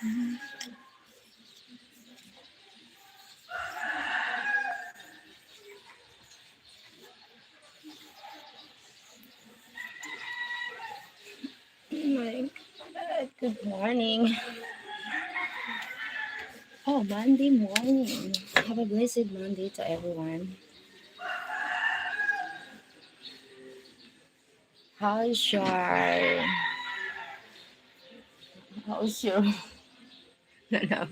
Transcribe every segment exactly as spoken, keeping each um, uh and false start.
Oh my God. Good morning. Oh, Monday morning. Have a blessed Monday to everyone. How's your, how's your, no, no.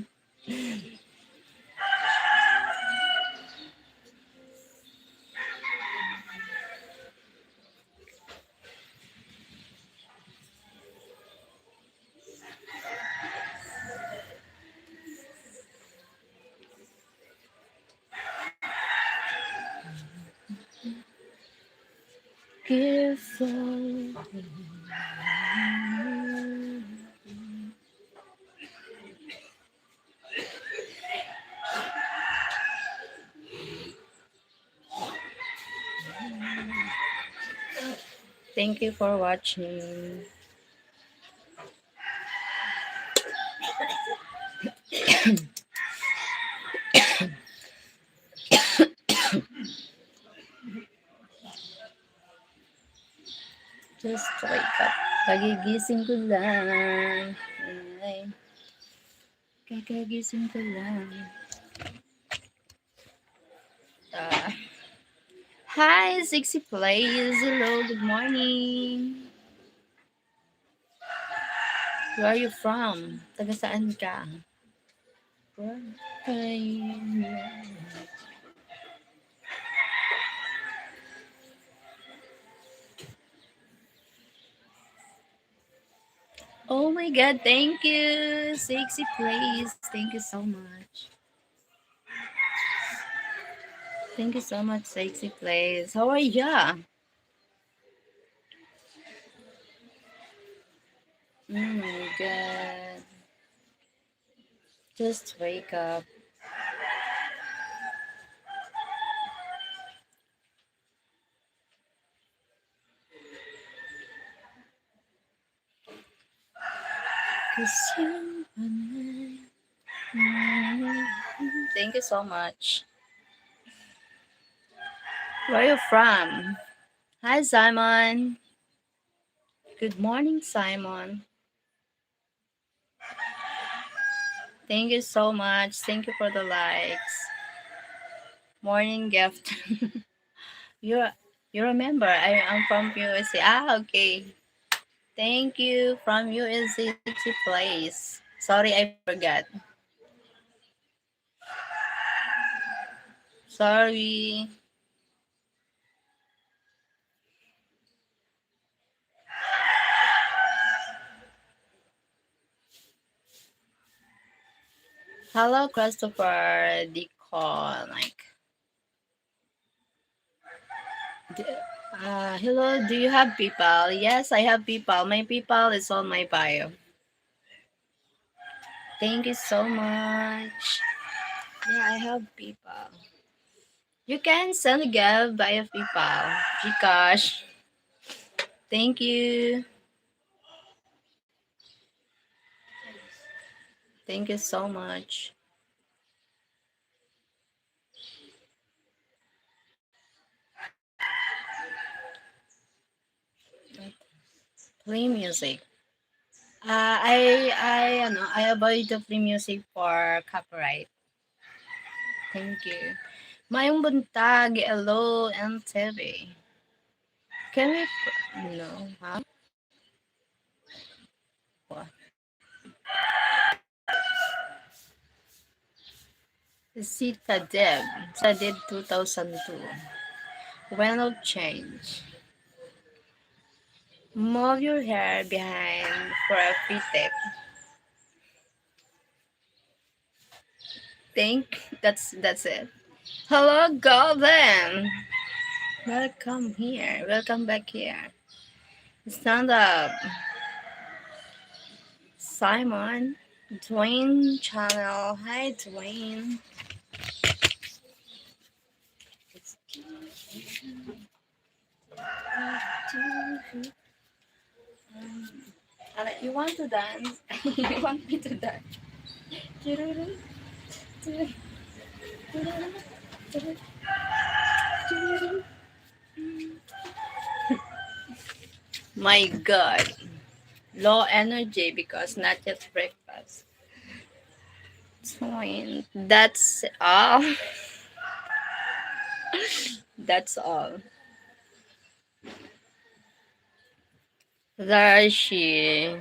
Give all. Thank you for watching. Just wake up. Kagigising ko lang. Ay. Kakagising ko lang. Ah. Hi, Sexy Plays. Hello, good morning. Where are you from? Taga saan ka? From China. Oh my God, thank you, Sexy Plays. Thank you so much. Thank you so much, Sexy Plays. How are ya? Oh my God. Just wake up. Thank you so much. Where are you from? Hi, Simon. Good morning, Simon. Thank you so much. Thank you for the likes. Morning gift. You, you remember, I am from U S A. Ah, okay. Thank you. From U S A, Sexy Plays. Sorry, I forgot. Sorry. Hello, Christopher Dicon. Like, d-, uh, hello, do you have PayPal? Yes, I have PayPal. My PayPal is on my bio. Thank you so much. Yeah, I have PayPal. You can send a gift via PayPal, GCash. Thank you. Thank you so much. Play music. Ah, I, I, ano, I avoid to play music for copyright. Thank you. Mayong buntag, hello, N T V. Can we pr-, no, ha? What? Sita Deb, Sita Deb two thousand two. When of change. Move your hair behind for a free tip. Think that's, that's it. Hello, Golden. Welcome here. Welcome back here. Stand up. Simon. Dwayne channel. Hi, Dwayne. Ala, you want to dance? You want me to dance? Tururu, tururu, tururu, tururu, tururu. My God. Low energy because not yet breakfast. Fine. That's all. That's all. There she.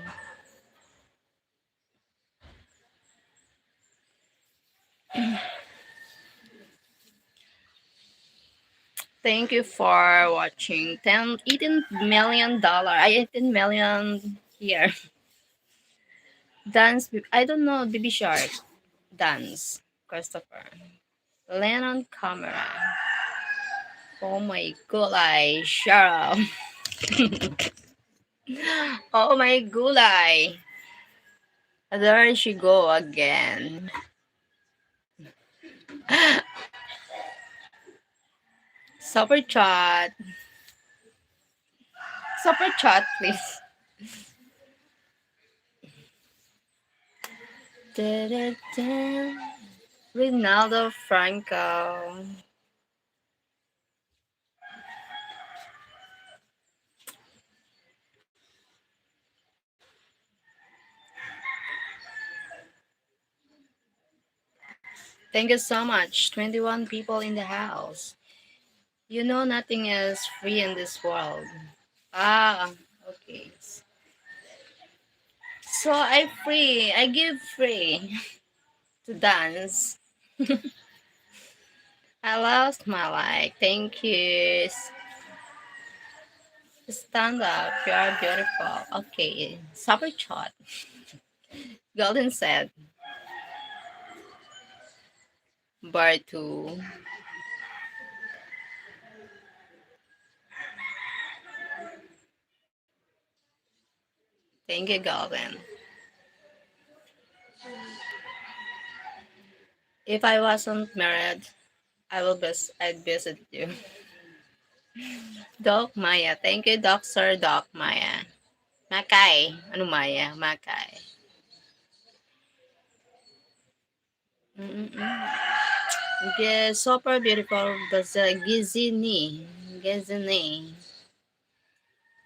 Thank you for watching. Ten, eighteen million dollar. Ay, eighteen million here. Dance. I don't know, Baby Shark. Dance. Christopher. Lennon Camera. Oh my God, I Cheryl. Oh my gulay. There she go again. Super chat. Super chat, please. Da-da-da. Rinaldo Franco. Thank you so much. Twenty-one people in the house. You know nothing is free in this world. Ah, okay. So I free. I give free to dance. I lost my life. Thank you. S-, stand up. You are beautiful. Okay. Super chat. Golden said. Bar two. Thank you, Golden. If I wasn't married, I will vis-, I'd visit you. Doc Maya. Thank you, Doc Sir Doc Maya. Makay. Ano Maya? Makay. Mm-mm. Yes, super beautiful. Basta Gizini. Gizini.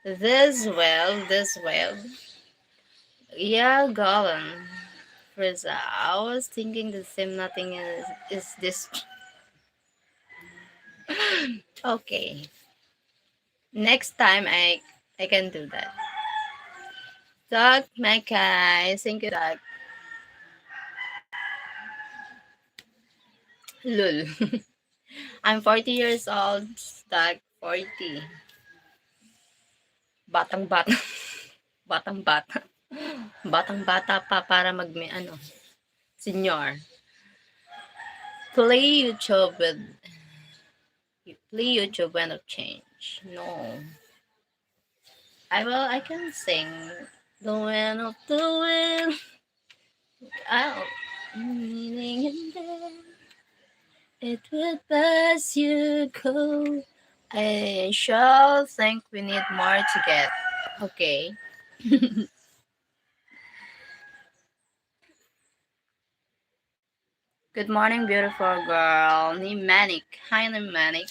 This well, this well. Yeah, Gollum. Frieza, I was thinking the same nothing is, is this. Okay. Next time, I, I can do that. Doc Makay. Thank you, Doc. Lul. I'm forty years old, Doc. Forty. Batang-bata. Batang-bata. Batang-bata pa para mag-, may ano, senior. Play YouTube with, play YouTube when of change. No. I will, I can sing. The wind of the wind. Oh, meaning in there. It would pass you cold. I sure think we need more to get. Okay. Good morning, beautiful girl. Ni Manik. Hi, ni Manik.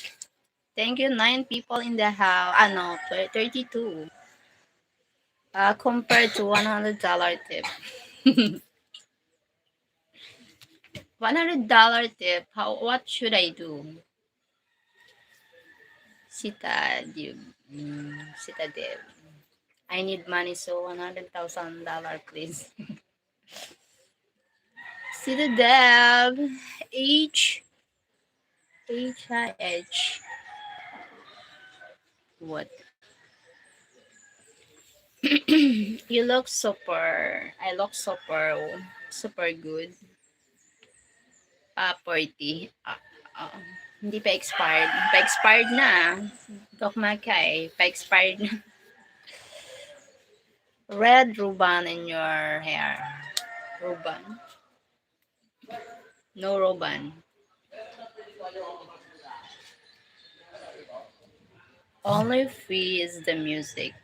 Thank you. Nine people in the house. Ah, no, thir-, thirty-two. Uh, compared to one hundred dollar tip. One hundred dollar tip. How, what should I do? Sita Dev. Mm, Sita Dev. I need money, so one hundred thousand dollar, please. Sita Dev. H, H I H. What? You look super, I look super, super good. Ah, forty. Ah, ah, hindi pa expired. Pa-expired na. Doc Makay, pa-expired na. Red ruban in your hair. Ruban. No ruban. Only free is the music.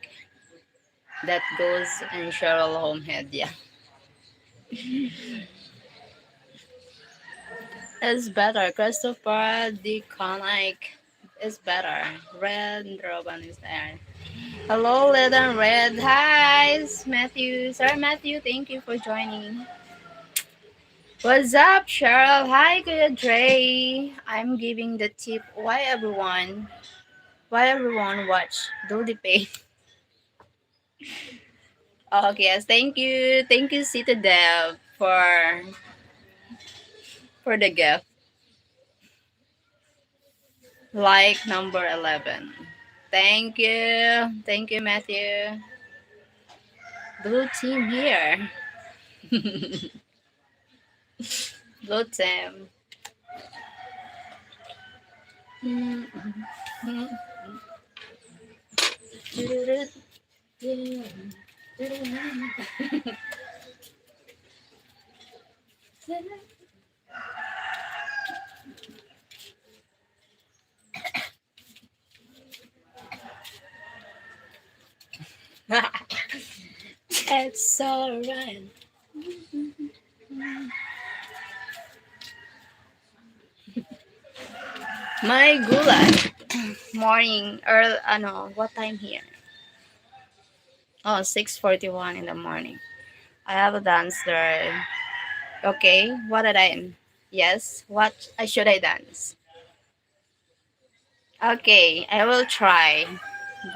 That goes in Cheryl Homehead, yeah. It's better. Christopher the Conic is better. Red Roban is there. Hello, Red and Red. Hi, Matthew. Sir Matthew, thank you for joining. What's up, Cheryl? Hi, Kuya Dre. I'm giving the tip. Why everyone? Why everyone watch? Do the pay. Okay, yes. Thank you. Thank you, Citadel, for for the gift. Like number eleven. Thank you. Thank you, Matthew. Blue team here. Blue team. It's alright. My gulay. Morning, early, ano, what time here? Oh, six forty-one in the morning. I have a dance there. Okay, what did I? Yes, what I should I dance? Okay, I will try.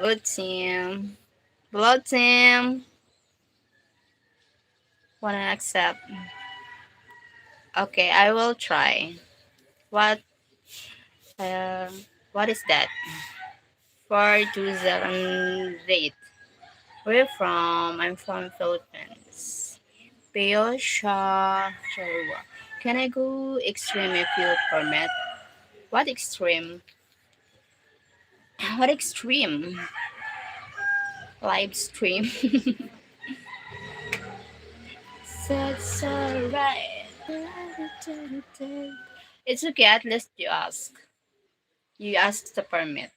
Blue team. Blue team. Wanna accept? Okay, I will try. What? Uh, what is that? Four two seven eight. Where from? I'm from Philippines. Peo siya. Can I go extreme if you permit? What extreme? What extreme? Live stream. That's alright. It's okay, at least you ask. You ask the permit.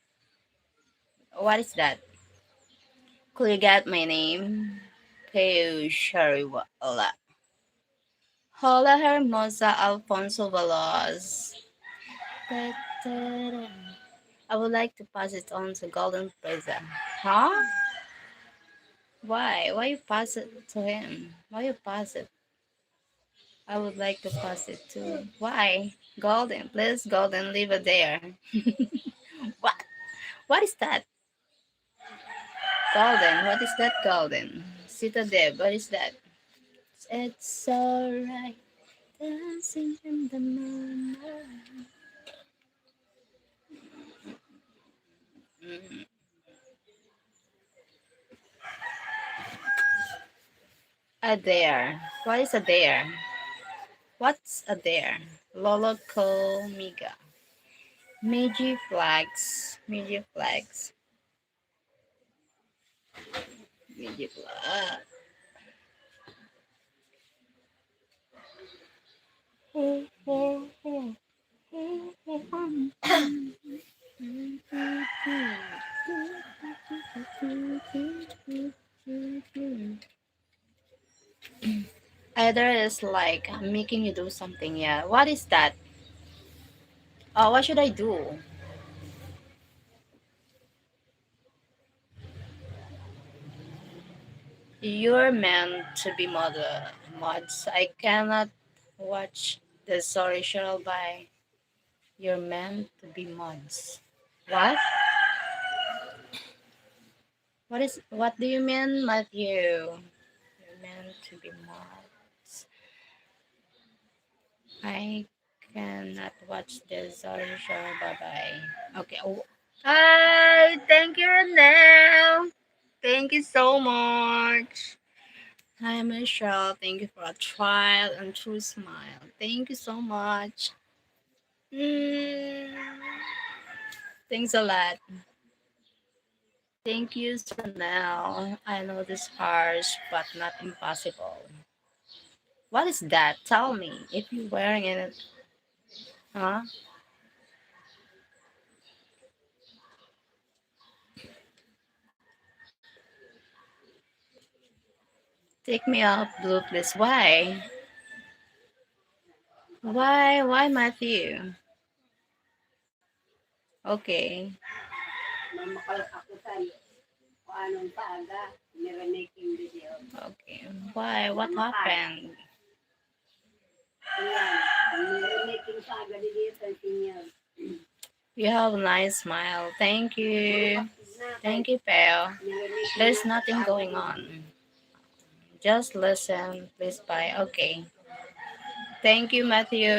What is that? Could you get my name? Peo Shariwala. Hola, hermosa Alfonso Veloz. I would like to pass it on to Golden Plaza. Huh? Why? Why you pass it to him? Why you pass it? I would like to pass it to. Why? Golden, please, Golden, leave it there. What? What is that? Golden, what is that, Golden? Citadel, what is that? It's alright. Dancing in the moonlight. Mm. A dare. What is a dare? What's a dare? Lolo Komiga. Meiji flags. Meiji flags. Meiji flags. Either is like making you do something, yeah. What is that? Oh, what should I do? You're meant to be mother, mods. I cannot watch the sorry Cheryl by you're meant to be mods. What? What is, what do you mean, Matthew? You're meant to be mods. I cannot watch the sorry show. Bye-bye. Okay. Oh. Hi, thank you, Ronel. Thank you so much. Hi, Michelle. Thank you for a trial and true smile. Thank you so much. Mm. Thanks a lot. Thank you, Chanel. I know this harsh, but not impossible. What is that? Tell me if you're wearing it. Huh? Take me out, blue, please. Why? Why? Why, Matthew? Okay. Mamakal ako sa kung anong paaga, nire-making video. Okay. Why? What happened? Ayan, nire-making paaga ni Dios ang Señor. You have a nice smile. Thank you. Thank you, Peo. There's nothing going on. Just listen, please, bye. Okay. Thank you, Matthew.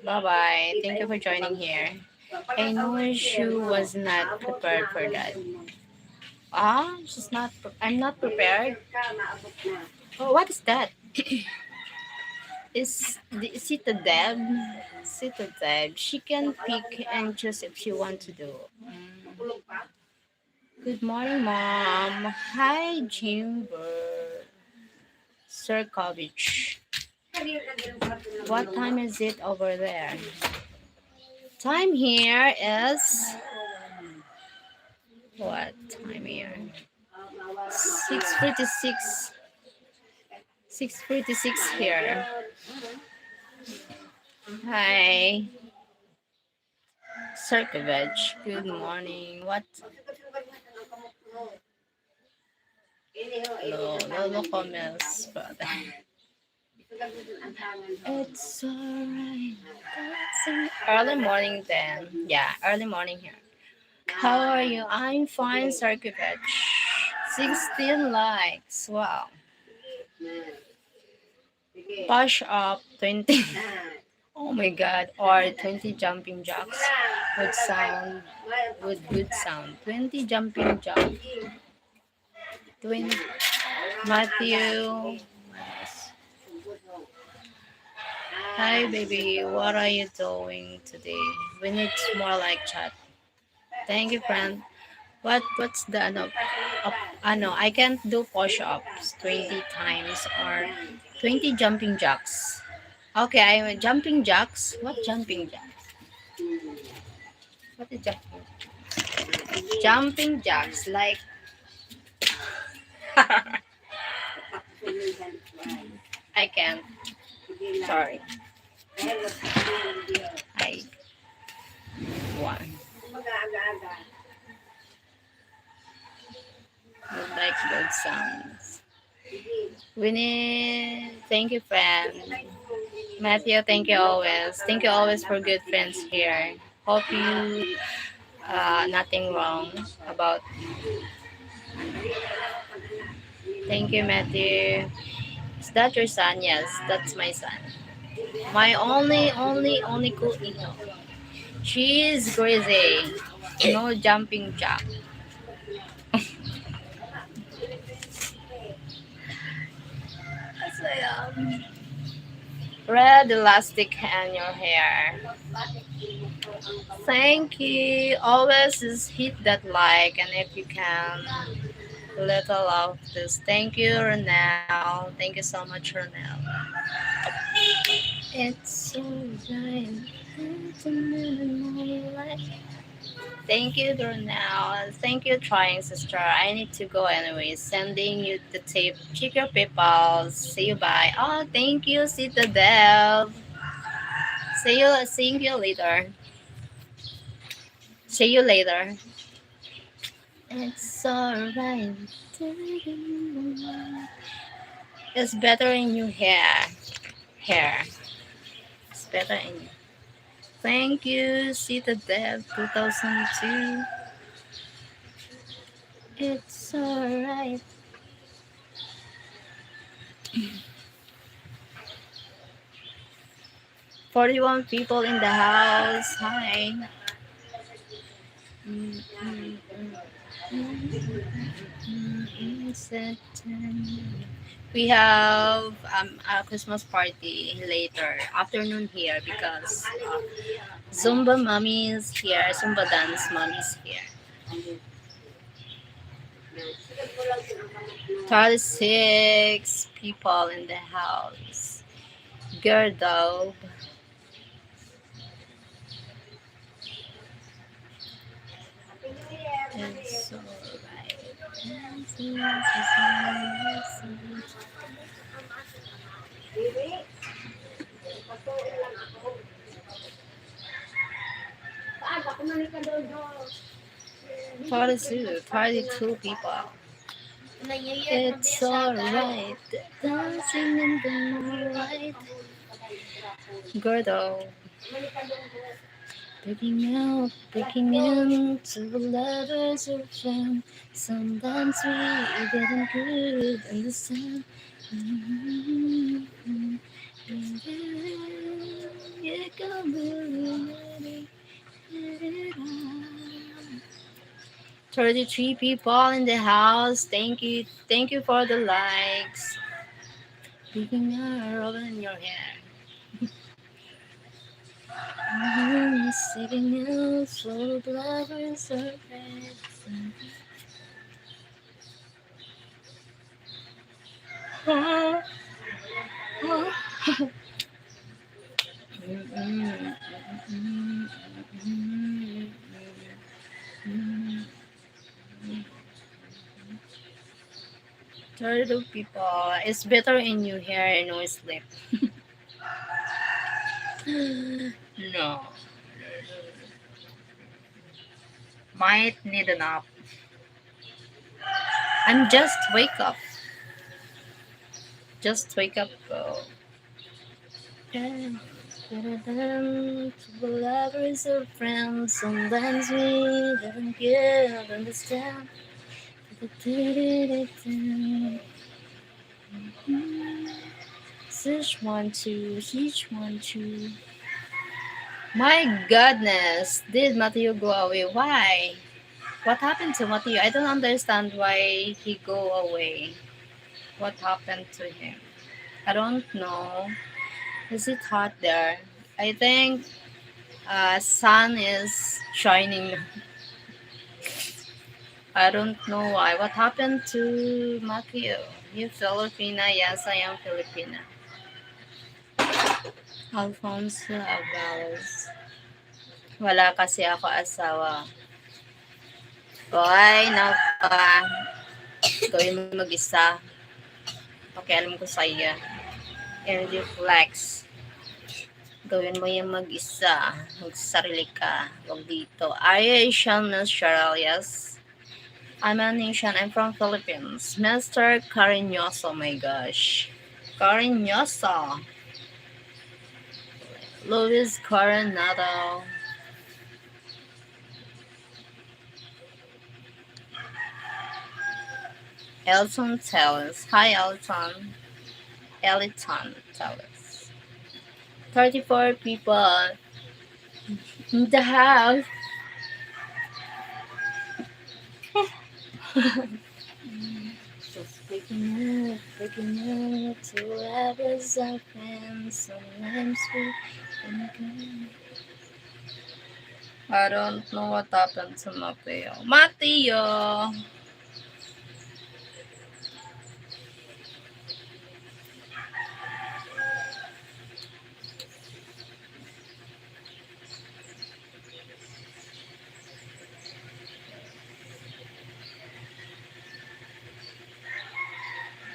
Bye-bye. Thank you for joining here. I know she was not prepared for that. Ah, she's not. Pre- I'm not prepared. Oh, what is that? Is the- is it a Deb? Is it a Deb? She can pick and choose if she want to do. Mm. Good morning, Mom. Hi, Jimber. Sirkovich. What time is it over there? Time here is, what time here? Six fifty-six. Six fifty-six here. Hi. Circoveg, good morning. What? Hello, Lolo Comel's brother. It's alright. Early morning then. Yeah, early morning here. How are you? I'm fine, Circoveg. Sixteen likes. Wow. Push up twenty. Oh my God. Or twenty jumping jacks with sound, with good sound. Twenty jumping jacks. Twenty. Matthew. Hi, baby. What are you doing today? We need more like chat. Thank you, friend. What, what's the, ano, up, ano, I can't do push-ups twenty times or twenty jumping jacks. Okay, I jumping jacks. What jumping jacks? What is jumping? Jumping jacks, like, I can't. Sorry. I one. Good likes, good sounds. Winnie, thank you, friend. Matthew, thank you always. Thank you always for good friends here. Hope you, uh, nothing wrong about. Thank you, Matthew. Is that your son? Yes, that's my son. My only, only, only kuino. She is crazy. No jumping jack. Red elastic and your hair. Thank you. Always just hit that like, and if you can, little love this. Thank you, Ronel. Thank you so much, Ronel. It's so right. Thank you, Ronel. Thank you, trying sister. I need to go anyway. Sending you the tape. Check your PayPal. See you, bye. Oh, thank you, Sita Dev. See you, see you later. See you later. It's alright. It's better in your hair. Hair. It's better in your Thank you, Sita Dev two thousand two. It's alright. Forty-one people in the house. Hi. Mm, mm, mm, mm, mm, mm, mm, mm. We have, um, a Christmas party later afternoon here because, uh, Zumba mommy is here, Zumba dance mommy is here. Thirty-six people in the house. Girl dog. It's alright. Forty-two, forty-two people. It's alright. Dancing in the moonlight. Gordo. Breaking out, breaking into the lovers of fame. Sometimes we get good understand. Thirty-three people in the house. Thank you. Thank you for the likes. Picking a oven in your hair. Sitting out for the lovers of fame. Thirty-two people. It's better in your hair and no sleep. No. Might need a nap. I'm just wake up. Just wake up. Oh. To the lovers or friends, sometimes we don't get understand. Sish one two, Sish one two. My goodness, did Mateo go away? Why? What happened to Mateo? I don't understand why he go away. What happened to him? I don't know. Is it hot there? I think uh, sun is shining. I don't know why. What happened to Mateo? You Filipina? Yes, I am Filipina. Alfonso Avalos. Wala kasi ako asawa. Boy, napa. Gawin mo mag-isa. Pakialam ko sa iyo. Energy flex. Gawin mo yung mag-isa. Magsarili ka. Huwag dito. Ay, Asian Miss Cheryl, yes. I'm an Asian. I'm from Philippines. Mister Cariñoso, my gosh. Cariñoso. Luis Coronado. Elton Tellez. Hi, Elton. Elton Tellez. Thirty-four people in the house. Just waking up, waking up to lovers and friends. Sometimes we I don't know what happened to Mateo. Mateo!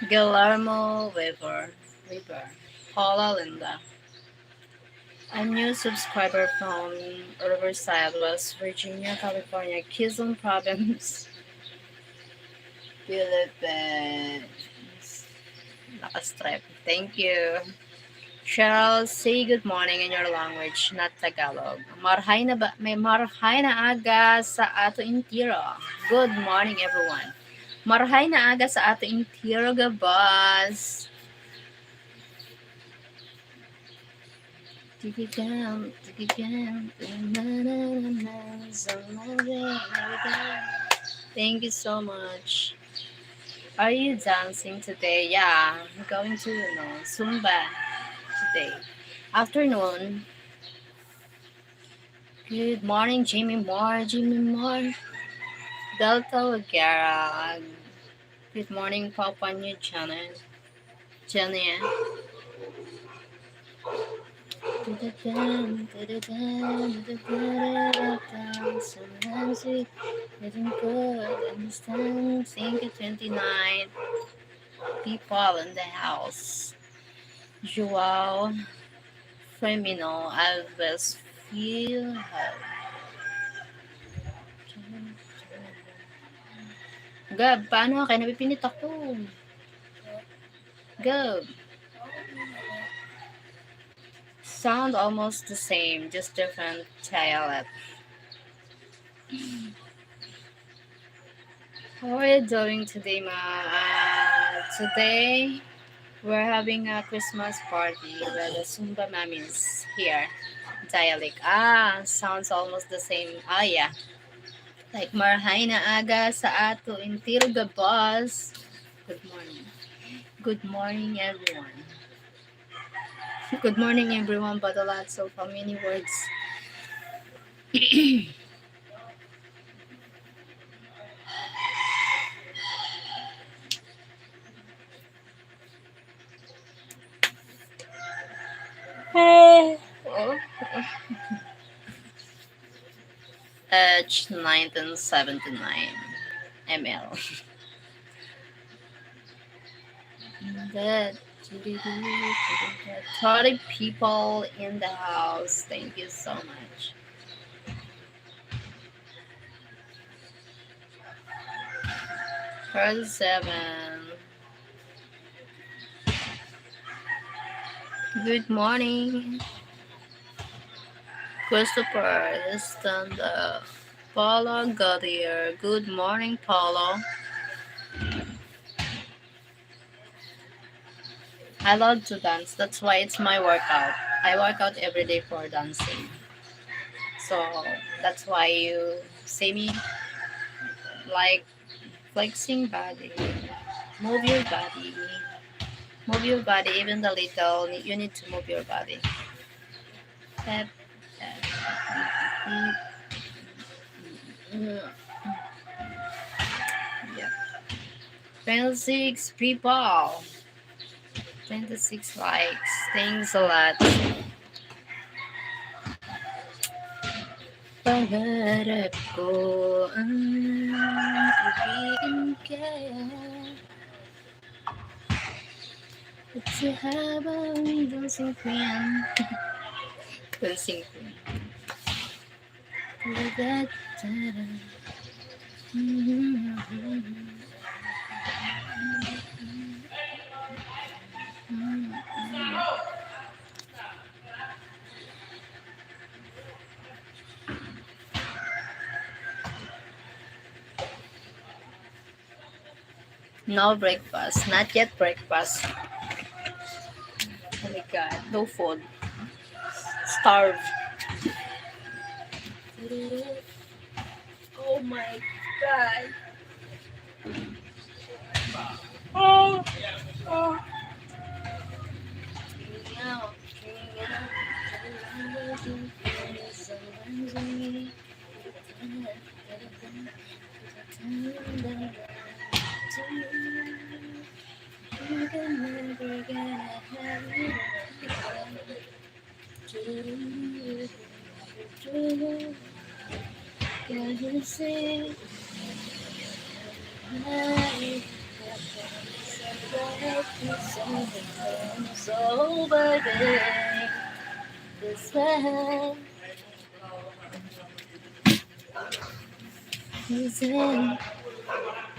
Guillermo Weber. Weber. Paula Linda. A new subscriber from Riverside, West Virginia, California, Quezon Province, Philippines. Nakastrep. Thank you. Cheryl, say good morning in your language, not Tagalog. Marhay na ba, may marhay na aga sa ato entero. Good morning, everyone. Marhay na aga sa ato entero, gabos. Thank you so much. Are you dancing today? Yeah, I'm going to, you know, Zumba today. Afternoon. Good morning, Jimmy Moore. Jimmy Moore. Delta Lagera. Good morning, Papua New Guinea. Jenny. Sometimes we didn't good understand. Thank you, twenty-nine people in the house. Joao Firmino, Alves Fiel. Gab, paano ka? Napipinit ako. Gab. Sound almost the same, just different dialect. How are you doing today, ma? Uh, today, we're having a Christmas party with the Zumba Mamis here. Dialect. Ah, sounds almost the same. Ah, yeah. Like, marahay na aga sa ato, Intil Gabos. Good morning. Good morning, everyone. Good morning, everyone, but a lot of how many words. Hey. Age nineteen seventy-nine M L. That thirty people in the house. Thank you so much. Thirty-seven. Good morning. Christopher, stand up. Paulo Gautier. Good morning, Paulo. I love to dance. That's why it's my workout. I work out every day for dancing. So that's why you see me, like, flexing body. Move your body. Move your body, even the little. You need to move your body. Step, step. Yeah. Twenty-six people. Twenty-six likes. Thanks a lot. Pangarap ko ang kaibigan ka. At sa habang dancing queen. Dancing queen. No breakfast. Not yet breakfast. Oh my God. No food. Starve. Oh my God. Oh. Oh.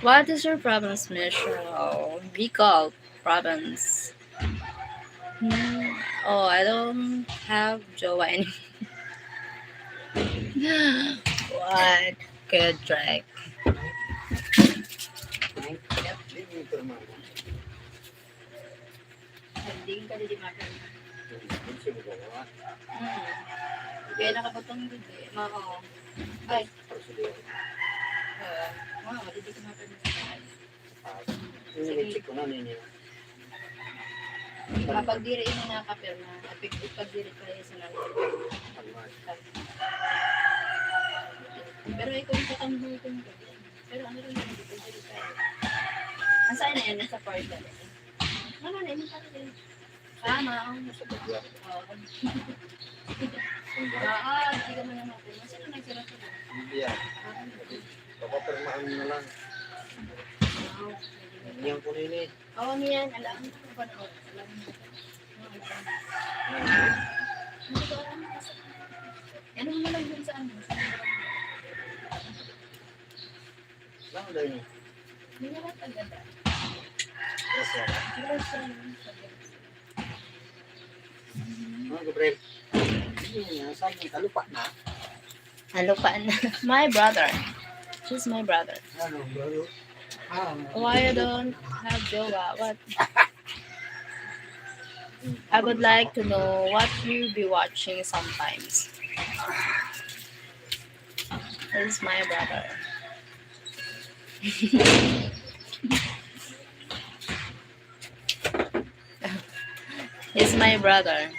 What is your province, Michelle? Bicol province. Hmm. Oh, I don't have jowa anymore. What? Good track. Nagding ka, di ba? Hmm. Kaya nakabutang gud eh. Mao. Ay. Oo. Mao, di, di ka mapag- Sige. Check ko na, nini. Kapag diri na nakapirma, ipag-, ipagdiri kayo sa langit. Pero ikaw yung katanggal ko nito. Pero ano rin yun, ipagdiri kayo. Ang saan na yan? Nasa portal. Ano na yun? Ano na yun? Tama, ang sa bagya. Oo. Oo, hindi ka man naman. Sino nagsulat ko? Hindi yan. Papapirmahan mo na lang. Hindi yan kunin eh. Oo, niyan. Alam ko ba na? Alam mo. Ano mo na lang yun sa ano? Lang daw yun. Hindi naman talaga. Yes, sir. Yes, sir. Mga gabriel. Ano yun? Saan yung kalupa na? Kalupa na. My brother. She's my brother. Ano, brother? Ah, ano? Why you don't have jowa? What? I would like to know what you be watching sometimes. This is my brother. He's my brother.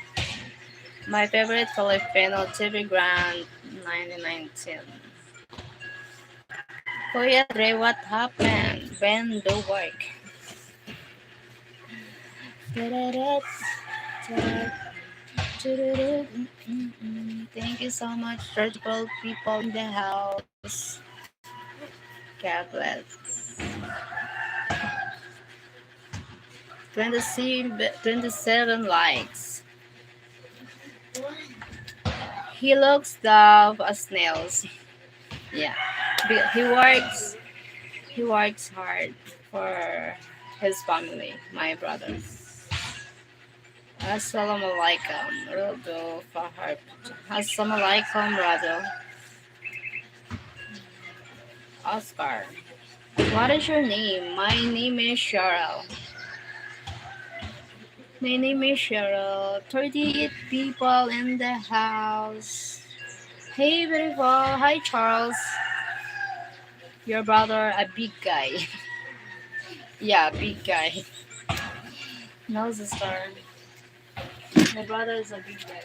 My favorite Filipino T V Grand nineteen nineteen. Kuya Dre, what happened? When do work? Thank you so much, George Paul people in the house. God bless. Twenty-seven, twenty-seven likes. He looks tough as nails. Yeah. Be- He works. He works hard for his family, my brother. Assalamualaikum, Rodo Fahar. Assalamualaikum, Rodo. Oscar. What is your name? My name is Cheryl. My name is Cheryl. Thirty-eight people in the house. Hey, beautiful. Hi, Charles. Your brother, a big guy. Yeah, big guy. No, sister. My brother is a big guy.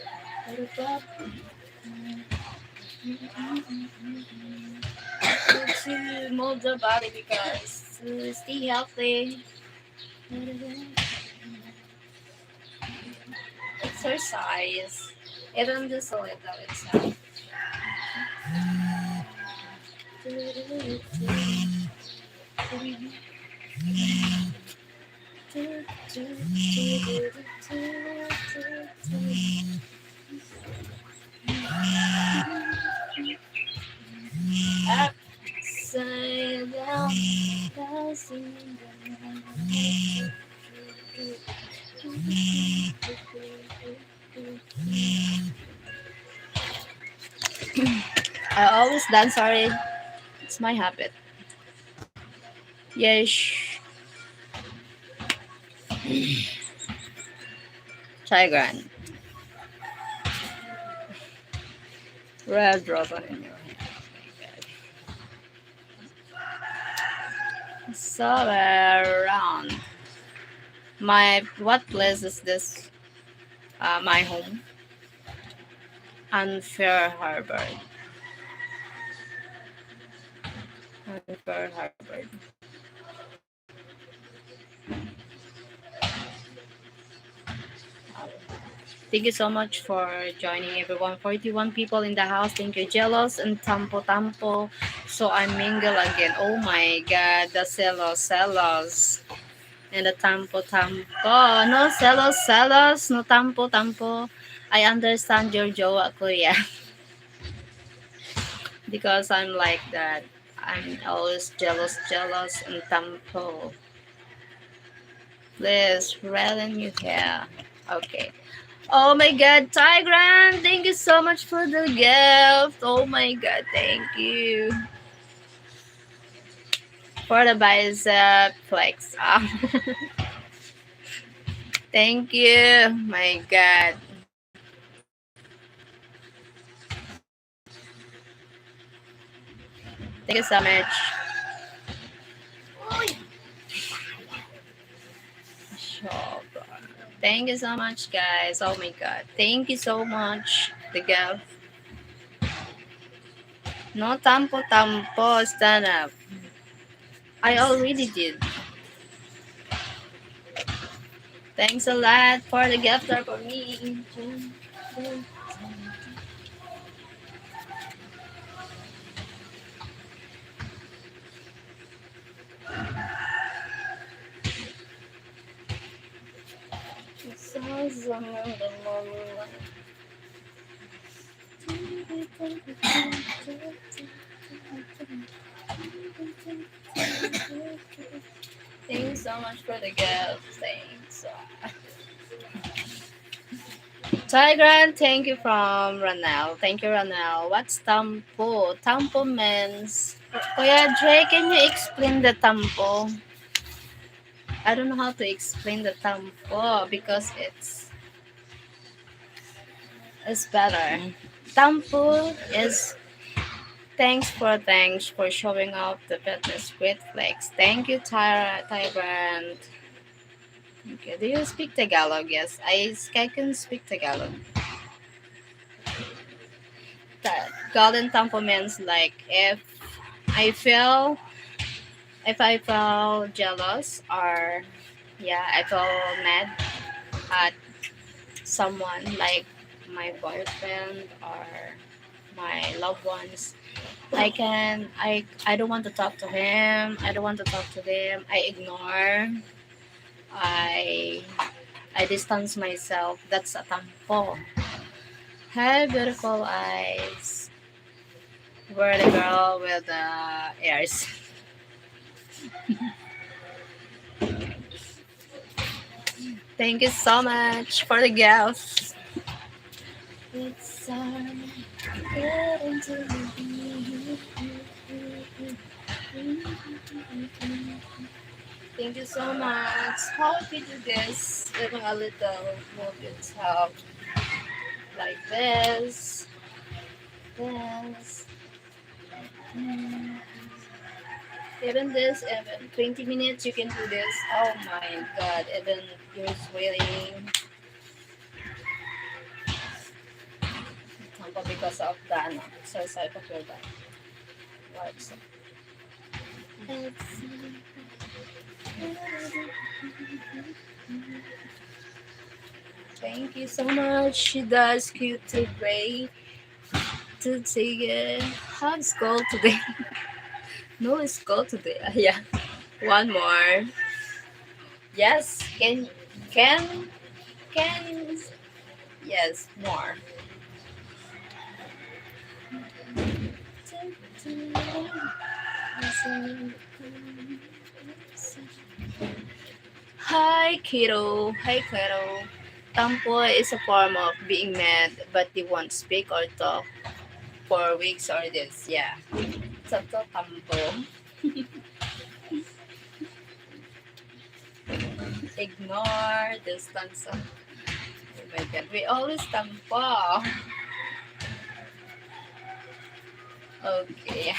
To move the body because to stay healthy. Exercise. Even just a little exercise. Upside down. I always dance, sorry. It's my habit. Yes. Chai Gran. Red rose on your hand. So around. My, what place is this? Uh, my home. And Pearl Harbor. And Pearl Harbor. Thank you so much for joining, everyone. Forty-one people in the house. Thank you, Jealous and Tampo Tampo. So I'm mingle again. Oh my God, the Celos, Celos. And the Tampo Tampo. No, Celos, Celos. No, Tampo Tampo. I understand your jowa, kuya. Because I'm like that. I'm always jealous, jealous, and tampo. Please, Relen, you here. Okay. Oh my God, Tigran, thank you so much for the gift. Oh my God, thank you. For the bicep flex. Ah. Thank you. My God. Thank you so much. Sobra. Thank you so much, guys. Oh my God. Thank you so much, the girl. No tampo-tampo, stand up. I already did. Thanks a lot for the gift for me. Thanks so much for the gift. Thanks. Tigran, thank you from Ronel. Thank you, Ronel. What's tampo? Tampo means, Kuya Dre, can you explain the tampo? I don't know how to explain the tampo because it's it's better. Tampo is thanks for thanks for showing up the fitness with flex. Thank you, Tyra, Tybrand. Okay, do you speak Tagalog? Yes, I, I can speak Tagalog. Ta- Golden tampo means like if I feel if I feel jealous or yeah, I feel mad at someone like my boyfriend or my loved ones. I can I I don't want to talk to him. I don't want to talk to them. I ignore. I I distance myself. That's a tampo. Hey, beautiful eyes. We're the girl with the ears. Thank you so much for the gifts. It's um, getting to me. Thank you so much. How to do this? Even a little movements help. Like this. This. Mm. Even this, even twenty minutes, you can do this. Oh my God, even you're sweating. Tampo because of the ano, exercise of your body. Works. Thank you so much. She does cute to great. To take it. Have school today. No school today. Ah, yeah. One more. Yes. Can can can. Yes. More. Hi, kiddo. Hi, kiddo. Tampo is a form of being mad, but they won't speak or talk for weeks or days. Yeah. Sa to, tampo. Ignore, distance. Oh my God, we always tampo. Okay.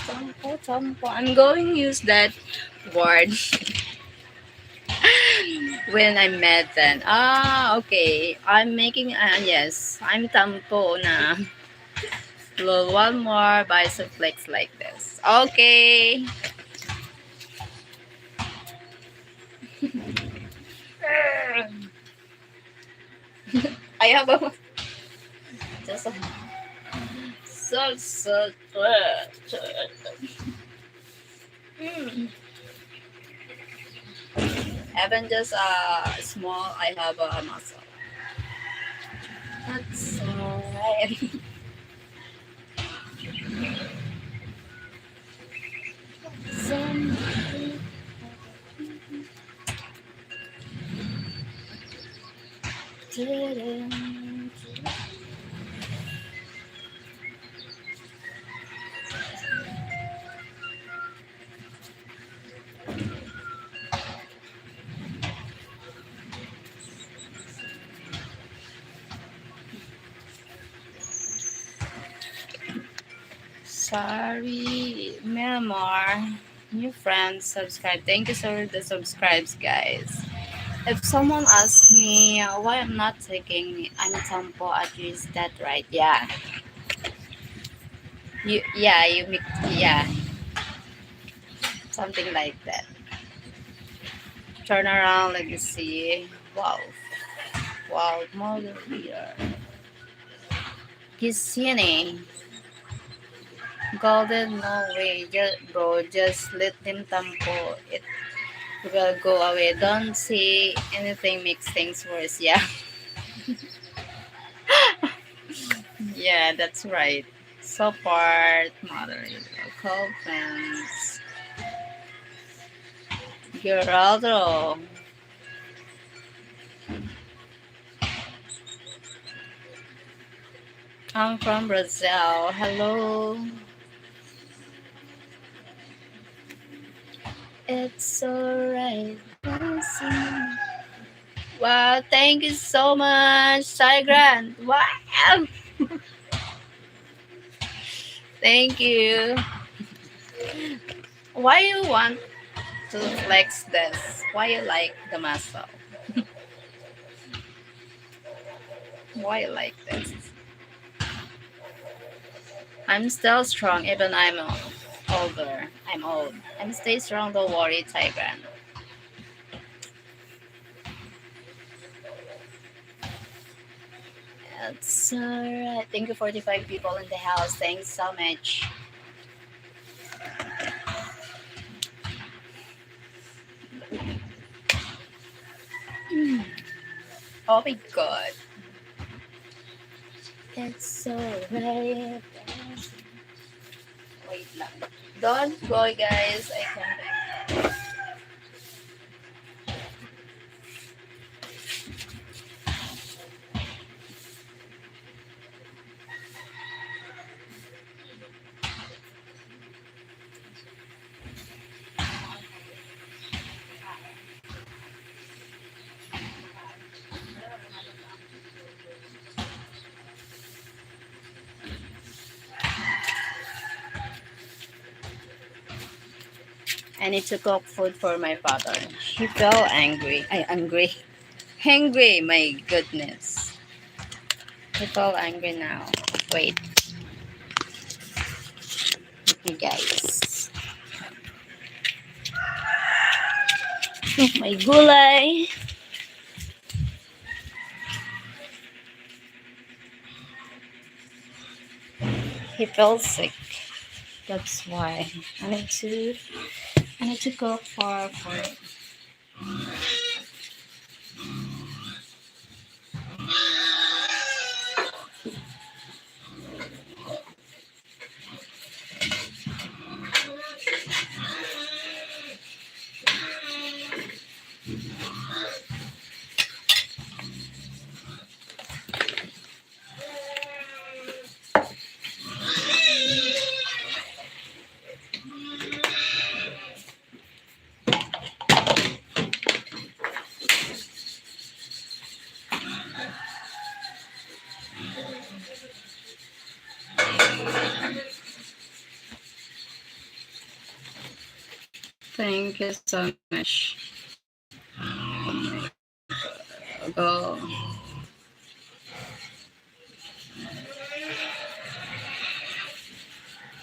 Tampo, tampo. I'm going to use that word when I'm mad then. Ah, okay. I'm making, ah, yes. I'm tampo na. Lol, one more bicep flex like this. Okay. I have a just a, so, so, mm. Even just uh, small, I have a muscle. That's alright. Pari Milmar, new friends, subscribe. Thank you for the subscribes, guys. If someone asks me why I'm not taking any tampo at you, is that right? Yeah. You, yeah, you make, yeah. Something like that. Turn around, let me see. Wow. Wow, mother reader. Kisini. Golden, no way. Just, bro, just let them tampo. It will go away. Don't say anything makes things worse. Yeah. Yeah, that's right. Support, moderator, call friends. Geraldo. I'm from Brazil. Hello. It's alright. Wow, thank you so much, Sai Grant. Wow. Thank you. Why you want to flex this? Why you like the muscle? Why you like this? I'm still strong, even I'm older. I'm old. I'm stay strong, don't worry, Sai Grant. It's alright. Thank you, forty-five people in the house. Thanks so much. Mm. Oh my God. It's alright. Wait lang. Don't go, guys. I come back. I need to cook food for my father. He felt angry. Ay, angry. Hangry, my goodness. He felt angry now. Wait. Okay, guys. Oh, may gulay. He felt sick. That's why I need to, I need to cook for, for Thank you so much. Go.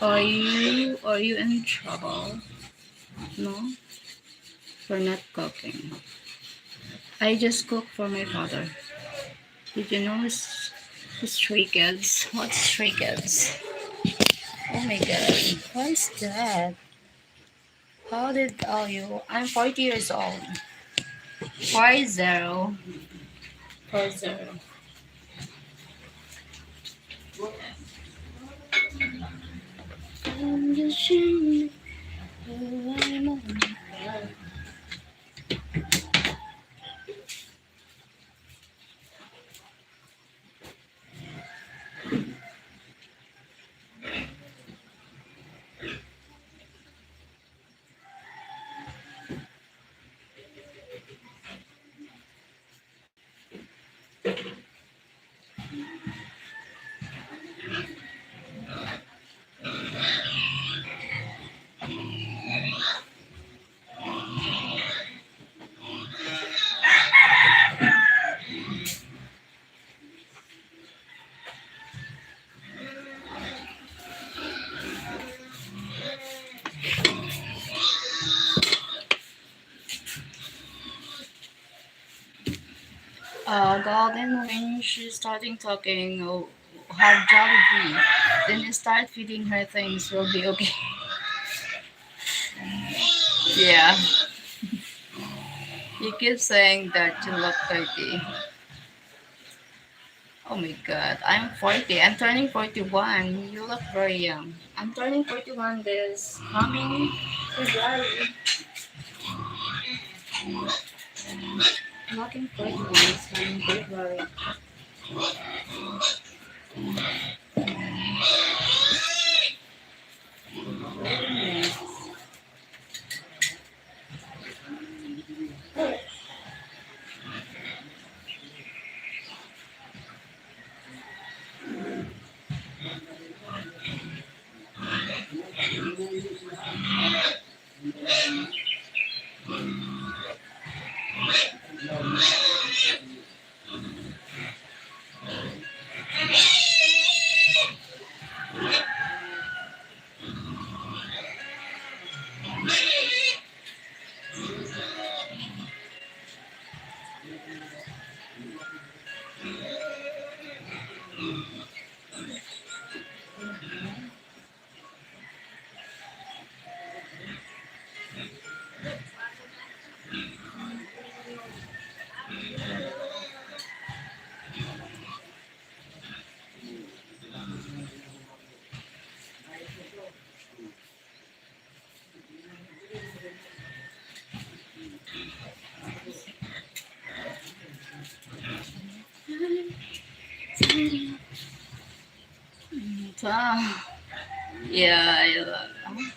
Are you, are you in trouble? No? For not cooking. I just cook for my father. Did you know his, his stray kids? What stray kids? Oh my God. What is that? How did, oh, you? I'm forty years old. Four zero. Four zero. I'm just sharing who I am. Uh, Golden, when she's starting talking, oh, have Jollibee, then you start feeding her things, will be okay. Yeah. You keep saying that you look thirty. Oh my God, I'm forty. I'm turning forty-one. You look very young. I'm turning forty-one this coming February. I'm looking forty-one this coming February. Ta-, yeah, I love that.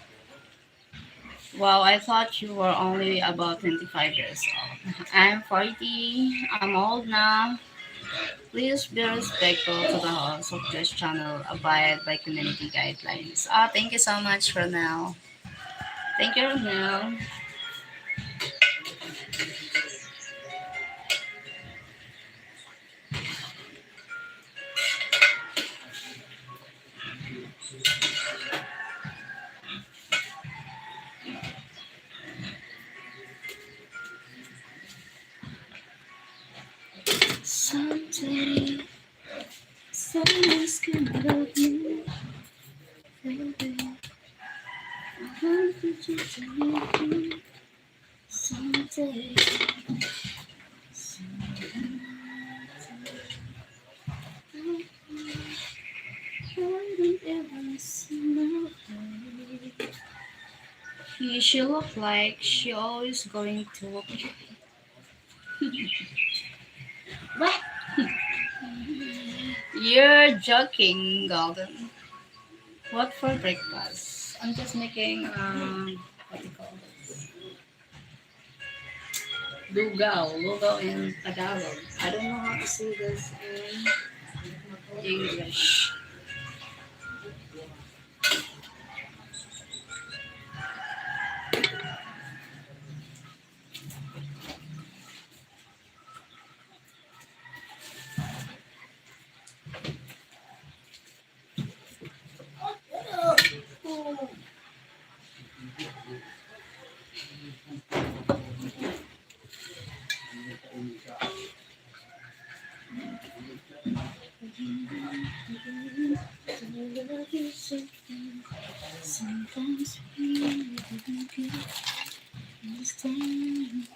Wow, I thought you were only about twenty-five years old. I'm forty. I'm old now. Please be respectful to the host of this channel. Abide by community guidelines. Ah, thank you so much, Ronel. Thank you, Ronel. Someday, someone's gonna love you, baby. I hope that you can love me someday. Someday. She, she look like she always going to look. What? You're joking, Golden. What for breakfast? I'm just making, um, what do you call this? Lugaw. Lugaw in Tagalog. I don't know how to say this in English. Sometimes we understand.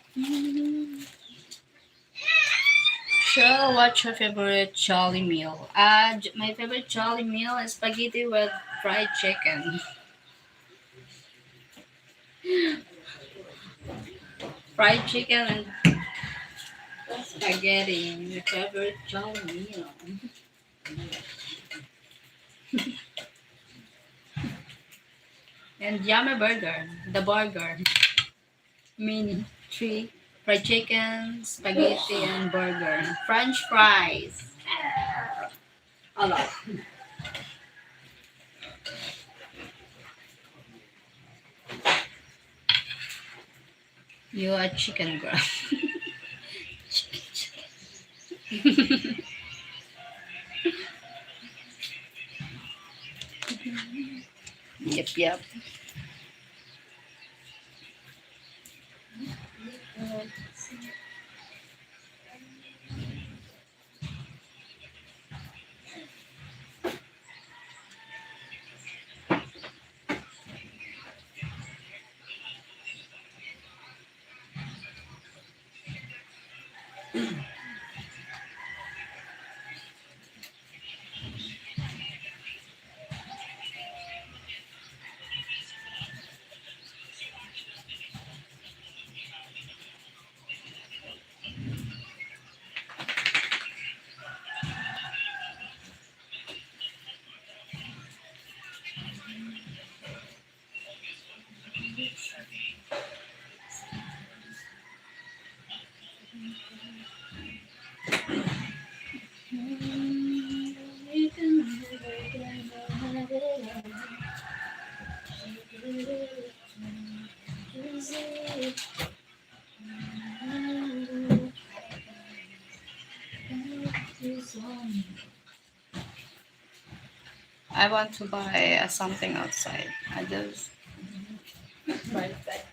So, what's your favorite jolly meal? Uh, j-, my favorite jolly meal is spaghetti with fried chicken. Fried chicken and spaghetti, my favorite jolly meal. And yummy burger, the burger. Mini, three, fried chicken, spaghetti, and burger. French fries. A lot. You are chicken girl. Chicken, chicken. Yep, yep. I want to buy, uh, something outside. I just buy that.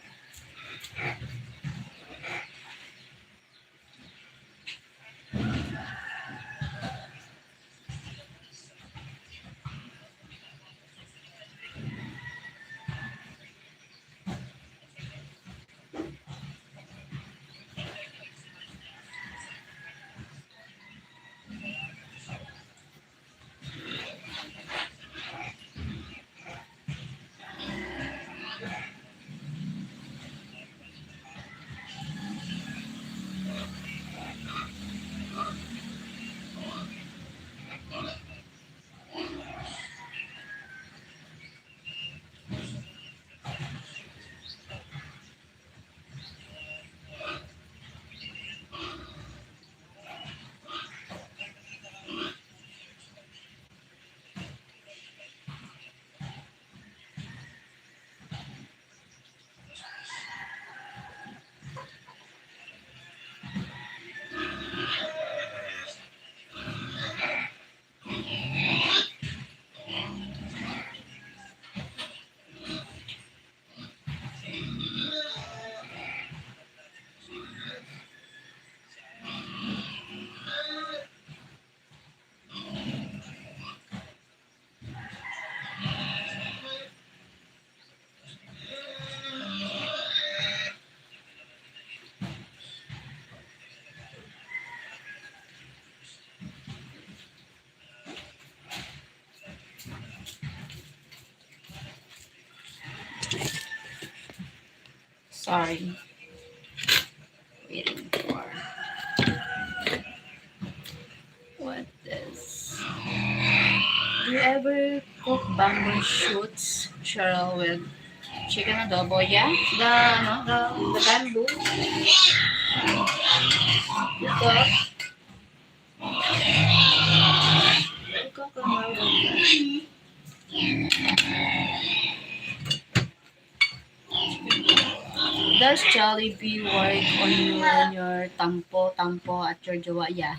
Sorry. Waiting for, what is, do you ever cook bamboo shoots, Cheryl, with chicken adobo? Yeah, the, ano, the, the bamboo. Ito. Ito, kung Does Jollibee work on you when you're tampo, tampo at your jowa? Yeah.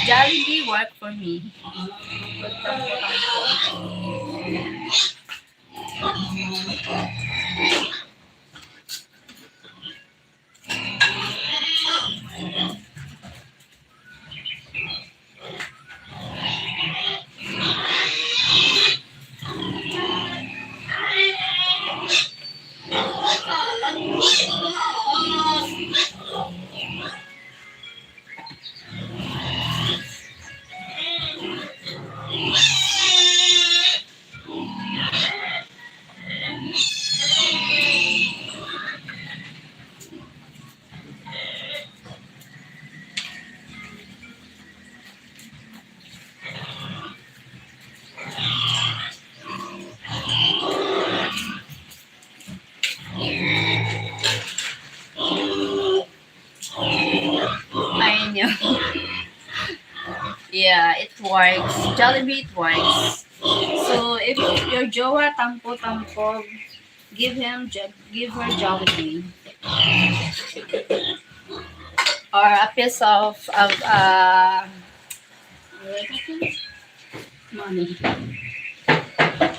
Jollibee work for me. I know. Yeah, it works. Jollibee, it works. So, if your jowa tampo-tampo, give him, jo- give her Jollibee. Or a piece of, of uh, money.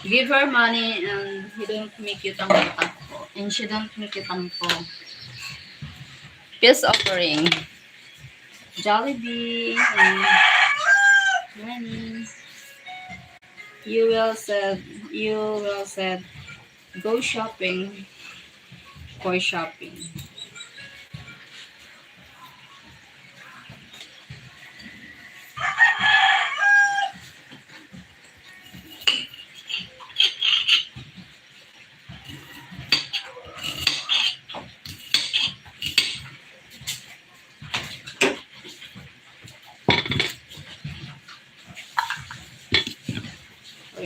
Give her money and he don't make you tampo. And she don't make you tampo. Peace offering. Jollibee and money. You will said, you will said, go shopping for shopping.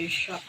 Shop.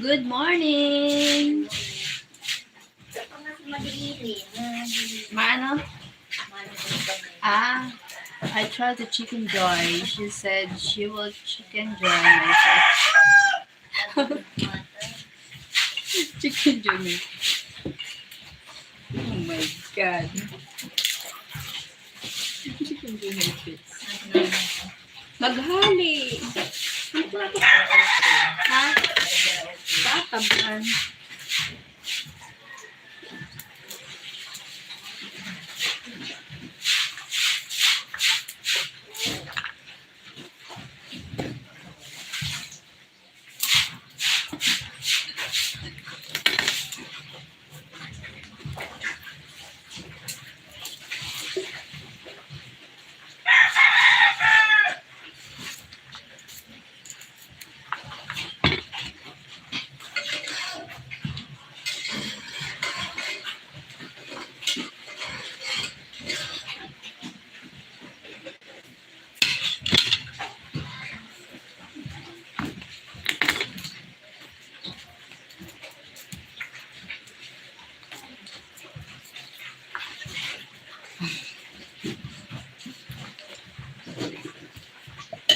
Good morning. Maano? Ah, I tried the Chicken Joy. She said she will Chicken Joy myself. Chicken Joy myself. Oh my God. Chicken Joy myself. Maghali. Ang plato. Ha? Bata man.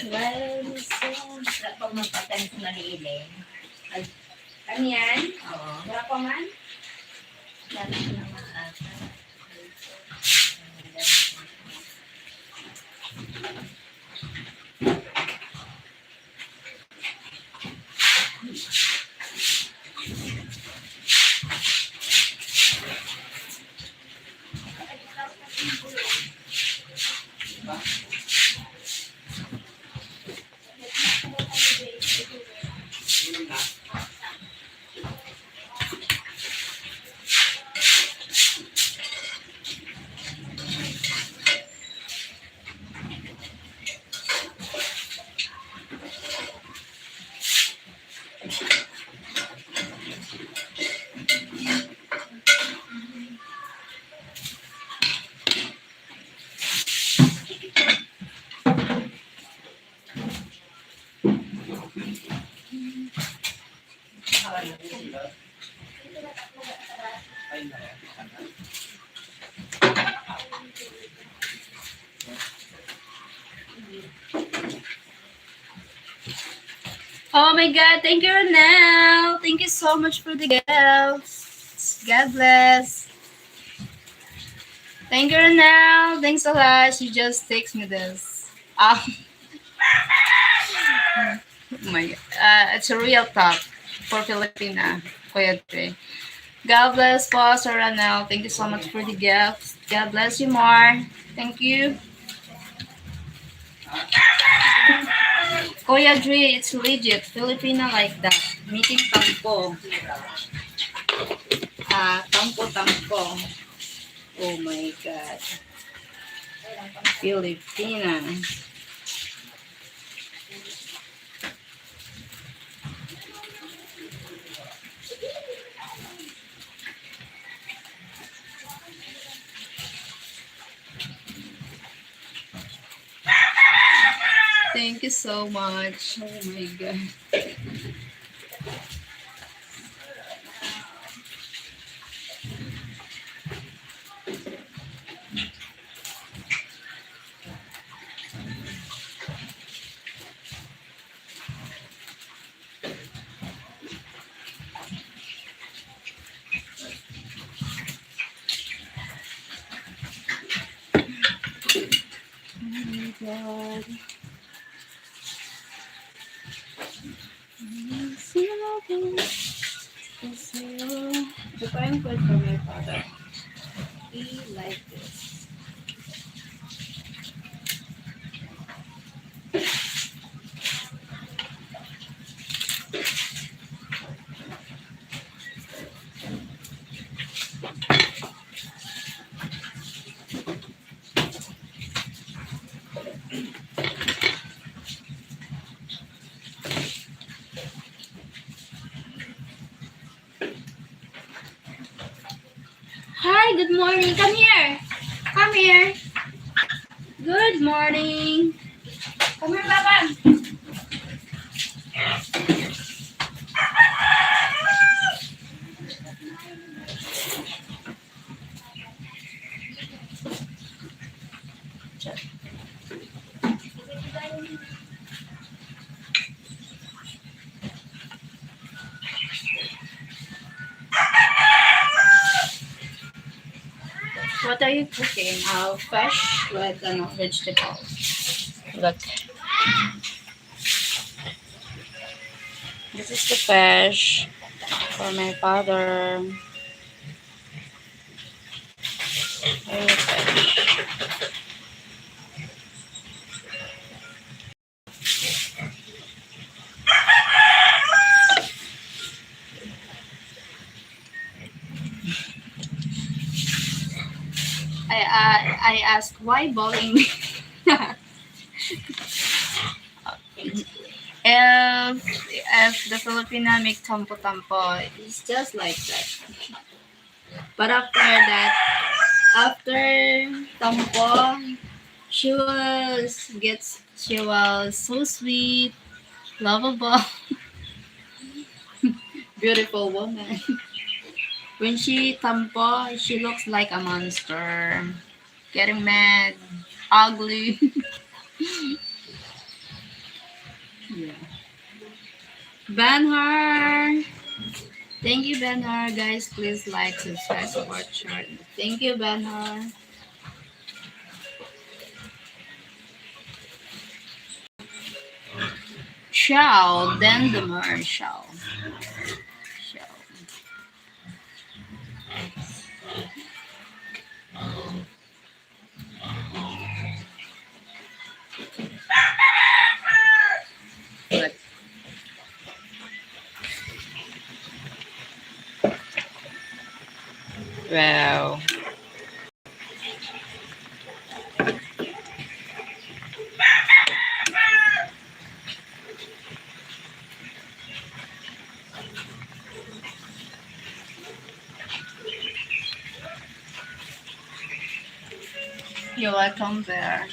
Well, so, wala pa man pagkain sa maliiling. Ay, ano yan? Oo. Wala pa man? Wala pa naman ata. Oh my God, thank you, Ronel. Thank you so much for the gifts. God bless. Thank you, Ronel. Thanks a lot. She just texts me this. Ah. Oh my, uh, it's a real talk for Filipina, Kuya Dre. God bless po, Sir Ronel. Thank you so much for the gift. God bless you more. Thank you. Kuya Dre, it's legit. Filipina like that. Meeting tampo. Ah, tampo, tampo. Oh my God. Filipina. Thank you so much. Oh my God. Oh my God. for my father. He like this. Hi, good morning. Come here. Come here. Good morning. Come here, Papa. What are you cooking? Uh, fish with, ano, vegetable. Look. This is the fish for my father. Ayun, fish. I, uh, I ask, "Why bowling?" If, if the Filipina make tampo-tampo, it's just like that. But after that, after tampo, she was gets she was so sweet, lovable, beautiful woman. When she tampo, she looks like a monster, getting mad, ugly. Yeah. Banhar. Thank you, Banhar. Guys, please like, subscribe, support, share. Thank you, Banhar. Chow, then the Mar Chow. Chow. Wow. You're welcome, Bear.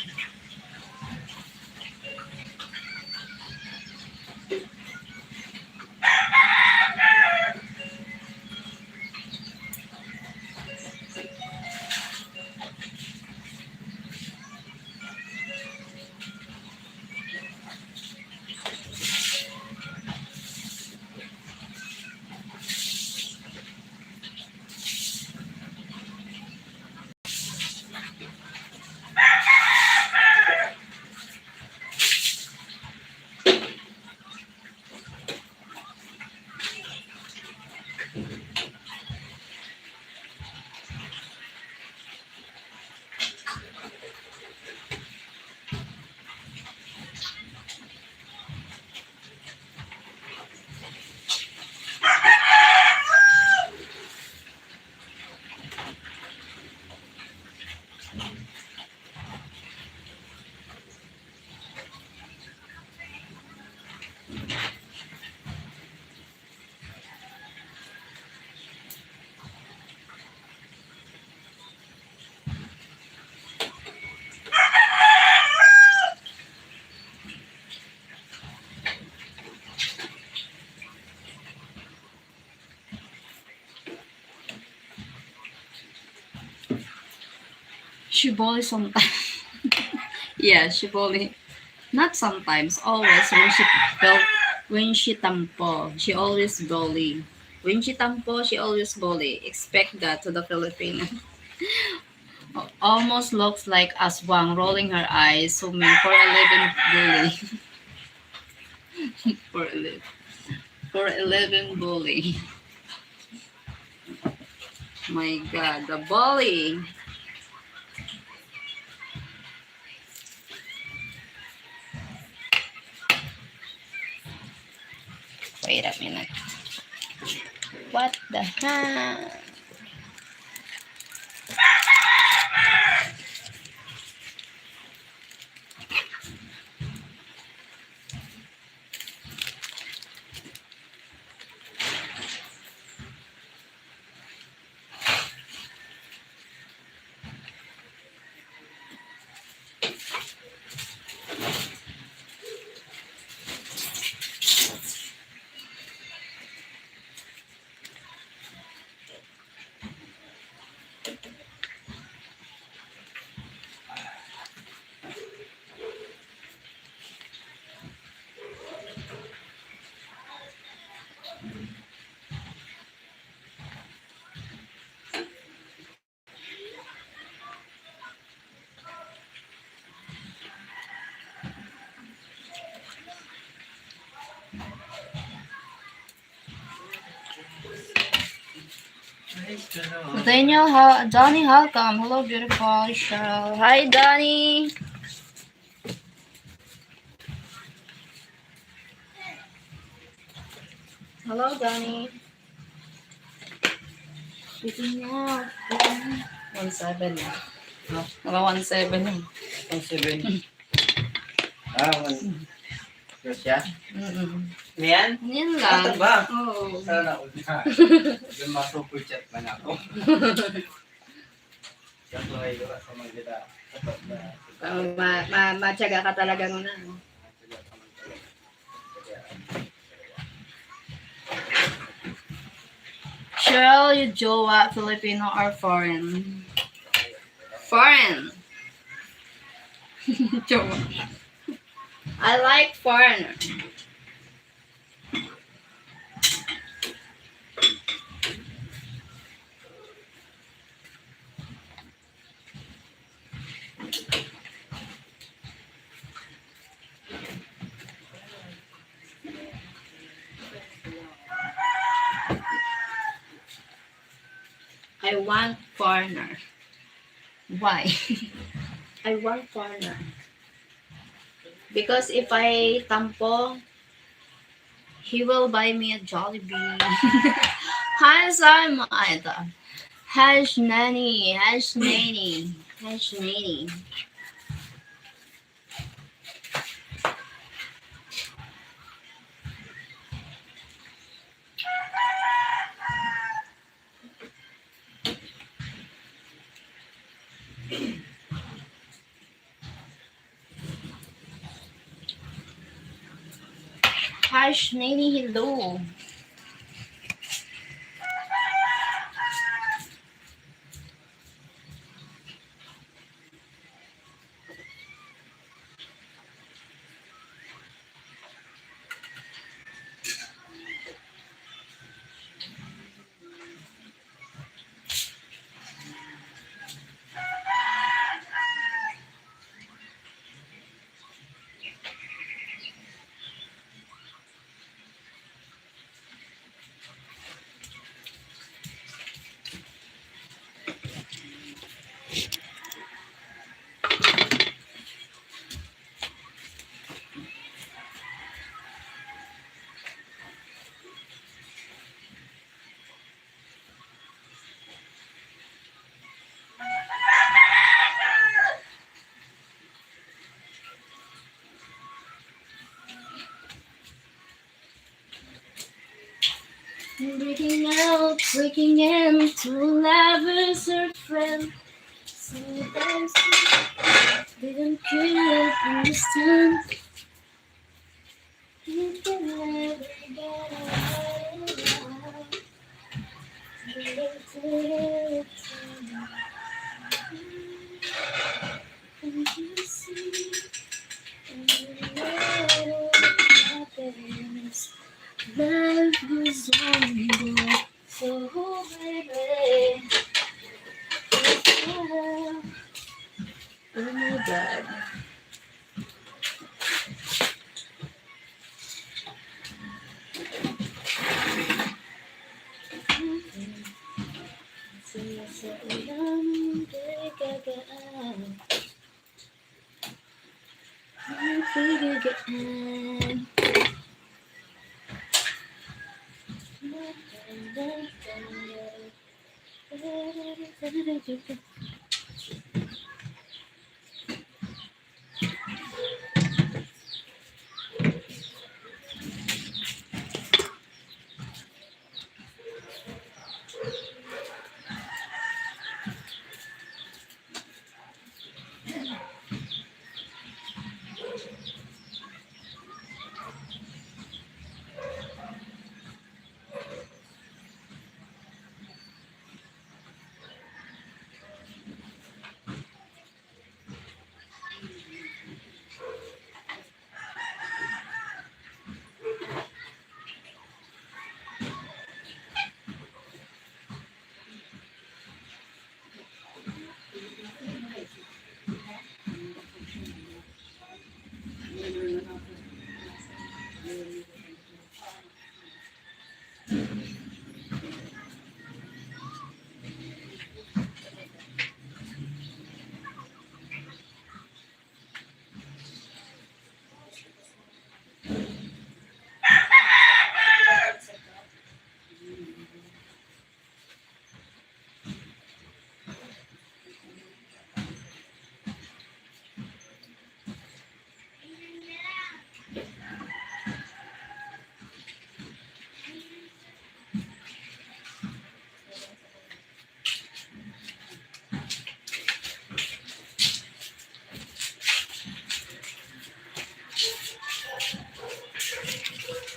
She bully sometimes. Yeah, she bully. Not sometimes, always. When she felt, when she tampo, she always bully. When she tampo, she always bully. Expect that to the Filipino. Almost looks like aswang rolling her eyes. So mean for a living bully. For a living, for a living bully. My God, the bully. Wait a minute. What the heck? Daniel, how, Donnie, how come? Hello, beautiful Cheryl. Hi, Donnie. Hello, Donnie. Speaking of, one seven na. Mga one seven na. One seven. Ah, one. Russia? Mm-mm. Yan? Yan lang. Ito ba? Oo. Sana all. Yung mga super chat man ako. Yan po ay wala sa mga gita. Ah, ma-, ma-, matyaga ka talaga muna, no? Cheryl, your jowa, Filipino or foreign? Foreign. Jowa. I like foreigner. I want foreigner. Why? I want foreigner. Because if I tampo, he will buy me a Jollibee. Hi, Sam. Ay, ito. Hash Nani. Hash Nani. Hash Nani. Hash Nini, hello. Breaking out, breaking into lovers or friends. Sometimes we didn't quite understand. You can never get out of love. Life goes on, so baby. Oh my God. Sa ulan kay gagaan. Kay gagaan.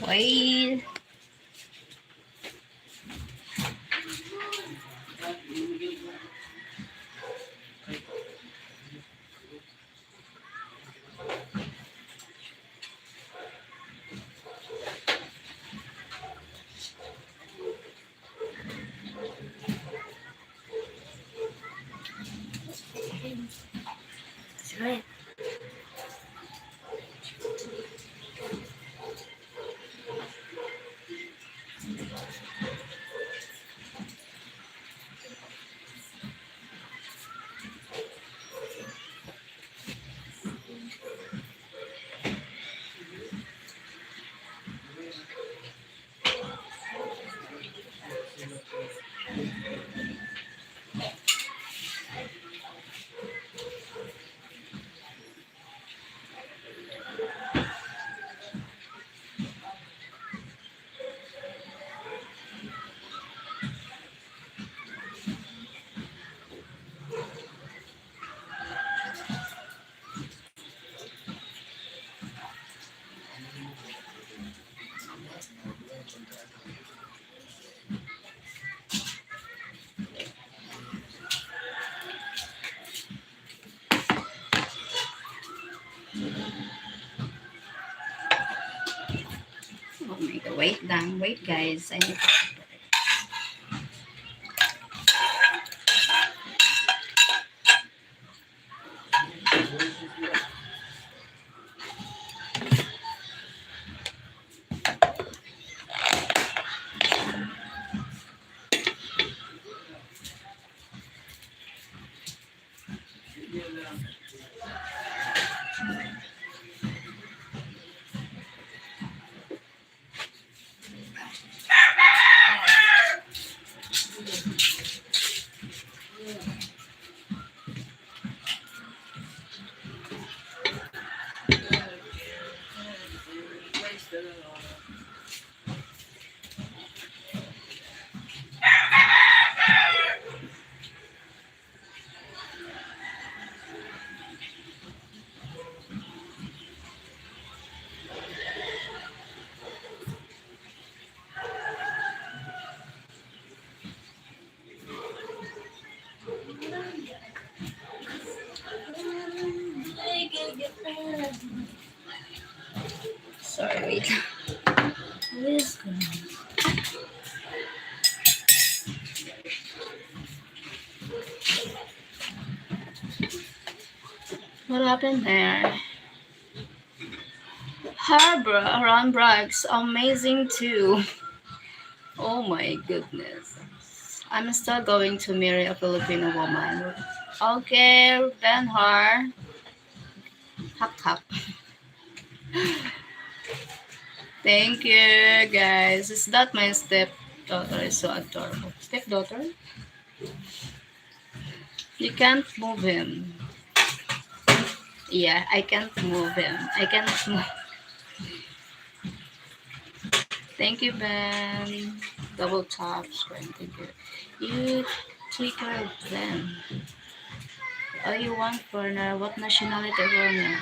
Whale. Oh my God. Wait lang. Wait, guys. I need to Sorry, wait. What is going on? What happened there? Harbor around Brags, amazing too. Oh my goodness. I'm still going to marry a Filipino woman. Okay, Benhar. Hak, hak. Thank you, guys. Is that my stepdaughter? Is so adorable. Stepdaughter? You can't move him. Yeah, I can't move him. I can't move. Thank you, Ben. Double tap, screen. Thank you. You take care of them. Oh, you want foreigner? What nationality foreigner?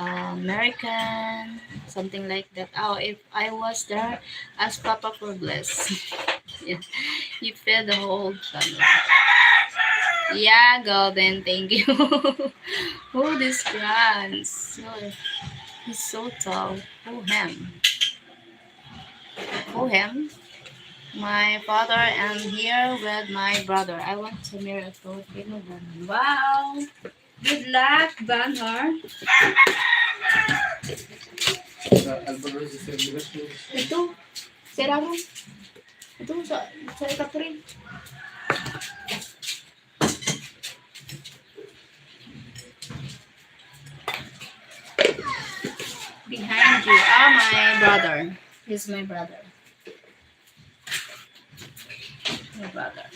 Uh, American, something like that. Oh, if I was there, ask Papa for bless. Yeah. You fed the whole family. Yeah, Golden, thank you. Who this grand? So, he's so tall. Who him? Who him? My father, I'm here with my brother. I want to marry a Filipino woman. Wow! Good luck, Banhor. Ito, sira mo. Ito, sa, sa ikapuri. Behind you. Ah, my brother. He's my brother. My brother.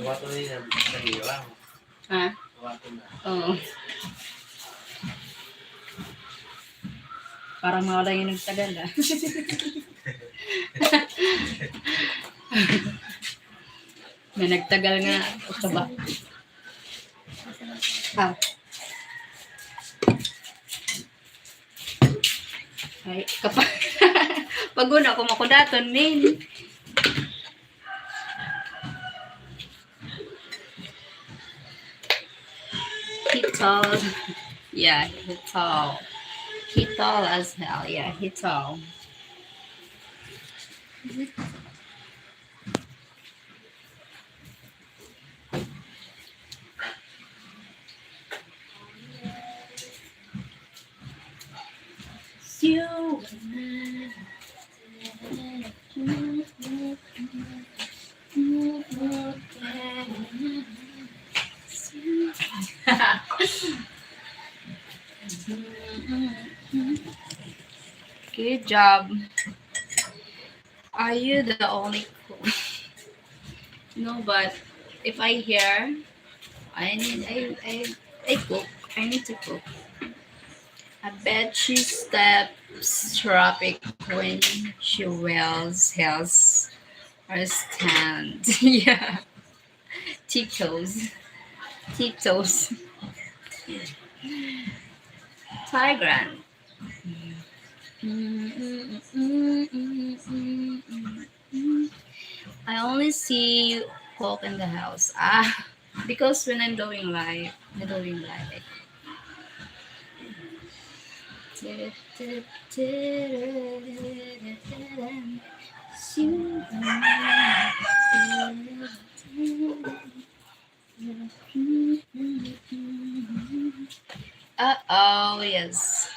Wato na yun, nag-iiwa. Ha? Wato na. Oo. Parang mawala yung nagtagal, ah. May nagtagal nga, ito ba? Ah. Ay, kapa-, pag una, kumakudaton, min. He tall. Yeah, he tall. He tall as hell. Yeah, he tall. Good job. Are you the only cook? No, but if I hear, I need, I, I, I cook. I need to cook. I bet she steps traffic when she wears heels or stand. Yeah. Tiptoes. Tiptoes. Tiger. I only see you cook in the house. Ah, because when I'm doing live, I'm doing live. Uh-oh, yes.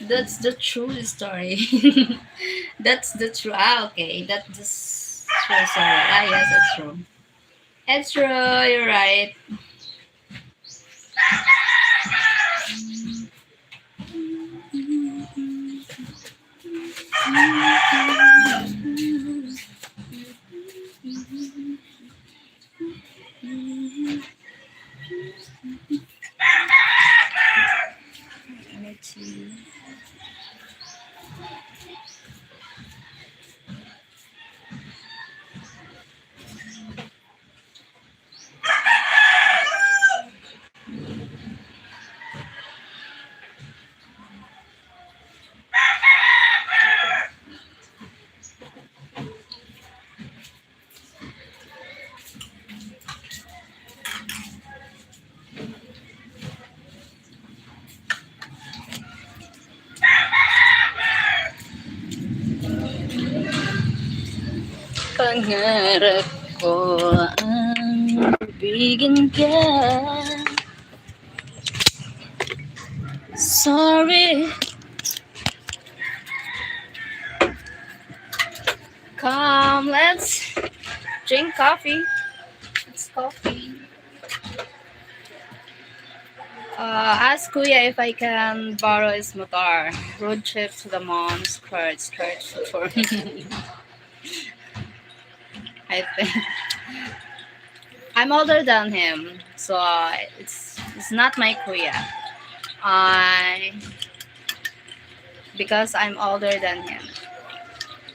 That's the true story. That's the true. Ah, okay. That's the s-, true story. Ah, yes, that's true. It's true. You're right. Pangarap ko ang bigyan ka. Sorry. Come, let's drink coffee. It's coffee. Uh, ask Kuya if I can borrow his motor. Road trip to the mom's church, church for I think I'm older than him, so uh, it's it's not my kuya. I because I'm older than him.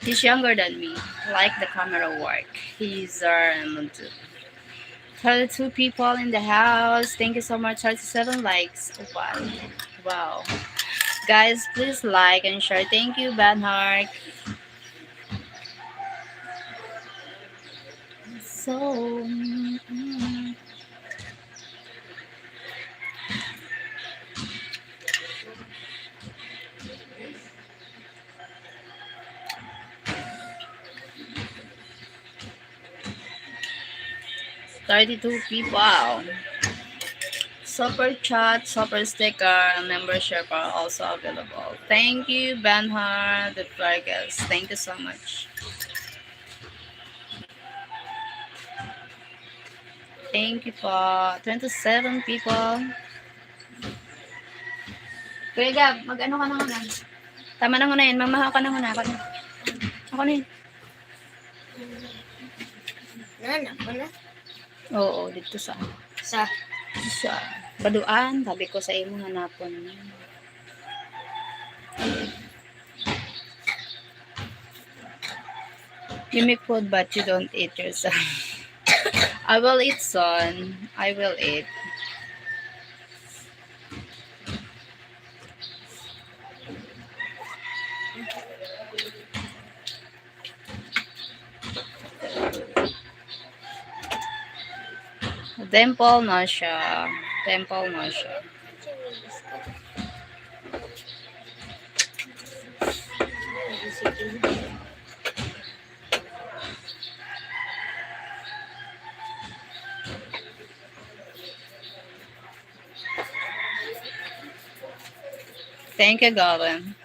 He's younger than me. Like the camera work. He's um, thirty-two people in the house. Thank you so much. Thirty-seven likes. Wow. Wow. Guys, please like and share. Thank you, Banhart. So, mm. Thirty-two people. Super chat, super sticker, and membership are also available. Thank you, Benhar de Vargas. Thank you so much. Thank you po. Twenty-seven people. Kuya Gab, mag-ano ka na muna? Tama na muna yan. Mamahaw ka na muna. Ako na. Ako na yun. Nan, ako na. Oo, dito sa Sa? Sa Baduan. Sabi ko sa imo, hanapon mo. You make food but you don't eat yourself. I will eat soon. I will eat. Dimple na siya. Dimple na siya. Thank you, Gordon.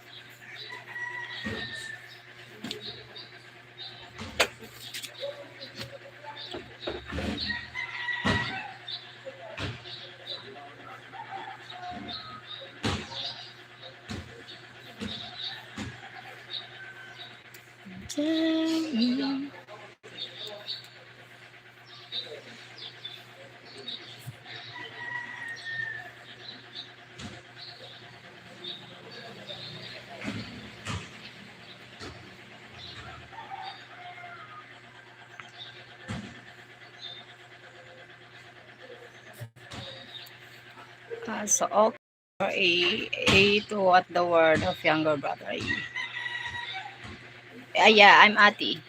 Ah, so, okay. A, A to what the word of younger brother. A. Ah, yeah, I'm ate.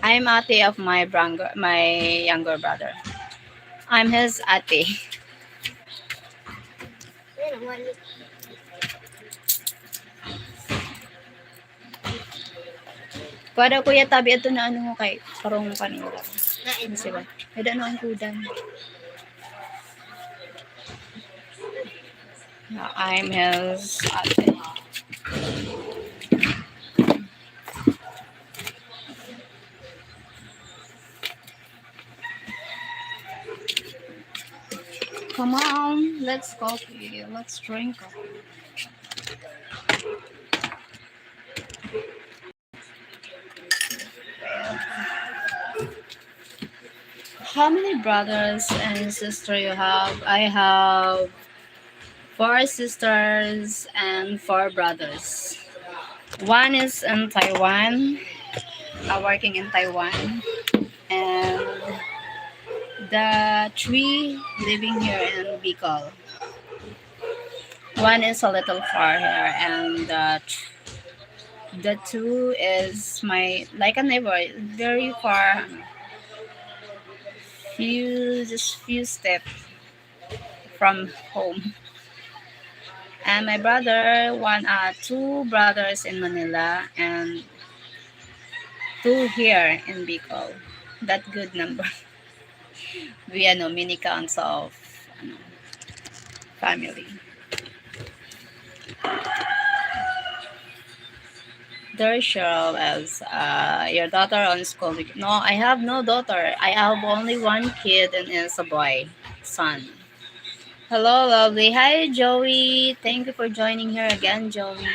I'm ate of my brang-, my younger brother. I'm his ate. Kuha daw, Kuya Tabi, ito na ano mo kay parong kanila. Ano sila? May dano ang kudan. Na I'm his ate. Come on, let's coffee. Let's drink coffee. How many brothers and sister you have? I have four sisters and four brothers. One is in Taiwan, uh, working in Taiwan, and the three living here in Bicol. One is a little far here, and the, the two is my, like a neighbor, very far, few, just few steps from home. And my brother, one, uh, two brothers in Manila, and two here in Bicol. That good number. We, ano, mini counts of, ano, family. There, Cheryl, as, uh, your daughter on school. No, I have no daughter. I have only one kid, and it's a boy, son. Hello, lovely. Hi, Joey. Thank you for joining here again, Joey.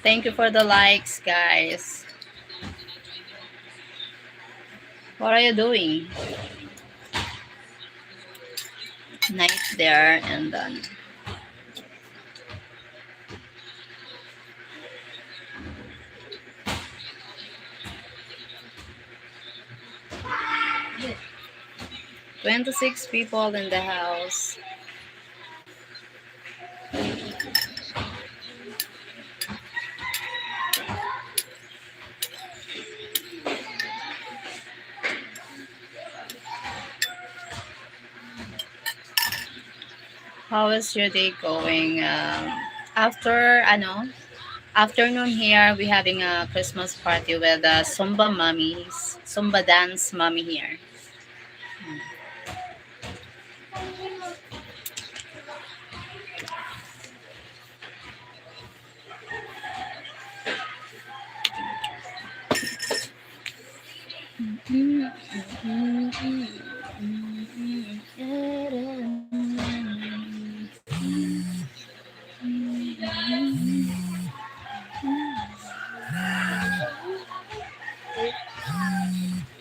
Thank you for the likes, guys. What are you doing? Night there and then twenty-six people in the house. How is your day going? Um, after, ano, afternoon here, we having a Christmas party with, uh, Zumba mommies, Zumba dance mommy here.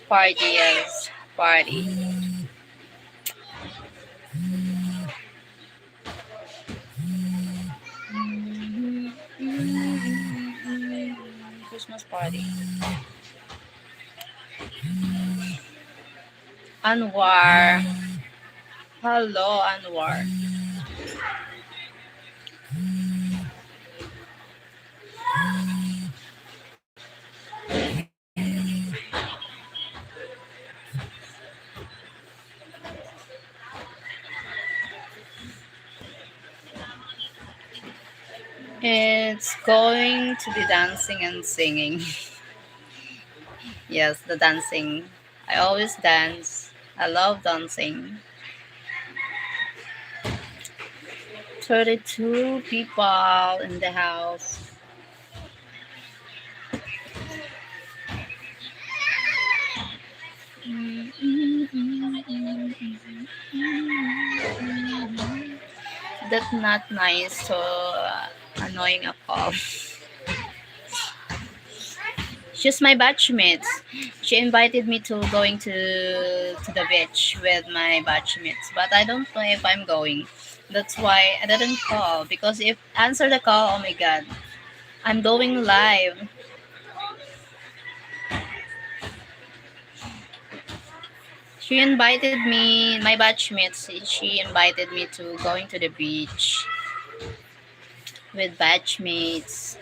Party, yes, party. Christmas party. Anwar. Hello, Anwar. It's going to be dancing and singing. Yes, the dancing. I always dance. I love dancing. Thirty-two people in the house. That's not nice. So, uh, annoying ako. She's my batchmate. She invited me to going to, to the beach with my batchmates, but I don't know if I'm going. That's why I didn't call, because if answer the call, oh my God, I'm going live. She invited me, my batchmates, she invited me to going to the beach with batchmates.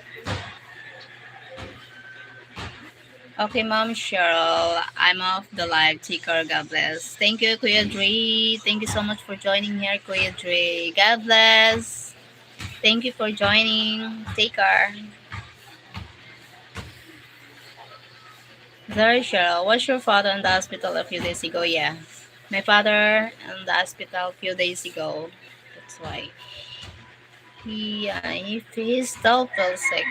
Okay, Ma'am Cheryl, I'm off the live. Take care. God bless. Thank you, Kuya Dre. Thank you so much for joining here, Kuya Dre. God bless. Thank you for joining. Take care. Sorry, Cheryl. Was your father in the hospital a few days ago? Yeah. My father in the hospital a few days ago. That's why. He, uh, he, he still feels sick.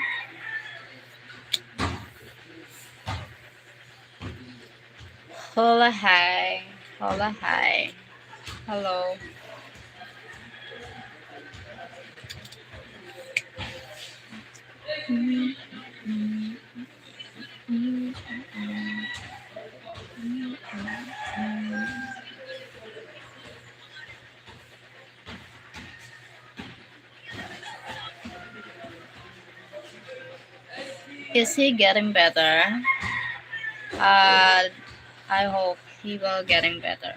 Hola, hi. Hola, hi. Hello. Is he getting better? Uh, I hope he will getting better.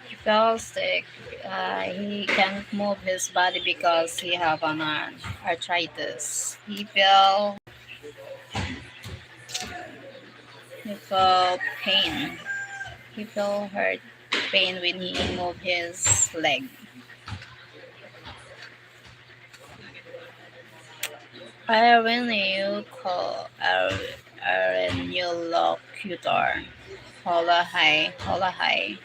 He fell sick. Uh, he can't move his body because he have an, uh, arthritis. He fell, he felt pain. He felt hurt. pain when he move his leg. Irene, you call Irene, you look cuter. Hola, hi. Hola, hi.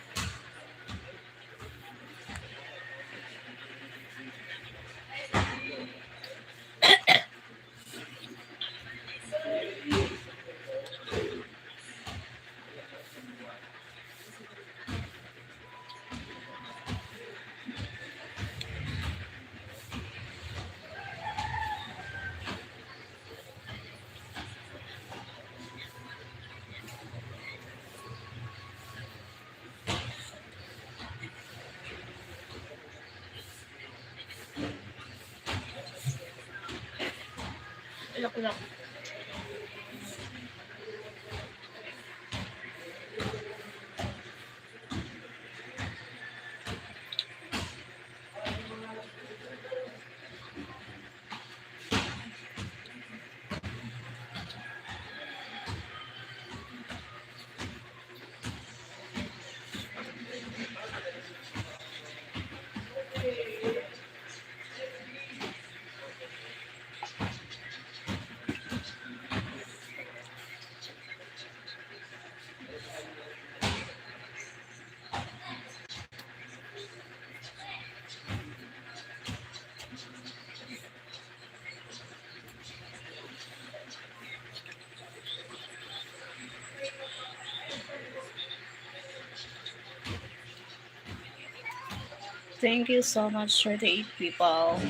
Thank you so much, thirty-eight people.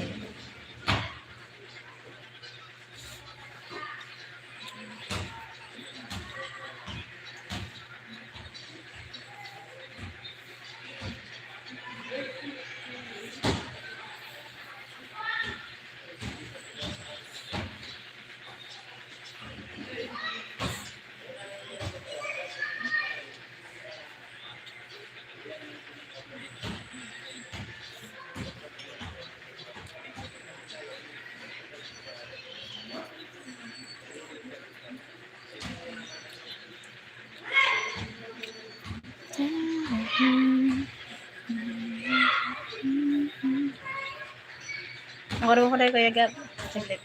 Ang araw ko na, Kuya Gab. Saglit.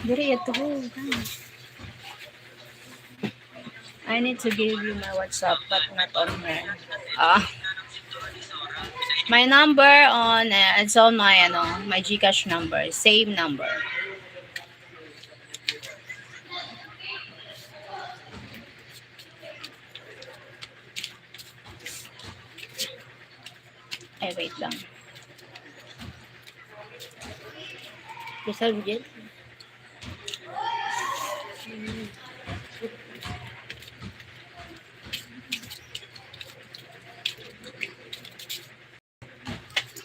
Diri, ito. I need to give you my WhatsApp, but not on here. Ah. My number on, uh, it's on my, ano, my GCash number. Same number. Ay, wait lang. Rizal Gel.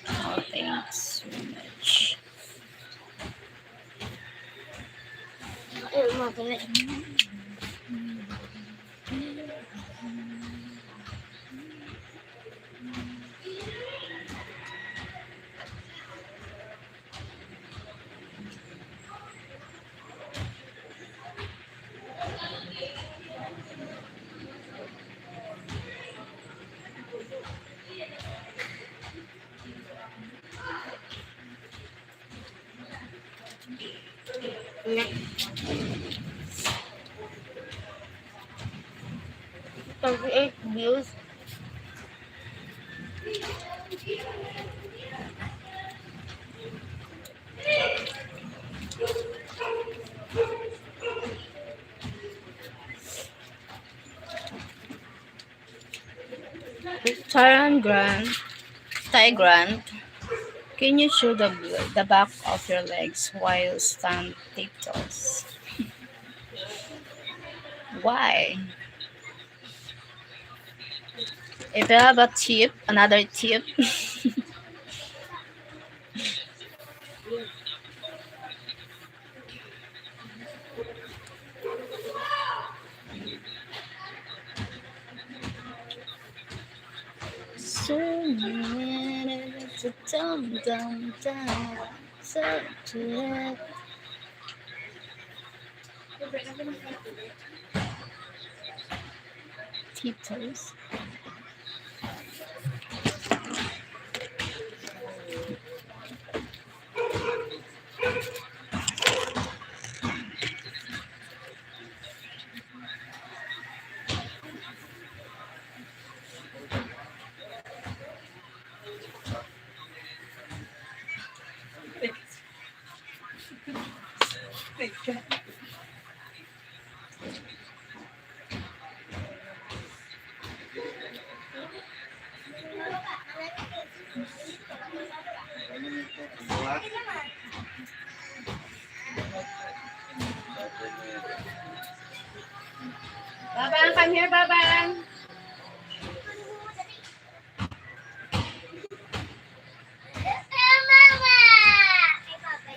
Oh, thanks so much. Ayun, mga kamay. Next. Thirty-eight views. Taran Grant, Ty Grant, can you show the, the back of your legs while stand tiptoes? Why? If you have a tip, another tip. Keep toes. Babang, come here, Babang.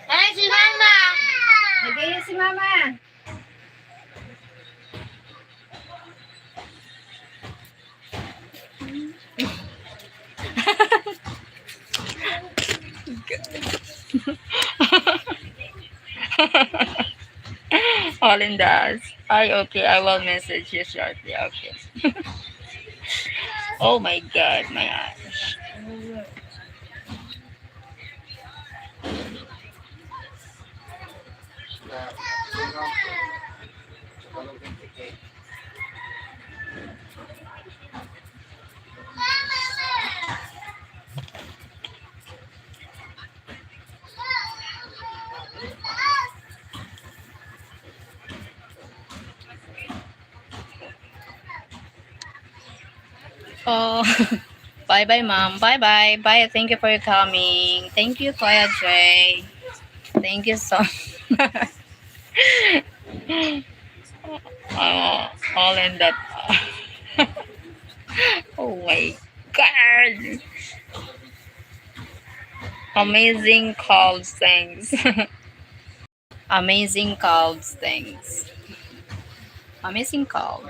Ay, si Mama! Nag-iyo si Mama. All in the ass. Ay, okay. I will message you shortly. Okay. Oh my God, my eyes. Oh, bye-bye, ma'am. Bye-bye. Bye. Thank you for your coming. Thank you, Kuya Jay. Thank you so much. Oh, all in that. Oh my God. Amazing calves, thanks. Amazing calves, thanks. Amazing calves.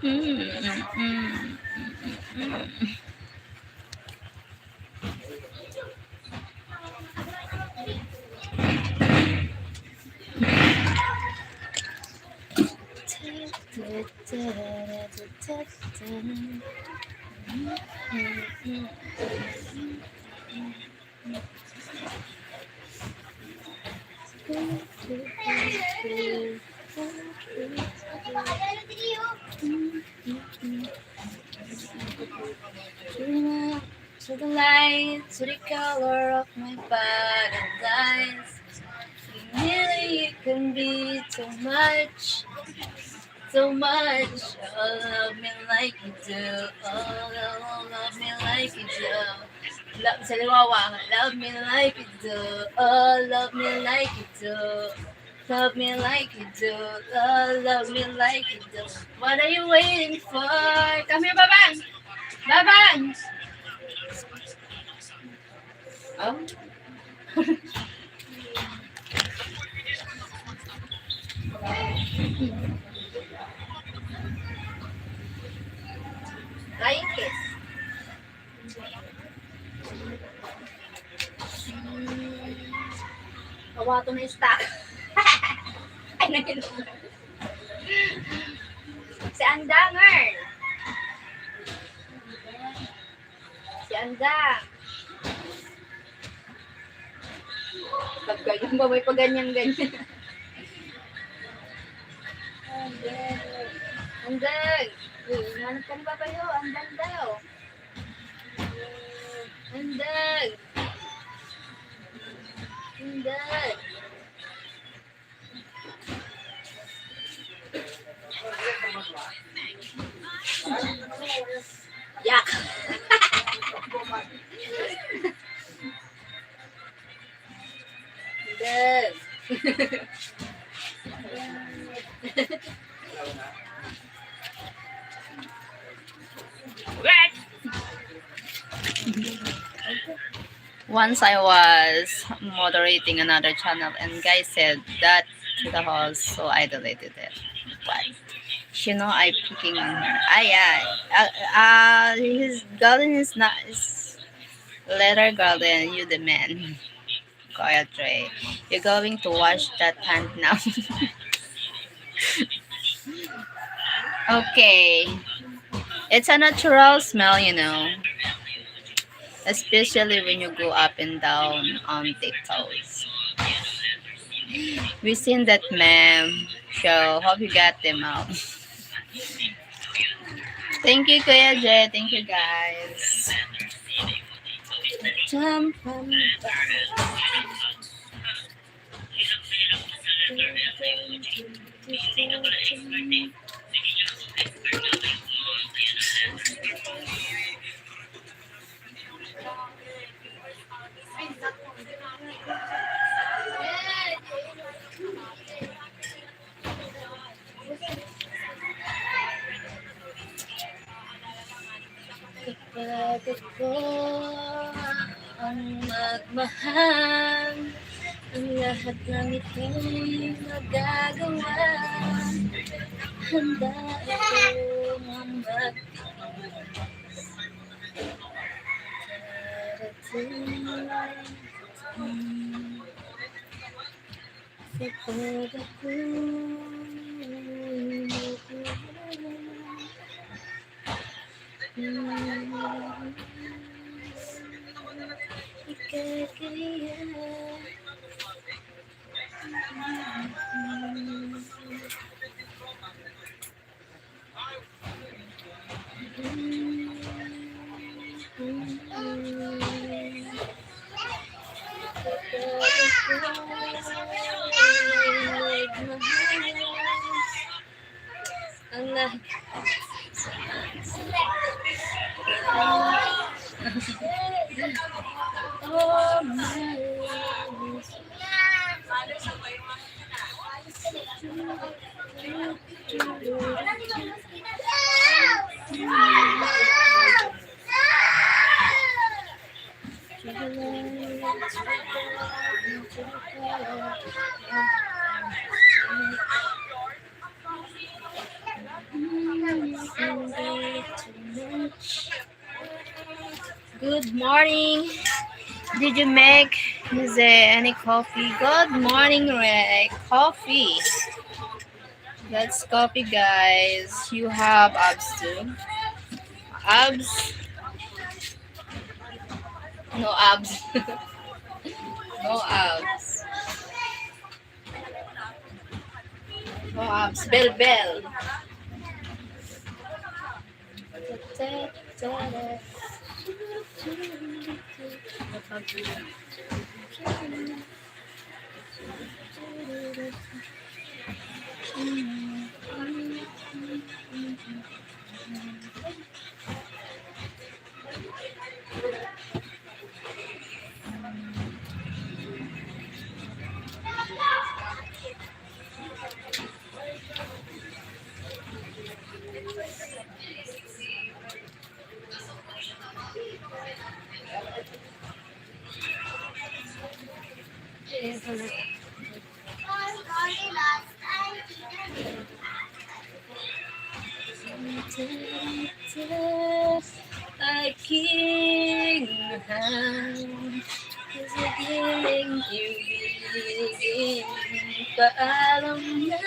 Mm, mm, mm, mm, mm, mm. To the light, to the color of my paradise. Really, you can be too much, too much. Oh, love me like you do. Oh, love, oh, love me like you do. Love, sa liwawa, love me like you do. Oh, love me like you do. Love me like you do. Oh, love me like you do. What are you waiting for? Come here, Babang. Babang. Oh. Flying kiss. Hmm. Kawato na stock. Ay, naging si Andang, girl. Si Andang. Pagka yung ba may paganyan-ganyan. Andang. Andang. Uy, hinahanap ka ni Papa Yo. Andang daw. Andang. Andang. Yak. Good. Once I was moderating another channel and guy said that to the host, so I deleted it. But you know, I picking on her. Ay, ay. Uh, uh, his garden is not, is letter garden, you the man. Kuya Dre, you're going to wash that pant now. Okay. It's a natural smell, you know. Especially when you go up and down on tiptoes. We seen that, ma'am. So, hope you got them out. Thank you, Kuya Jay. Thank you, guys. Jump on the Kapag ako ang magmahal, ang lahat ng ito'y magagawa. Handa akong magtiis. Darating kapag ako ikakaya. Ang lahat. Oh my. Good morning. Did you make, Jose, any coffee? Good morning, Rick. Coffee. That's coffee, guys. You have abs too. Abs? No abs. No abs. No abs. Bell, bell. Aking mahal, saging ibigin, paalam na.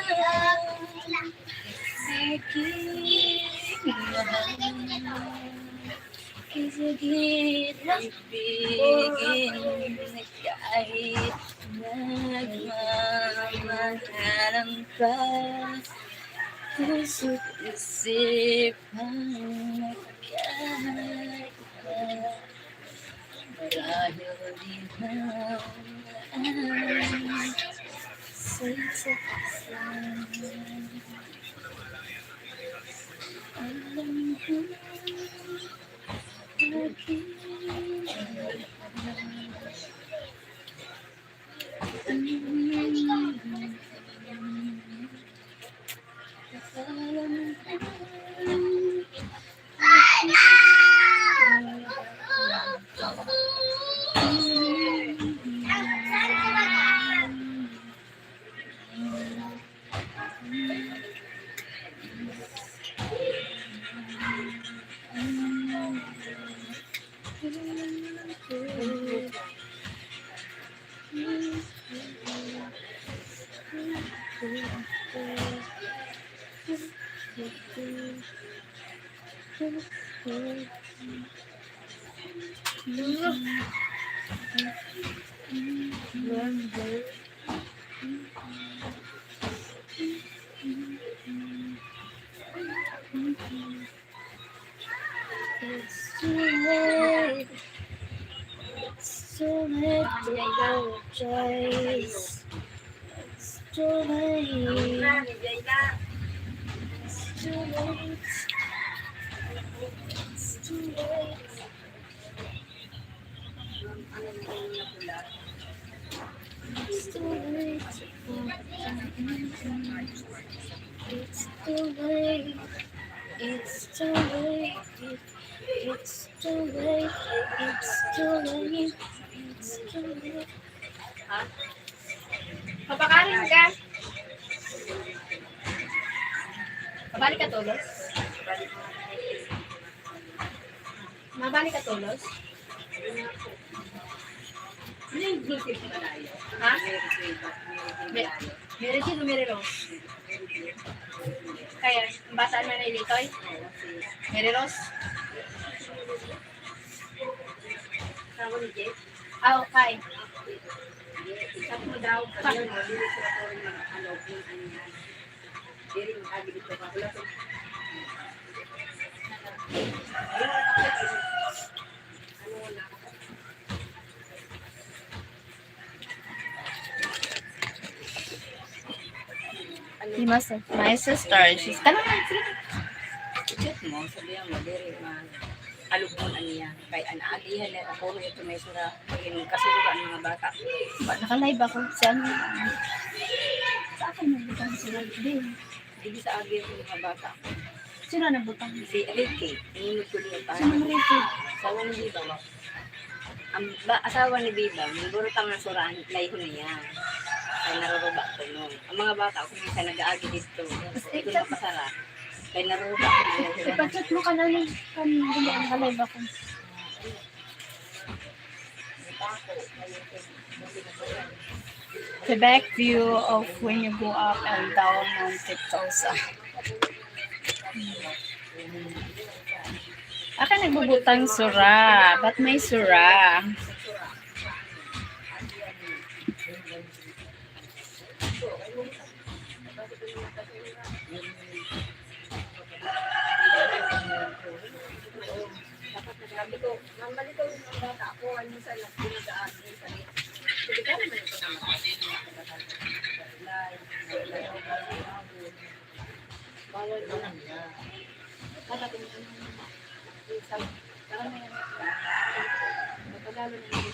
Aking mahal, saging ibigin, kahit nagmamahalan pa, puso't isipan magkaiba. Marahil di na sa isa't isa. Alam ko, aking It's too late. It's too late to apologize. It's too late. It's too late. It's too late. It's too late. It's too late. It's too late. It's too late. It's too late. It's too late. Ha? Papakain ka? Mabalik ka tolos? Mabalik ka tolos? Ha? May, Mary Jane o Mary Rose? Kaya, ang bata na na ilitoy? Mary Rose? Tawag ni Jay? Ah, okay. Sabi mo daw, sabi mo, dili sila pwede mag-, ano, kung ano yan. Dili mag-agi dito pa. Wala pa. Ano na? Di mas, my sister, she's, tanong mo, sige. I-chat mo, sabihan mo, diri, ma-, alugmon an iya. Kay an aagihan niya, puro ito may sura. Pag yung kasulog ang mga bata. Ba, naka-live ako. Saan? Sa akin, nagbutang sila. Di. Di sa agi ang mga bata. Sino nagbutang? Si Ricky. Inunod ko niya pa. Sino ang Ricky? Asawa ni Bibang. Ang ba, asawa ni Bibang, siguro pang nasurahan, layhon niya. Kaya narurubak ko, no. Ang mga bata, kung minsan nag-aagi dito, tapos di ko napasara. Kaya narurubak ko na yun. Ipag-chat mo ka na yun. Kan, hindi, ang kalay ba kung The back view of when you go up and down Monte Tosa. Akan nagbubutang sura. Ba't may sura? Sabi ko, "Ma'am, malito yung mga bata ko, ano sa nag-, pinag-aaral yung sabi." Sabi ka naman ito naman. Bawal na. Dapat yung ano, yung sa, parang may ano, matagal na yung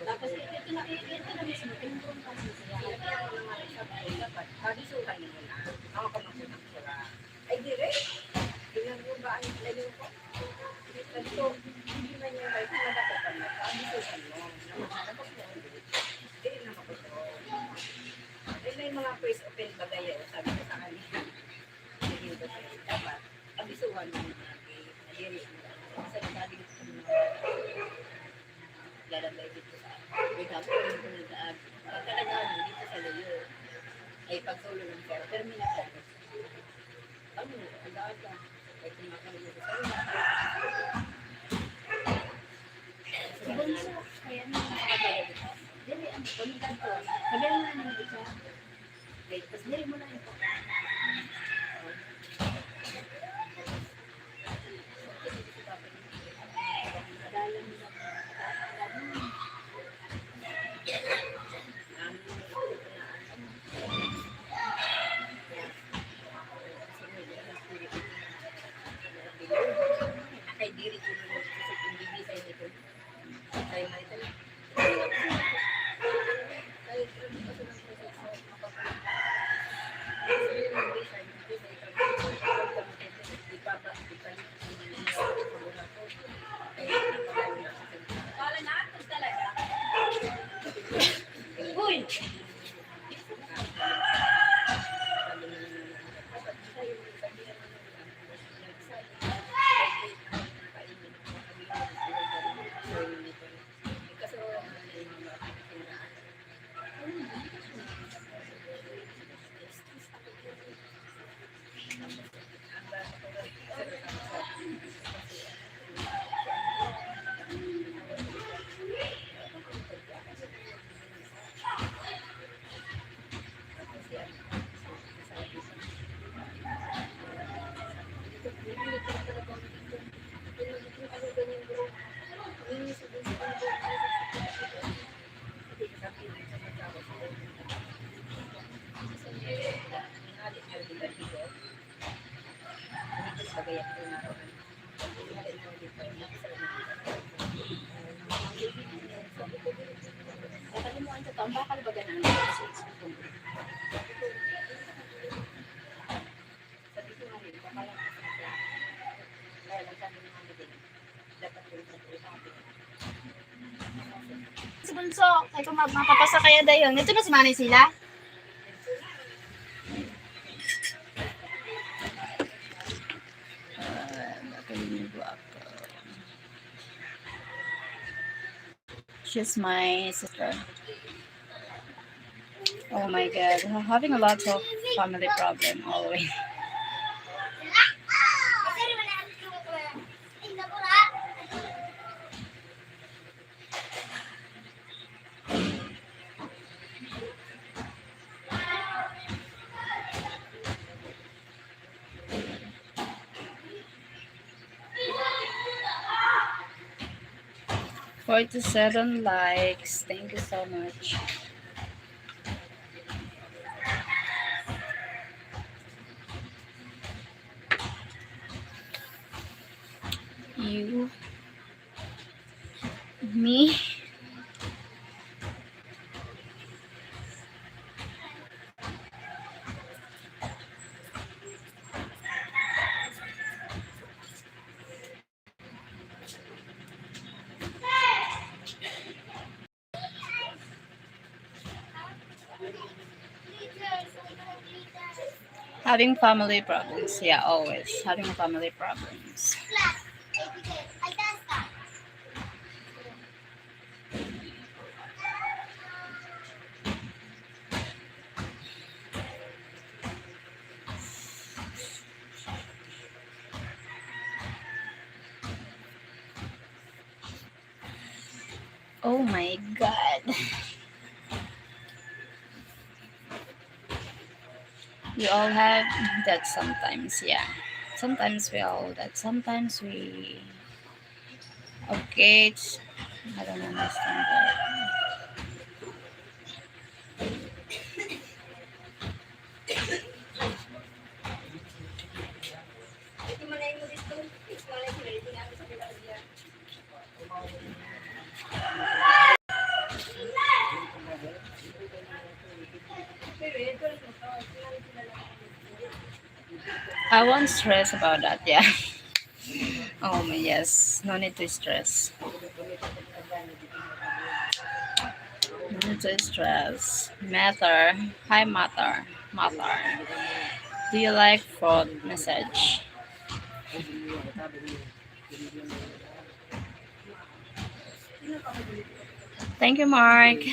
Tapos ito, ito na, ito na mismo, tinurong pa siya. Kaya mga isa pa, dapat, pabisuhan mo na. Ako ka magpapasura. Ay, dire. Pinagubaan na yun po. Sabi ko, hindi man yung kahit na dapat ka na, pabisuhan mo. Tapos mo, hindi na makuha. Ay, may mga first offend bagay, eh, sabi ko sa kanya. Hindi ko siya dapat. Abisuhan mo yung mga gay. Ayun, sa sabi ko sa mga lalabay dito sa, for example, yung kung nag-aag-, pagka nag-aag-, dito sa layo, ay pagsulo ng pera, pero may nagkakos. Ano, nag-aag-, ay kumakain dito sa layo. Bunso, kaya naman nakakaya dito. Dili, ang pagkakas ko, sabihan mo na ng isa. Wait, tas diri mo na yung pagkain. Kay diri ko na nagsusok yung bibisay nito. Ay, kung ma-, mapapasa kaya dayon. Ito na si Manay sila. Ah, nakaliligo ako. She's my sister. Oh my God, ha-, having a lot of family problem always. Forty-seven likes. Thank you so much. You, me. Having family problems. Yeah, always having family problems. Oh my God. We all have that sometimes, yeah. Sometimes we all that. Sometimes we, okay, it's, I don't understand that. I won't stress about that, yeah. Oh, yes. No need to stress. No need to stress. Matter. Hi, Matter. Matter. Do you like fraud message? Thank you, Mark.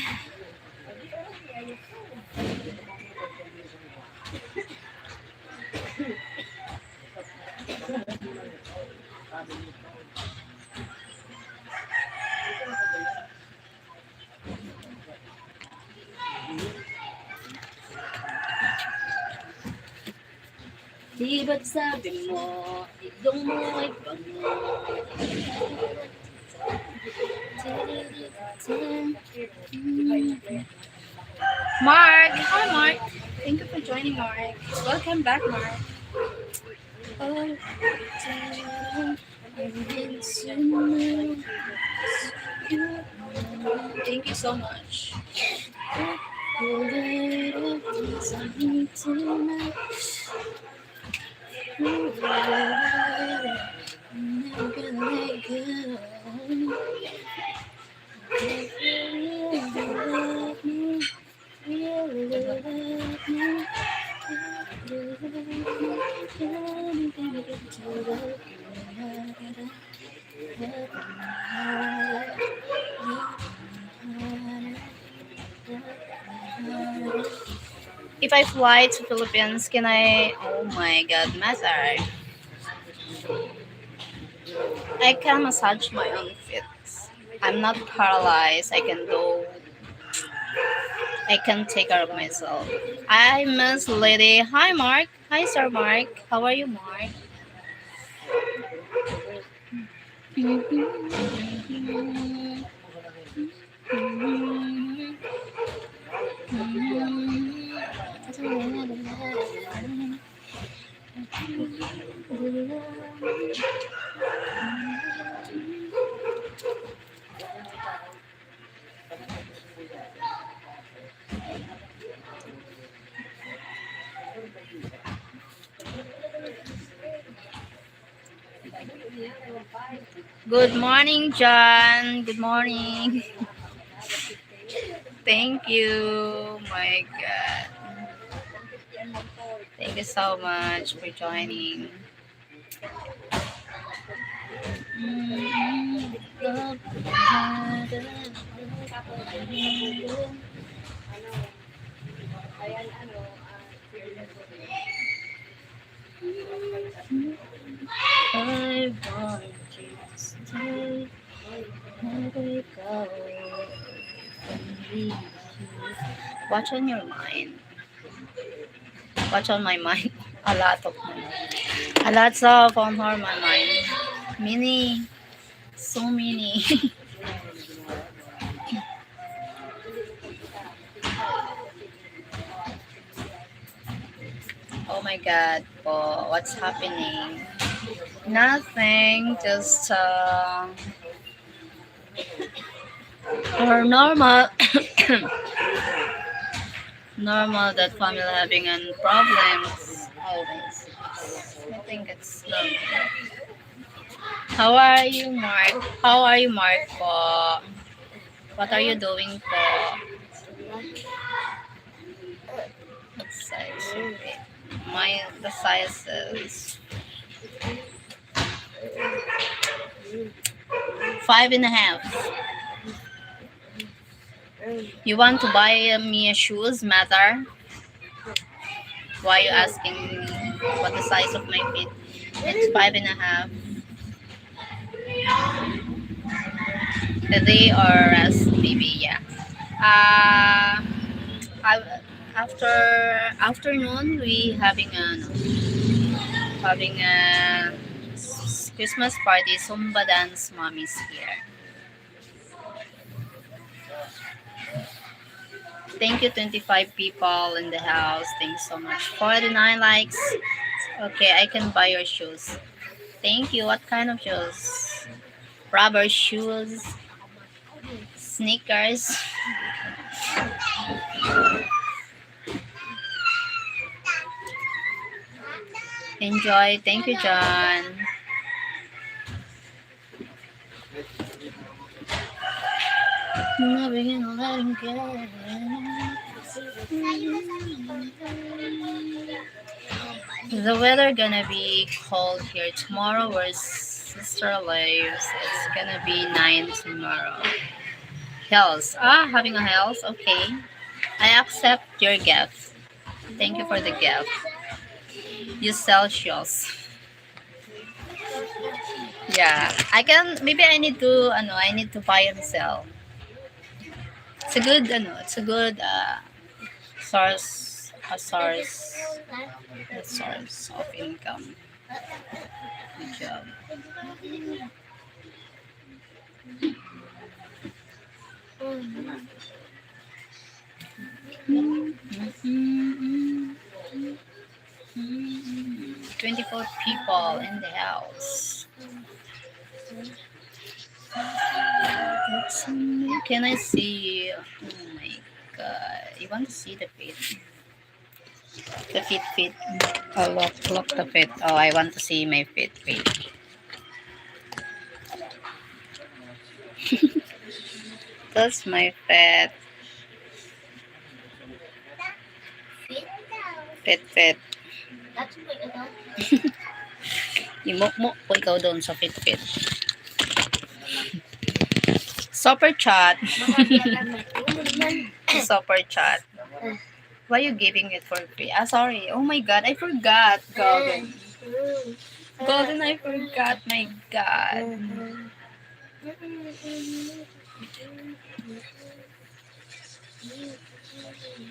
Di ba't sabi mo, ilong mo ay bango? Mark! Hi, Mark! Thank you for joining, Mark. Welcome back, Mark. Oh, thank you so much. If I fly to Philippines, can I, oh my God, Master. I can massage my own feet. I'm not paralyzed. I can do, I can take care of myself. I miss Lady. Hi, Mark. Hi, Sir Mark. How are you, Mark? Good morning, John. Good morning. Thank you. My God. Thank you so much for joining. I want you to stay. Never go from me. What's on your mind? What's on my mind? A lot of mind. A lot of on her my mind. Many. So many. Oh my God po. What's happening? Nothing. Just uh, our normal. Normal that family having an problems always. I think it's normal. How are you, Mark? How are you, Mark po? What are you doing po? What size of it? My, the sizes. Five and a half. You want to buy me a shoes, mother? Why you asking me what the size of my feet? It's five and a half. Today or as maybe, yeah. Uh, I, after afternoon, we having a, ano, having a s- Christmas party, Zumba dance, mommy's here. Thank you, twenty-five people in the house. Thanks so much. Forty-nine likes. Okay, I can buy your shoes. Thank you. What kind of shoes? Rubber shoes. Sneakers. Enjoy. Thank you, John. Never gonna let him go. The weather gonna be cold here tomorrow where sister lives. It's gonna be nine tomorrow. Heels. Ah, having a heels? Okay. I accept your gift. Thank you for the gift. You sell shoes. Yeah, I can, maybe I need to, ano, I need to buy and sell. It's a good, ano, it's a good uh, source, a source, a source of income. Good job. Twenty-four people in the house. Can I see? Oh my God. You want to see the feet? The feet, feet. Oh, look, look the feet. Oh, I want to see my feet, feet. That's my feet. Feet, feet. Imukmuk po ikaw doon sa feet, feet. Super chat. Super chat. Why you giving it for free? Ah, sorry. Oh my God, I forgot, Golden. Golden, I forgot. My God.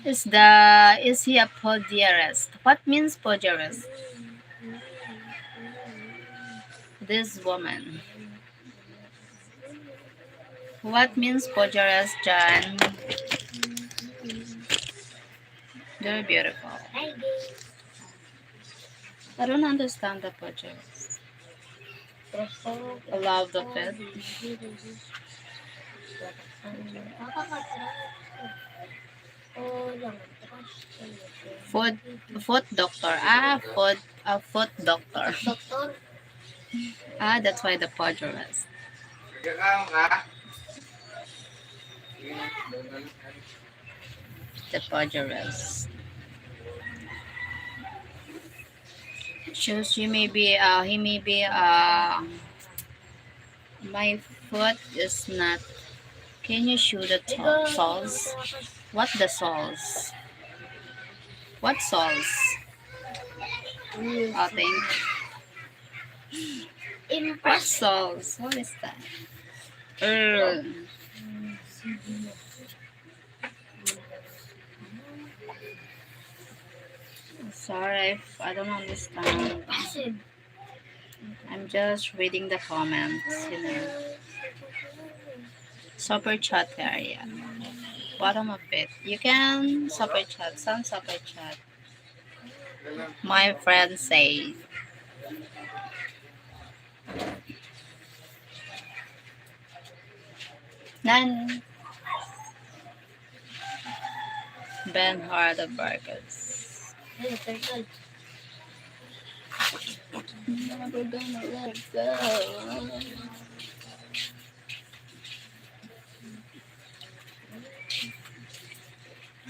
Is the is he a podiarist? What means podiarist? This woman. What means podiarist, John? Very beautiful. I don't understand the podiarist. I love the pet. Foot, foot doctor. Ah, foot, a foot doctor. Doctor. Ah, that's why the podiarist. the Padres. Shoes, you may be, uh, he may be, uh, my foot is not. Can you show the to- soles? What the soles? What soles? Oh, thank you. What soles? What is that? Uh, sorry, I don't understand. I'm just reading the comments, you know. Super chat area. Bottom of it. You can super chat. Some super chat. My friend say. Nan. Ben Hard of Burgers. Never gonna let go.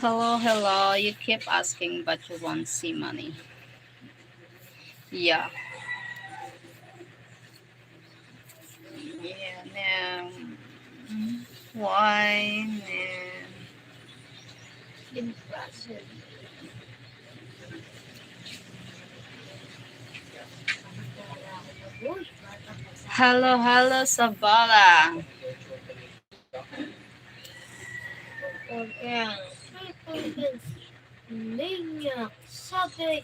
Hello, hello. You keep asking, but you won't see money. Yeah. Yeah, no. Why? No. Hello, hello, Sabala. Ayan. Maniac, sabi.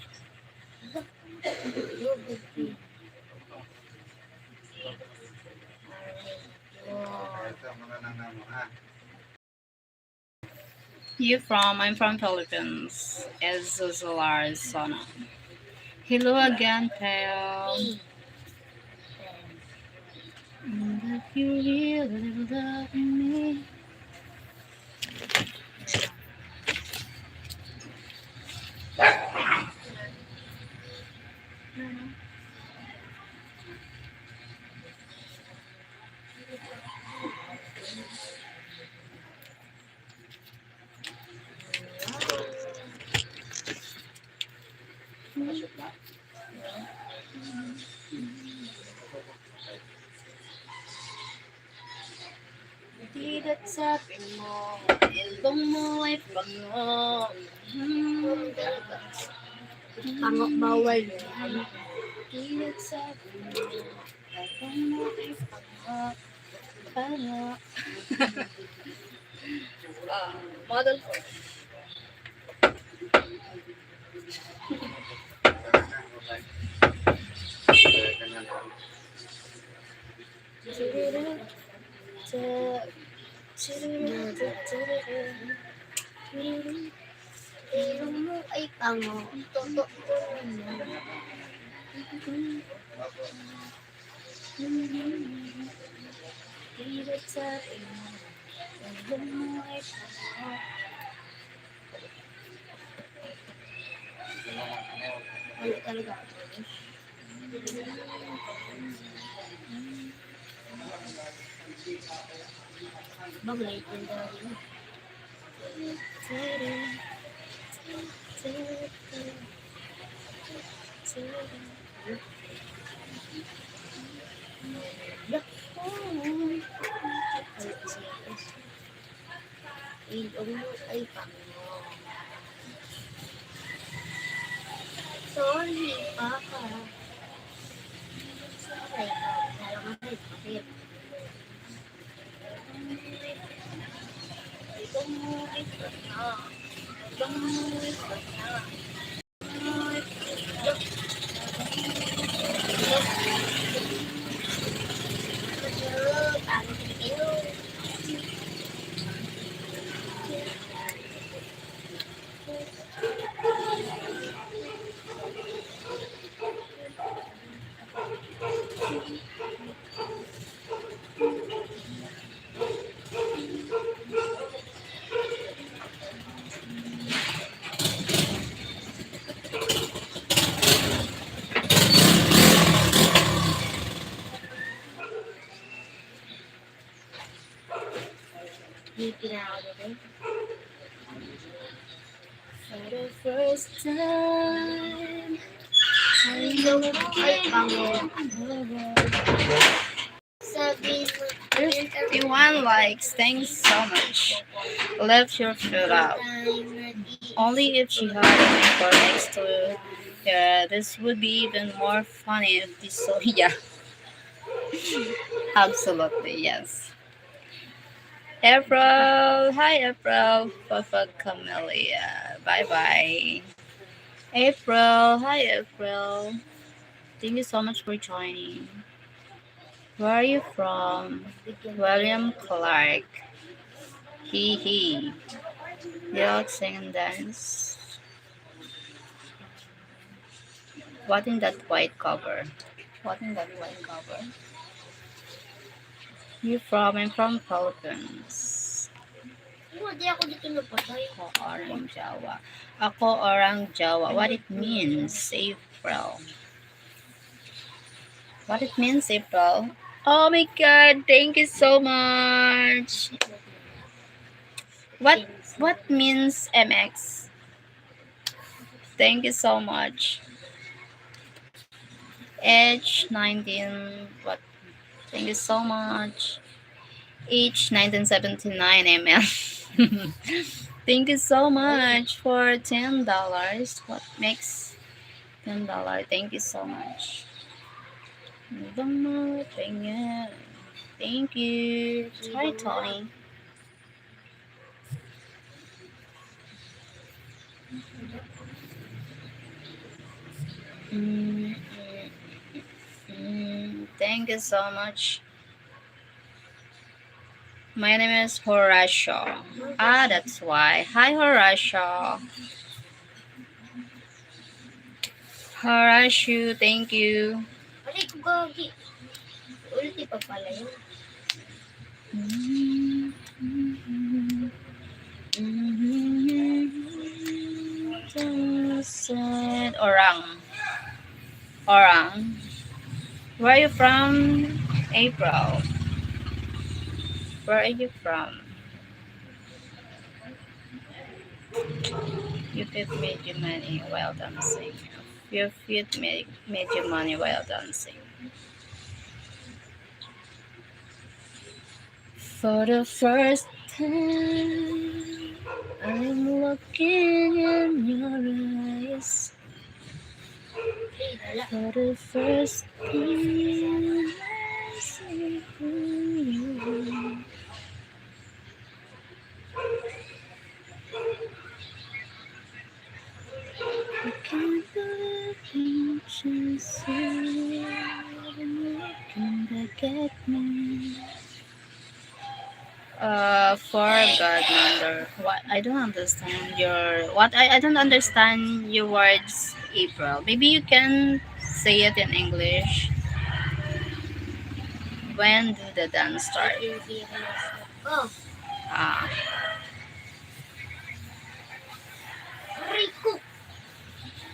You from? I'm from Philippines. Is Zolar Sona. Hello again, pal. And if you really love me. Didat sabi mo, ilong mo ay pango. Hmm. Pango bawal. Didat sabi mo, ilong mo ay pango. Pango. Ah, model ko. Ilong mo ay pango. Totoo naman. Hirap sa akin. Alam mo ay tama. Wala talaga ako. Bang late yung gawin? Ilong mo ay pango. Sorry, Papa. Sorry, Papa. Parang ang sakit. May pinakaw na rin. Time. Ay, bango. Sabi mo, There's fifty-one likes. Thanks so much. Left your foot out. Only if she had a neighbor next to her, this would be even more funny if this so yeah. Absolutely, yes. April, hi April, Papa Camellia, bye bye. April, hi April. Thank you so much for joining. Where are you from? William Clark. Hee hee. Y'all sing and dance. What in that white cover? What in that white cover? You from? I'm from Philippines. Hindi ako dito napatay. Ako orang Jawa. Ako orang Jawa. What it means, April? What it means, April? Oh my God! Thank you so much. What what means M X? Thank you so much. H nineteen, what? Thank you so much. H nineteen seventy-nine M L. Thank you so much for ten dollars. What makes ten dollar? Thank you so much. Ibang mga tingin. Thank you. Hi, Tony. Mm, mm, mm, thank you so much. My name is Horacio. Ah, that's why. Hi, Horacio. Horacio, thank you. Aray ko, gagi. Ulti pa pala yun. Orang. Orang. Where are you from, April? Where are you from? You give me your money while dancing. You feed me, me your money while dancing. For the first time, I'm looking in your eyes. For the first time, I see who you are. I can't believe you just said you can get me. Uh, for God number. What? I don't understand your, what? I, I don't understand your words, April. Maybe you can say it in English. When do the dance start? Oh. Ah. Aray ko.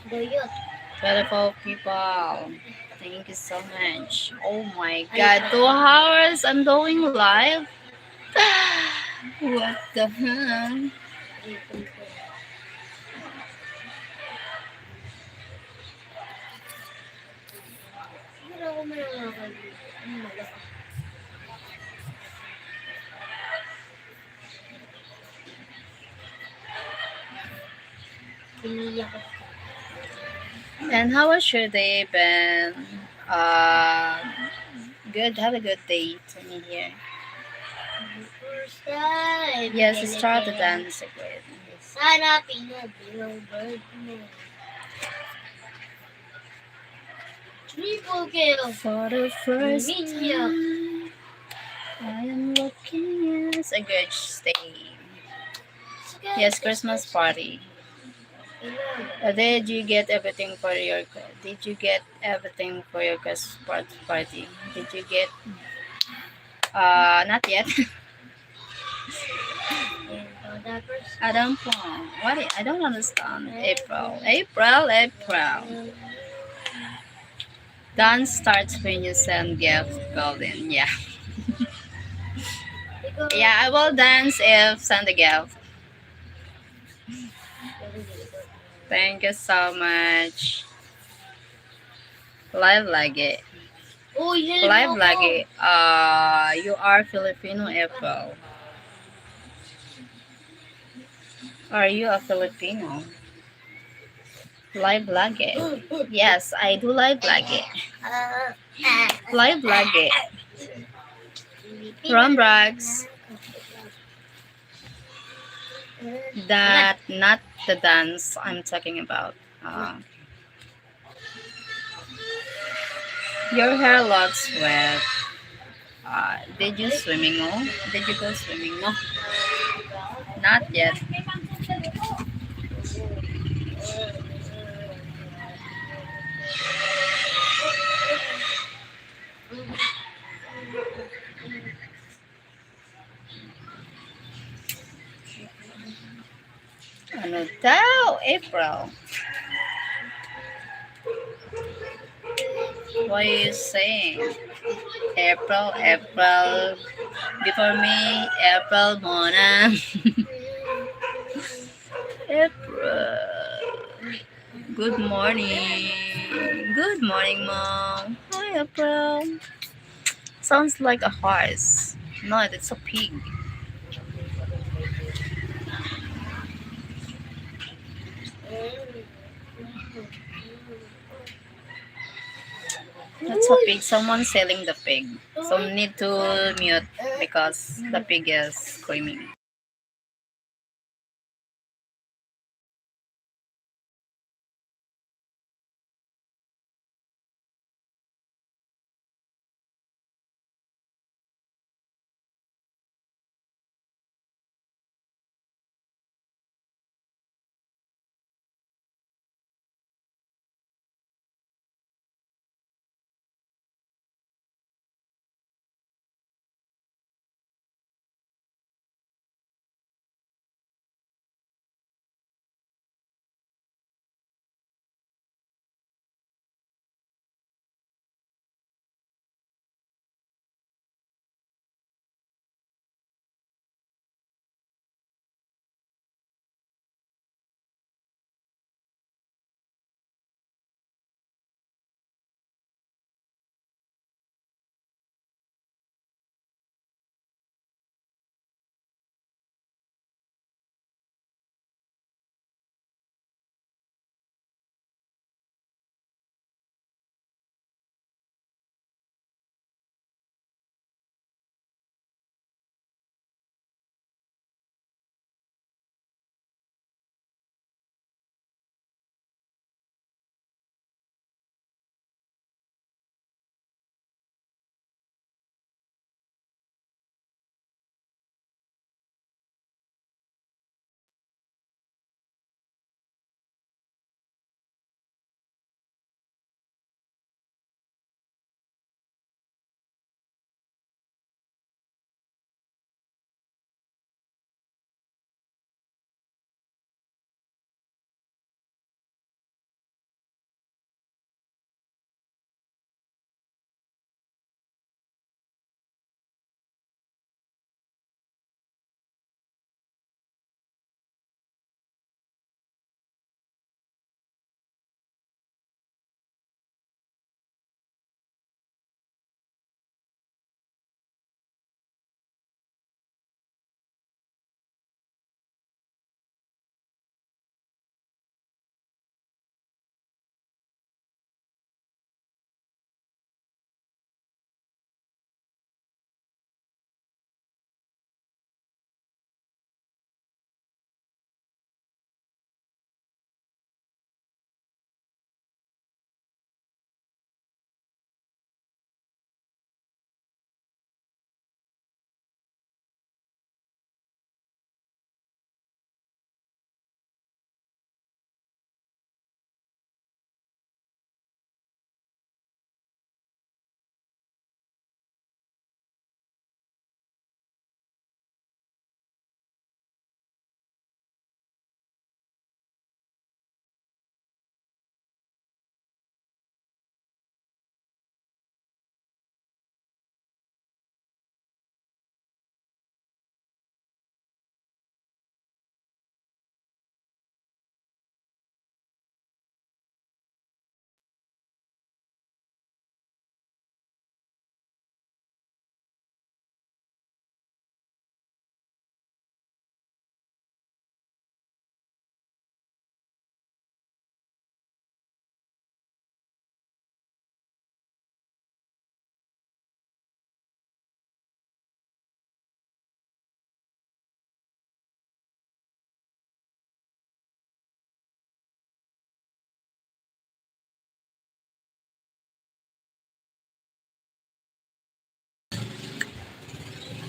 Gayot. Beautiful people. Thank you so much. Oh my God. Two hours I'm doing live. What the hell? Siguro ako man ang mga kaibigan. Ang malakas. Piniyak ako. And how was your day, Ben? Uh, good. Have a good day to me here. First time. Yes, start the dance again. Sana pinag-bird mo. Triple kill. For the first Maniac. Time, I am looking at a good stay. Yes, Christmas party. Uh, did you get everything for your, did you get everything for your Christmas party? Did you get, uh, not yet. I don't know. What I, I don't understand. April. April, April. Dance starts when you send gift, Golden. Yeah. Yeah, I will dance if send a gift. Thank you so much. Live lagi. Uy, hello. Live lagi. Uh, you are Filipino, April. Are you a Filipino? Live lagi. Yes, I do live lagi. Live lagi. Ron Brags. That, not the dance I'm talking about. Uh, your hair looks wet. Uh, did you swimming, no? Did you go swimming, no? Not yet. Ano daw, April? What are you saying? April, April. Before me, April muna. April. Good morning. Good morning, Mom. Hi, April. Sounds like a horse. No, that's a pig. That's a pig. Someone selling the pig. So we need to mute because the pig is screaming.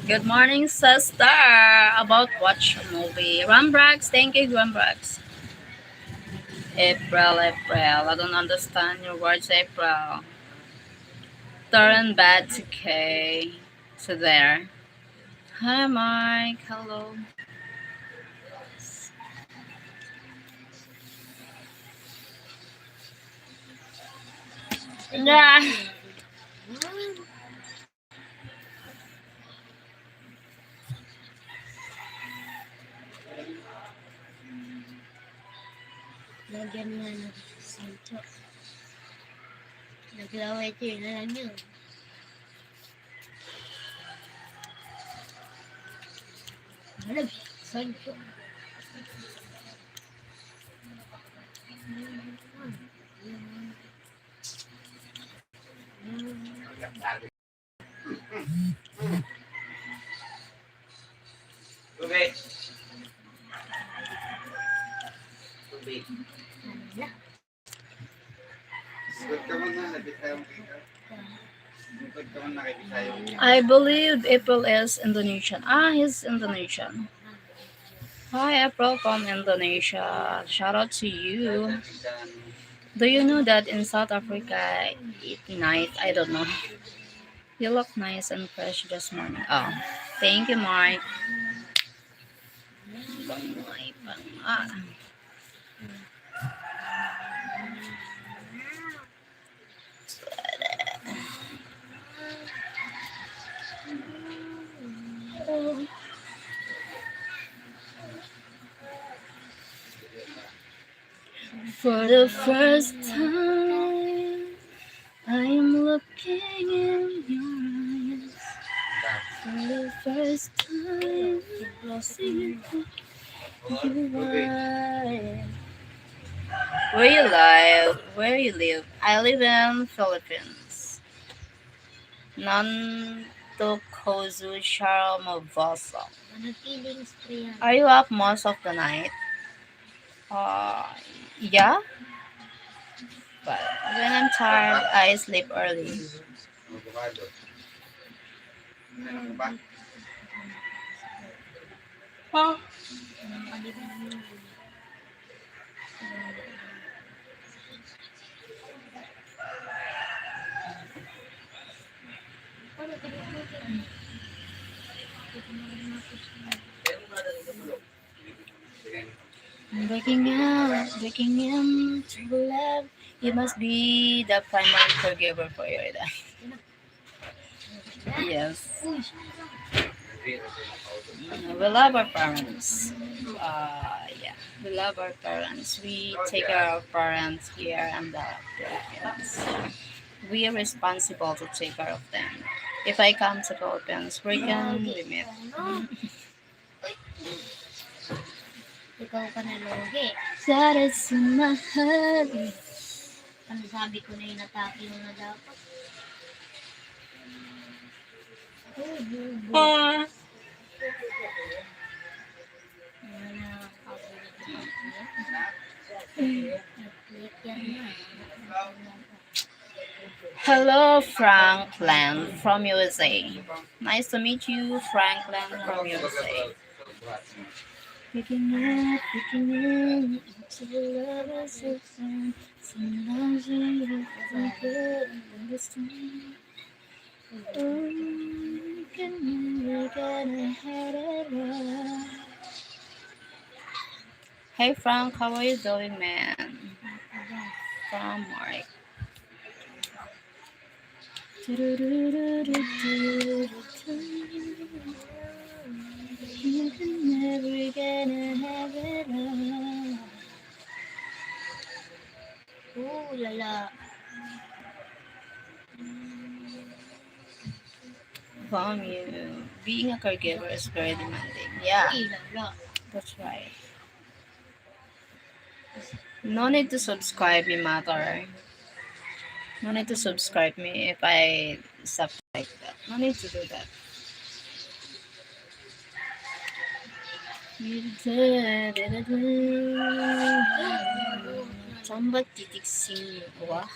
Good morning, sister. About watch a movie. Rambrax, thank you, Rambrax. April, April. I don't understand your words, April. Turn bad to K. So there. Hi, Mike. Hello. Yeah. Lagyan nga ng santro. Naglaway ko yun na lang yun. Alag, santro. Tubig. Tubig. Sigot ka man na, nabitaw mo ka. Sigot ka man na kay Bisaya. I believe April is Indonesian. Ah, he's Indonesian. Hi, April from Indonesia. Shout out to you. Do you know that in South Africa, it night? I don't know. You look nice and fresh this morning. Oh, thank you, Mark. Bangay, banga. For the first time, I am looking in your eyes. For the first time, I see you. Where you live? Where you live? I live in Philippines. Nantokozu Sharmavosa. Ano feelings ko yan? Are you up most of the night? Uh, yeah. But when I'm tired, I sleep early. Abogado. Ano ka ba? Oh. Waking up, waking up to love. You must be the primary caregiver for your dad. Yes. Mm, we love our parents. Uh, yeah, we love our parents. We take care of parents here and the Philippines. We are responsible to take care of them. If I come to Philippines, we can limit. Ikaw ka na lugi. Para sa mahal. Ang sabi ko na inatake mo na dapat. Ah. Wala na ang pag-ulit na. Nag-click yan na. Hello, Franklin from U S A. Nice to meet you, Franklin from U S A. Picking up, picking up, to the love is different. Sometimes you have to understand. Oh, you can never get ahead of love. Hey Frank, how are you doing, man? From Mark. You can never get ahead of love. Ooh, lala. From you, being a caregiver is very demanding. Yeah, Ay, lala. That's right. No need to subscribe me, mother. No need to subscribe me if I stuff like that. No need to do that. Sambat titik sing what?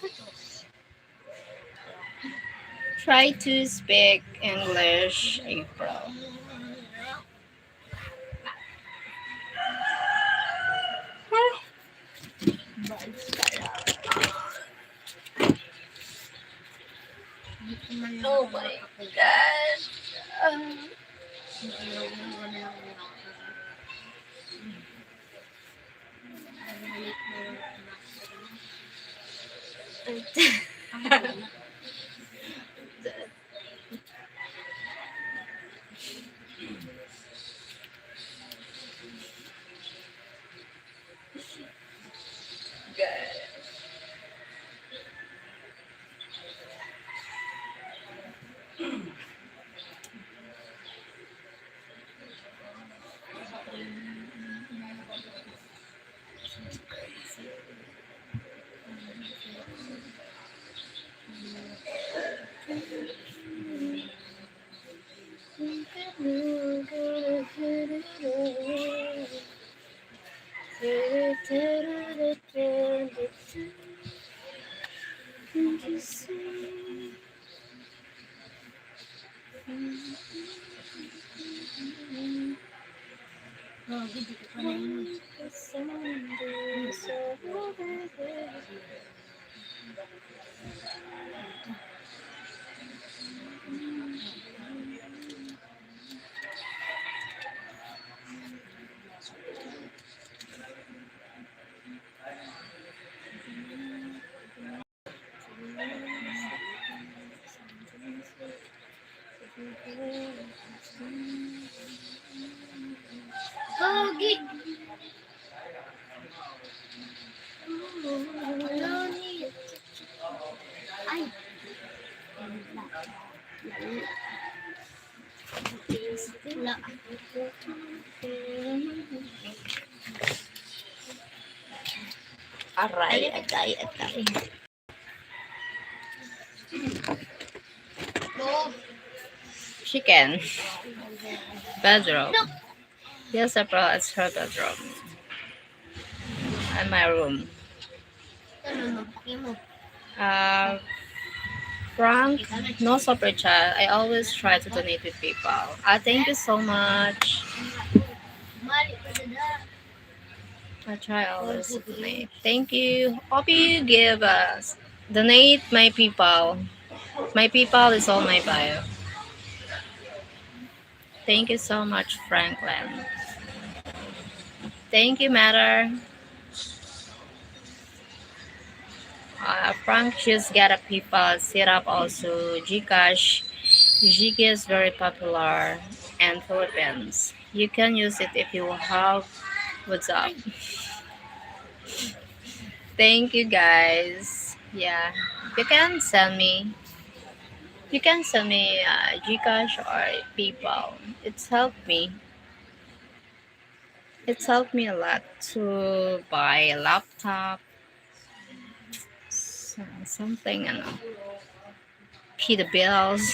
Try to speak English, April. Oh my God. Um, Pogi. Ay. Wala. Aray, agay, agay. Chicken. Bedroom. Yes, April, it's her bedroom. And my room. Uh, Frank, no super chat. I always try to donate with people. Ah, thank you so much. I try always to donate. Thank you. Hope you give us donate my people. My people is all my bio. Thank you so much, Franklin. Thank you, Matter. Uh, Frank just got a PayPal set up also. GCash. GCash is very popular in Philippines. You can use it if you have. What's up? Thank you, guys. Yeah, you can send me. You can send me uh, GCash or PayPal. It's helped me. It's helped me a lot to buy a laptop, so- something, ano, pay the bills.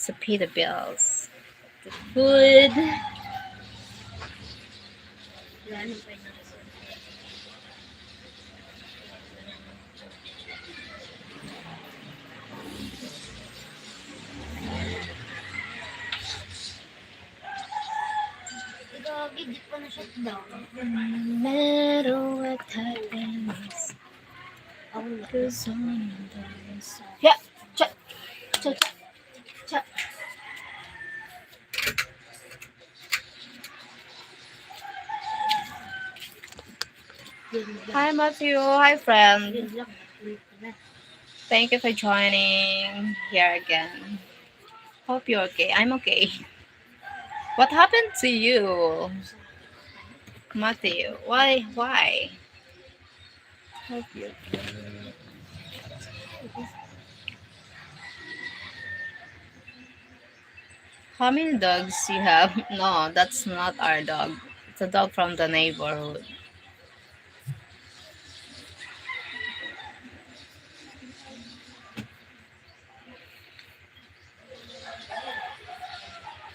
To pay the bills. The food. Gagi, di pa na-shutdown. No matter what happens, ako na. Cause I'm on the side. Yeah. Cha, cha, cha, cha. Hi, Matthew. Hi, friend. Thank you for joining here again. Hope you're okay. I'm okay. What happened to you, Matthew? Why? Why? Hope you're okay. How many dogs you have? No, that's not our dog. It's a dog from the neighborhood.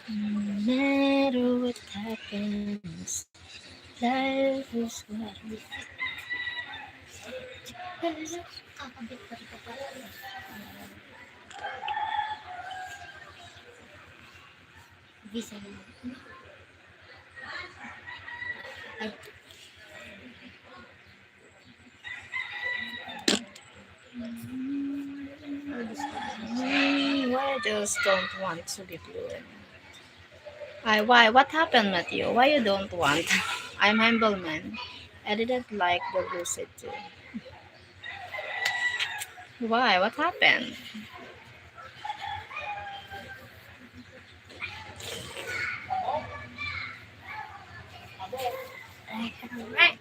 No matter what happens, life is what we. Kakabit pa rin pa pala. Visa na. Ay. Mm, I just don't want to be fluent. I, why? What happened, Matthew? Why you don't want? I'm humble man. I didn't like the blue suit too. Why? What happened? Alright.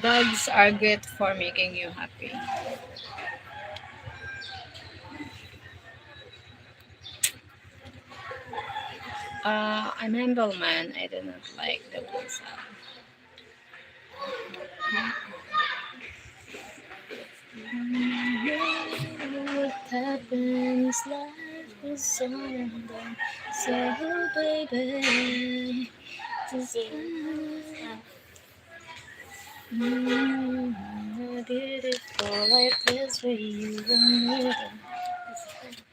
Dogs are great for making you happy. Uh, I'm humble man. I do not like the blue sound. What happens, life goes on and on. So, baby, just mm, a beautiful life is where you and me.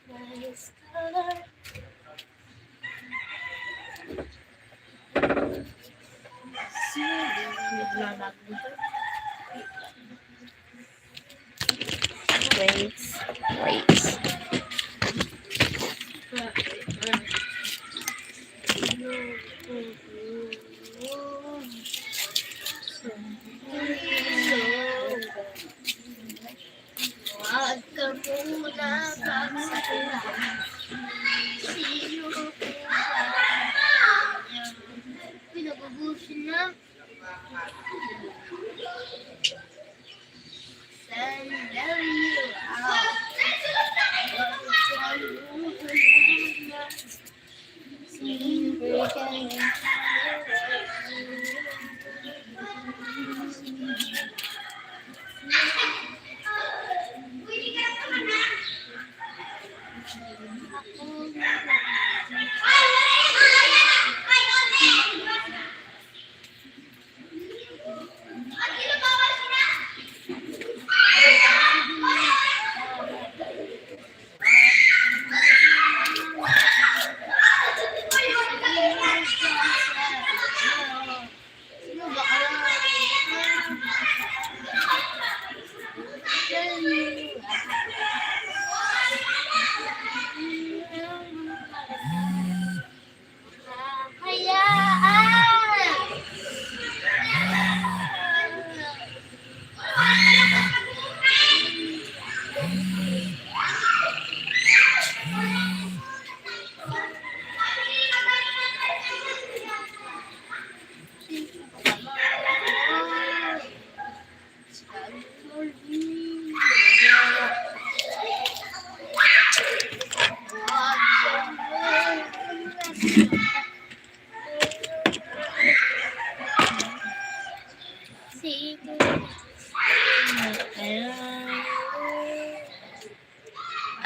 Nice color. Wait, wait. Wag ka muna magsalita. Sino ka? Pinagugusin na. Sandali lang. Wag ka muna.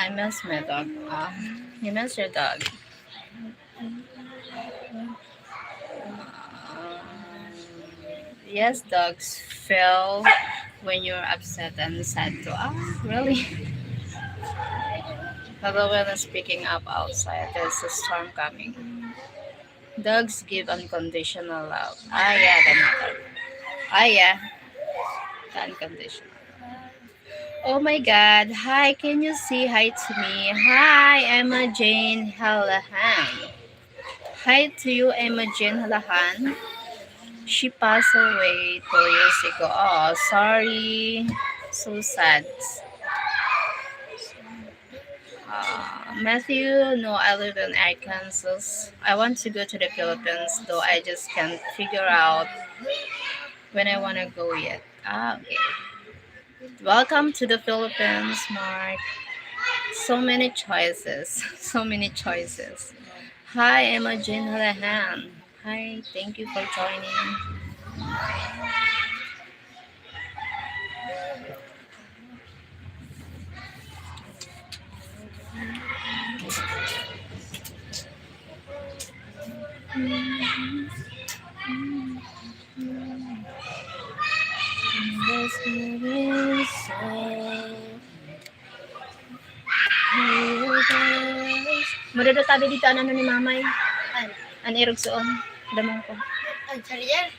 I miss my dog. Ah, you miss your dog. Ah, yes, dogs feel when you're upset and sad too. Ah, really? Although when it's picking up outside, there's a storm coming. Dogs give unconditional love. Ah, yeah, the mother. Ah, yeah. The unconditional love. Oh my God. Hi, can you say hi to me? Hi, Emma Jane Halahan. Hi to you, Emma Jane Halahan. She passed away two years ago. Oh, sorry. So sad. Uh, Matthew, no, I live in Arkansas. I want to go to the Philippines, though I just can't figure out when I wanna go yet. Ah, okay. Welcome to the Philippines, Mark. So many choices. So many choices. Hi, Emma Jane Halahan. Hi, thank you for joining. Madodot tabi dito, ano, ano ni Mamay? An? An irog suon. Damang ko. An charger?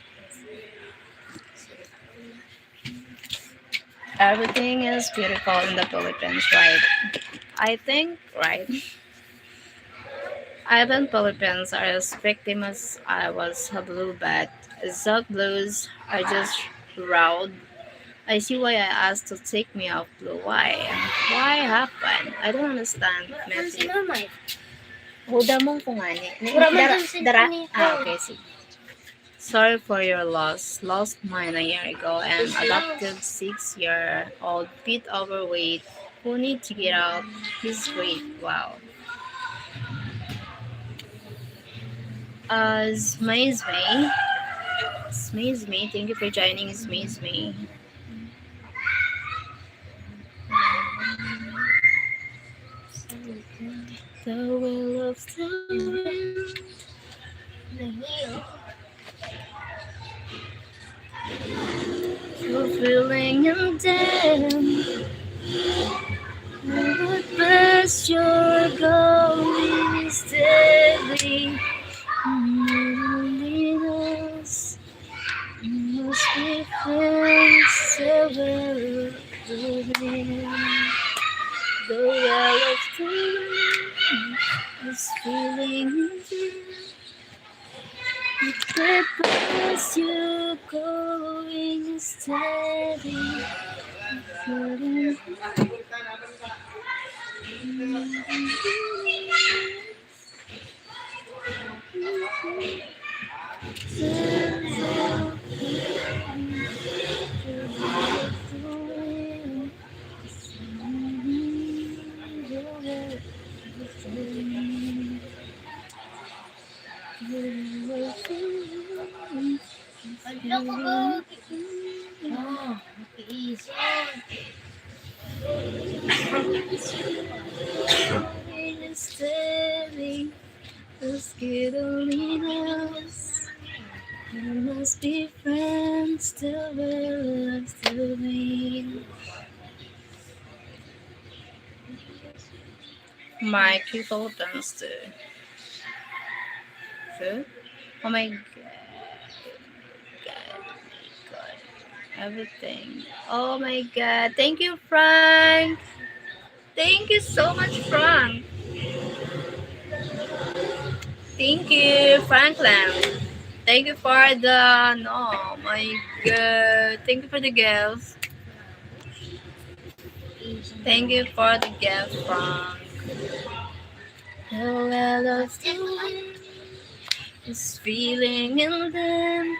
Everything is beautiful in the Philippines, right? I think, right? Even Philippines are as victim as I was a blue bat. Zog blues are just proud. I see why I asked to take me off blue. Why? Why happened? I don't understand, Matthew. Huda mong kung ani. Dara, dara. Ah, okay, sige. Sorry for your loss. Lost mine a year ago and adopted six-year-old bit overweight who need to get out. He's great. Wow. Uh, Smaze Me. Smaze Me. Thank you for joining, Smaze Me. The will of the wind. The hill. Fulfilling intent. But best you're going steady. Loneliness. Must be friends. The well of the wind. The well of the wind is feeling intent. It prefers you going steady. Hala ko, Gagi. Oh, nakiisog. Let's get a little. We must be friends, the world to me. My people dance too. Food? Oh my God. God, God. Everything. Oh my God. Thank you, Frank. Thank you so much, Frank. Thank you, Franklin. Thank you for the, no, my God. Thank you for the girls. Thank you for the gift, Frank. The well of the wind is feeling in them.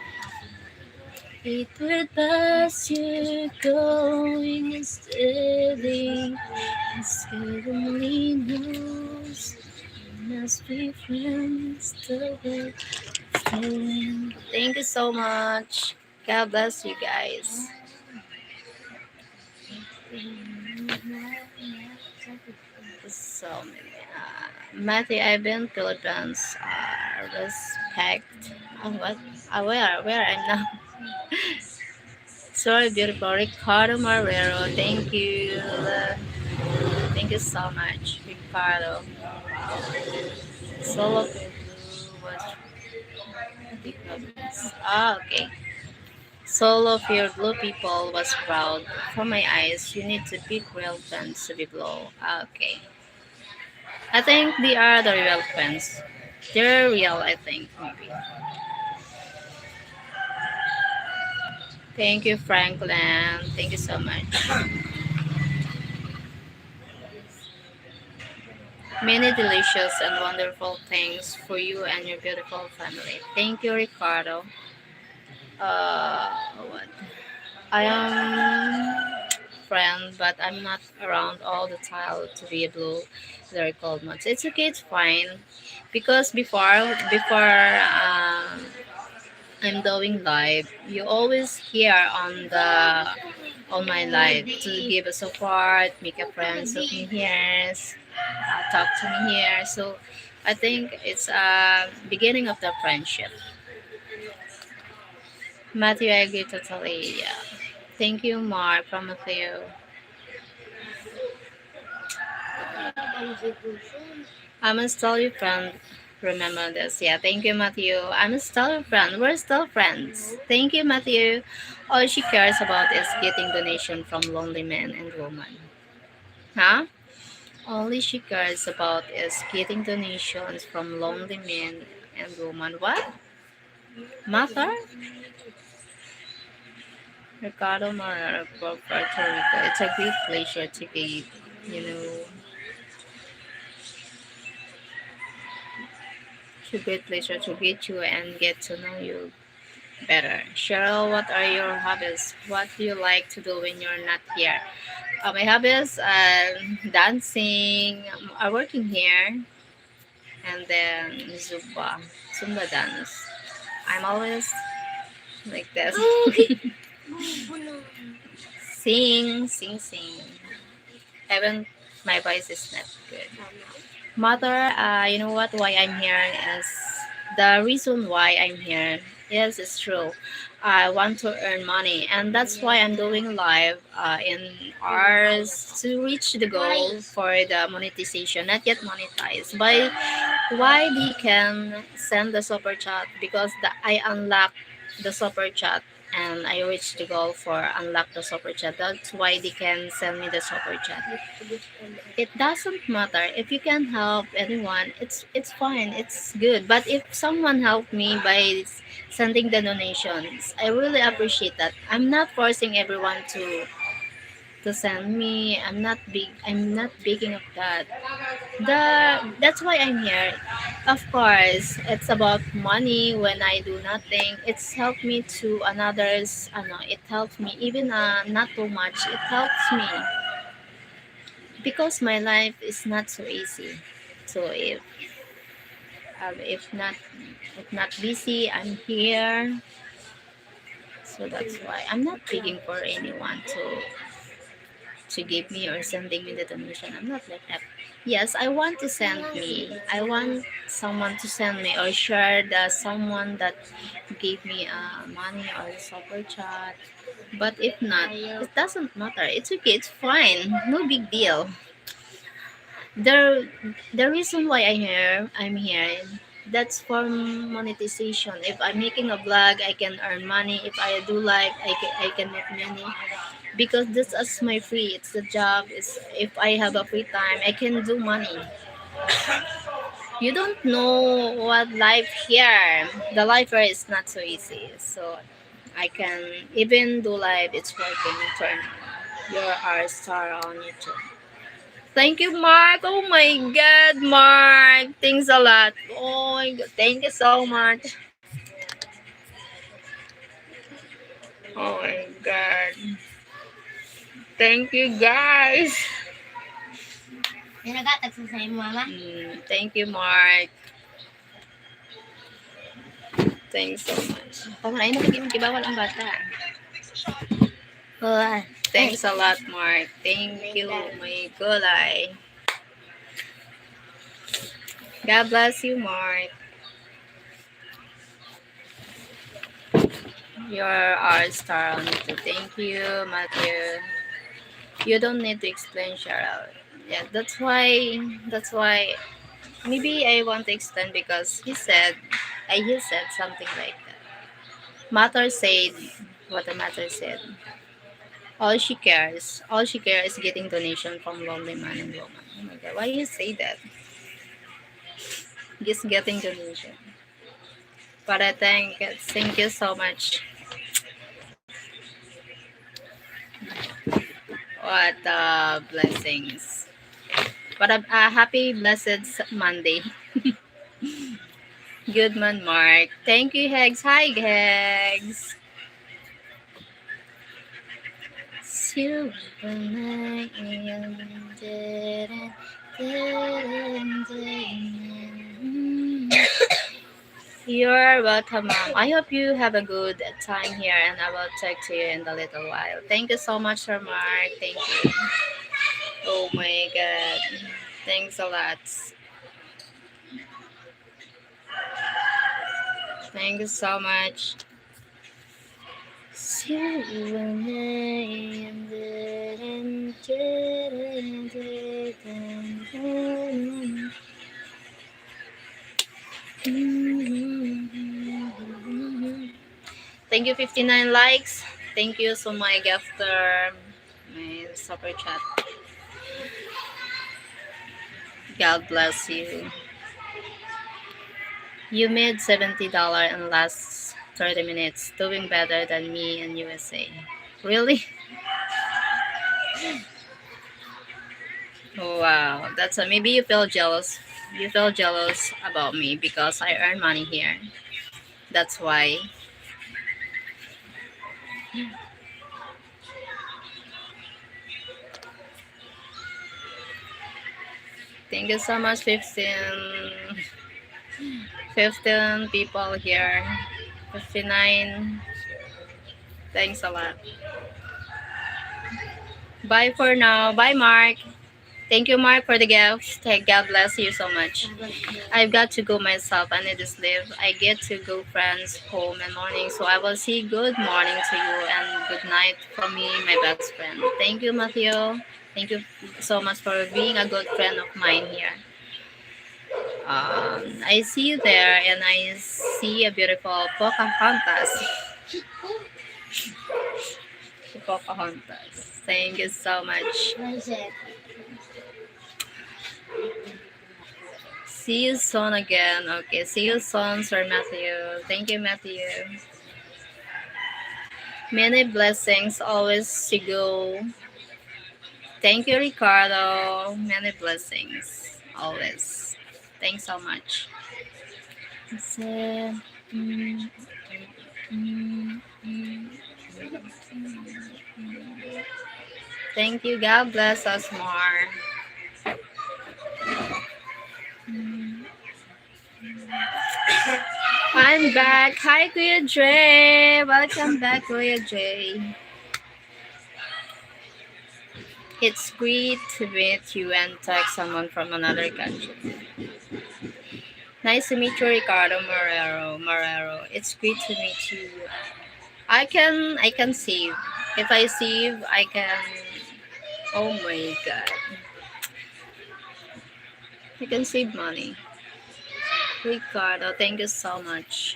It will pass you going steady. It's heavenly knows. We must be friends. The way it's going. Thank you so much. God bless you guys. So many. Uh, Matthew, I've been Philippines. Uh, respect. Oh, what? Uh, where? Where I'm now? So beautiful. Ricardo Marrero, thank you. Thank you so much, Ricardo. Solo Peru was Ah, okay. Soul of your blue people was proud. For my eyes, you need to pick real friends to be blue. Ah, okay. I think they are the real friends. They're real, I think, maybe. Thank you, Franklin. Thank you so much. Many delicious and wonderful things for you and your beautiful family. Thank you, Ricardo. Uh, what? I am friend, but I'm not around all the time to be able to recall much. It's okay, it's fine. Because before, before um, I'm doing live, you always here on the on my live to give a support, make a friends of me here, uh, talk to me here. So I think it's a beginning of the friendship. Matthew, I agree totally. Yeah. Thank you, Mark, from Matthew. I'm still your friend. Remember this. Yeah, thank you, Matthew. I'm still your friend. We're still friends. Thank you, Matthew. All she cares about is getting donation from lonely men and women. Huh? All she cares about is getting donations from lonely men and women. What? Mother? Ricardo Moreno from Puerto Rico. It's a great pleasure to be, you know, it's a great pleasure to meet you and get to know you better. Cheryl, what are your hobbies? What do you like to do when you're not here? Uh, my hobbies are dancing, uh, working here, and then Zumba, Zumba dance. I'm always like this. Sing, sing, sing. Even my voice is not good. Mother, uh, you know what? Why I'm here is the reason why I'm here. Yes, it's true. I want to earn money, and that's why I'm doing live uh, in ours to reach the goal for the monetization. Not yet monetized. By why they can send the super chat? Because the, I unlock the super chat and I reach the goal for unlock the super chat. That's why they can send me the super chat. It doesn't matter if you can help anyone. It's it's fine. It's good. But if someone helped me by sending the donations, I really appreciate that. I'm not forcing everyone to to send me. I'm not big. I'm not begging of that. The that's why I'm here. Of course, it's about money. When I do nothing, it's helped me to another's. Ano, it helps me even uh, not too much. It helps me because my life is not so easy. So if um, if not if not busy, I'm here. So that's why I'm not begging for anyone to to give me or sending me the donation. I'm not like that. Yes, I want to send me. I want someone to send me or share the someone that gave me uh, money or super chat. But if not, it doesn't matter. It's okay. It's fine. No big deal. The the reason why I here I'm here that's for monetization. If I'm making a vlog, I can earn money. If I do live, I can, I can make money. Because this is my free. It's the job. It's if I have a free time, I can do money. You don't know what life here. The life here is not so easy. So I can even do live. It's working. Turn your our star on YouTube. Thank you, Mark. Oh my God, Mark. Thanks a lot. Oh my God. Thank you so much. Oh my God. Thank you, guys. May nagatag sa sa'yo, mama? Mm, thank you, Mark. Thanks so much. Tama na, ayun, nakikita bawal ang bata. Wala. Thanks a lot, Mark. Thank you, my gulay. God bless you, Mark. You're our star on YouTube. Thank you, Matthew. You don't need to explain, Cheryl. Yeah, that's why, that's why maybe I want to explain because he said, I, he said something like that. Mother said, what the mother said. All she cares, all she cares is getting donation from lonely man and woman. Oh my God, why you say that? Just getting donation. But I thank, thank you so much. What uh, blessings. What a, a happy blessed Monday. Good man, Mark. Thank you, Hegs. Hi, Hegs. Silver night. You're welcome, ma'am. I hope you have a good time here, and I will talk to you in a little while. Thank you so much, Sir Mark. Thank you. Oh my God. Thanks a lot. Thank you so much. Thank you, fifty-nine likes. Thank you so much after my super chat. God bless you. You made seventy dollars in last thirty minutes, doing better than me in U S A. Really? Wow, that's a, maybe you feel jealous. You feel jealous about me because I earn money here. That's why. Thank you so much, fifteen. fifteen people here. fifty-nine. Thanks a lot. Bye for now. Bye, Mark. Thank you, Mark, for the gift. Thank God bless you so much. I've got to go myself. I need to sleep. I get to go friends home in morning. So I will say good morning to you and good night from me, my best friend. Thank you, Matthew. Thank you so much for being a good friend of mine here. Um, I see you there and I see a beautiful Pocahontas. Pocahontas. Thank you so much. See you soon again. Okay, see you soon, Sir Matthew. Thank you, Matthew. Many blessings always, Sigo. Thank you, Ricardo. Many blessings always. Thanks so much. Thank you. God bless us more. I'm back. Hi, Kuya Dre. Welcome back, Kuya Dre. It's great to meet you and talk someone from another country. Nice to meet you, Ricardo Marrero. Marrero. It's great to meet you. I can I can save. If I save, I can. Oh my God. You can save money. Ricardo, thank you so much.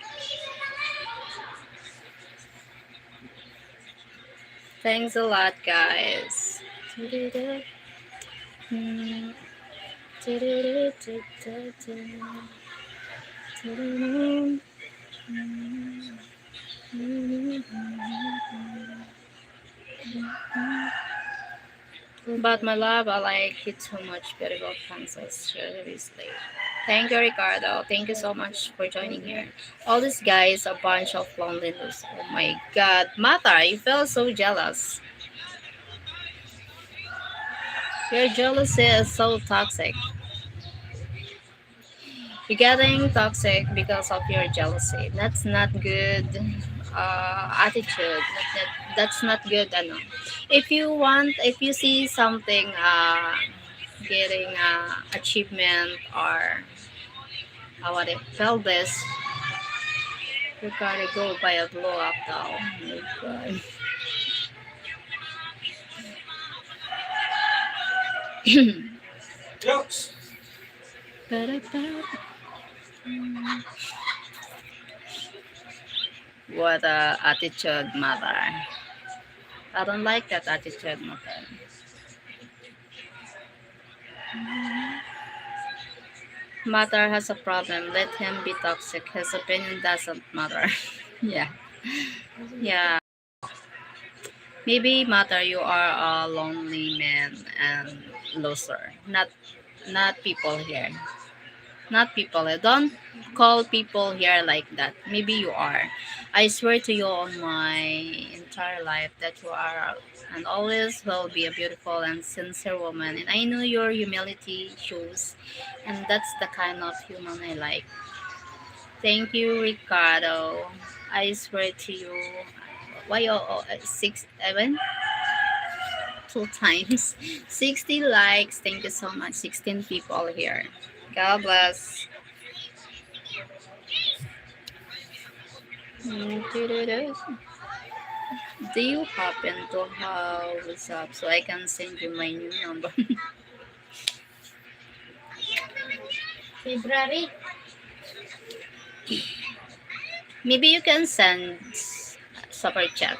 Thanks a lot, guys. But my love, I like it so much. Beautiful princess, seriously. Thank you, Ricardo. Thank you so much for joining here. All these guys, a bunch of loneliness. Oh my God, Mata, you feel so jealous. Your jealousy is so toxic. You're getting toxic because of your jealousy. That's not good uh, attitude. That, that, that's not good. Ano. If you want, if you see something uh, getting uh, achievement or uh, what it felt this, you gotta go buy a glow up doll. Oh my God. Jokes. What a attitude, Mata. I don't like that attitude, Mata. Mata has a problem. Let him be toxic. His opinion doesn't matter. Yeah. Yeah. Maybe, Mata, you are a lonely man and loser. Not, not people here. Not people. Don't call people here like that. Maybe you are. I swear to you on my entire life that you are and always will be a beautiful and sincere woman. And I know your humility shows, and that's the kind of human I like. Thank you, Ricardo. I swear to you. Why oh, oh, uh, six, seven? Two times. sixty likes. Thank you so much. sixteen people here. God bless. Mm, doo-doo-doo. Do you happen to have WhatsApp so I can send you my new number? February. Maybe you can send super chat.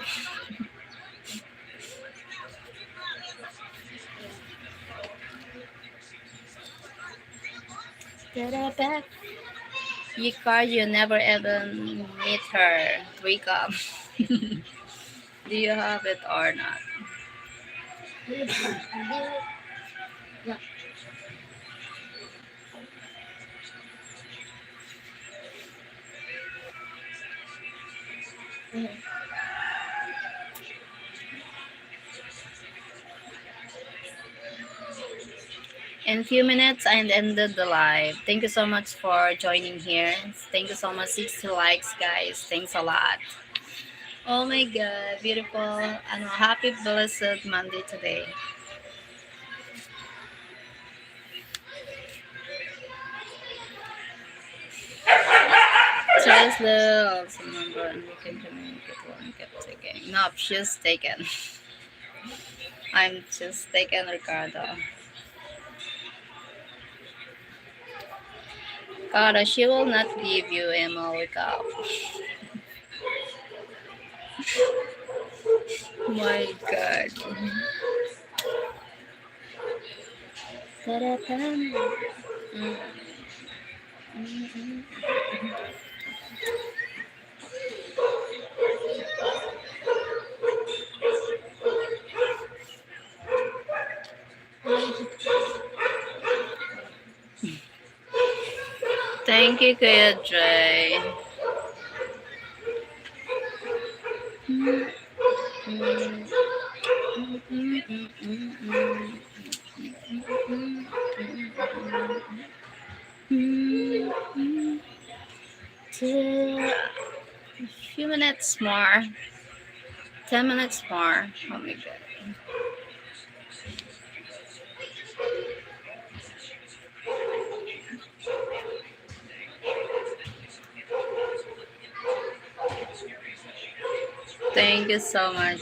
Yikar, you never even meet her. Wake up. Do you have it or not? In few minutes, I ended the live. Thank you so much for joining here. Thank you so much. Sixty likes, guys. Thanks a lot. Oh my God, beautiful. Ano, happy blessed Monday today. Seriously, also number and we can communicate one kept taking. No, she's taken. I'm just taken, Ricardo. Cara, she will not give you a Molly cup. My God. Tara, tara. Mm. Mm, mm, mm. Thank you, Kuya Dre. Two, a few minutes more. Ten minutes more. Oh my God. Thank you so much.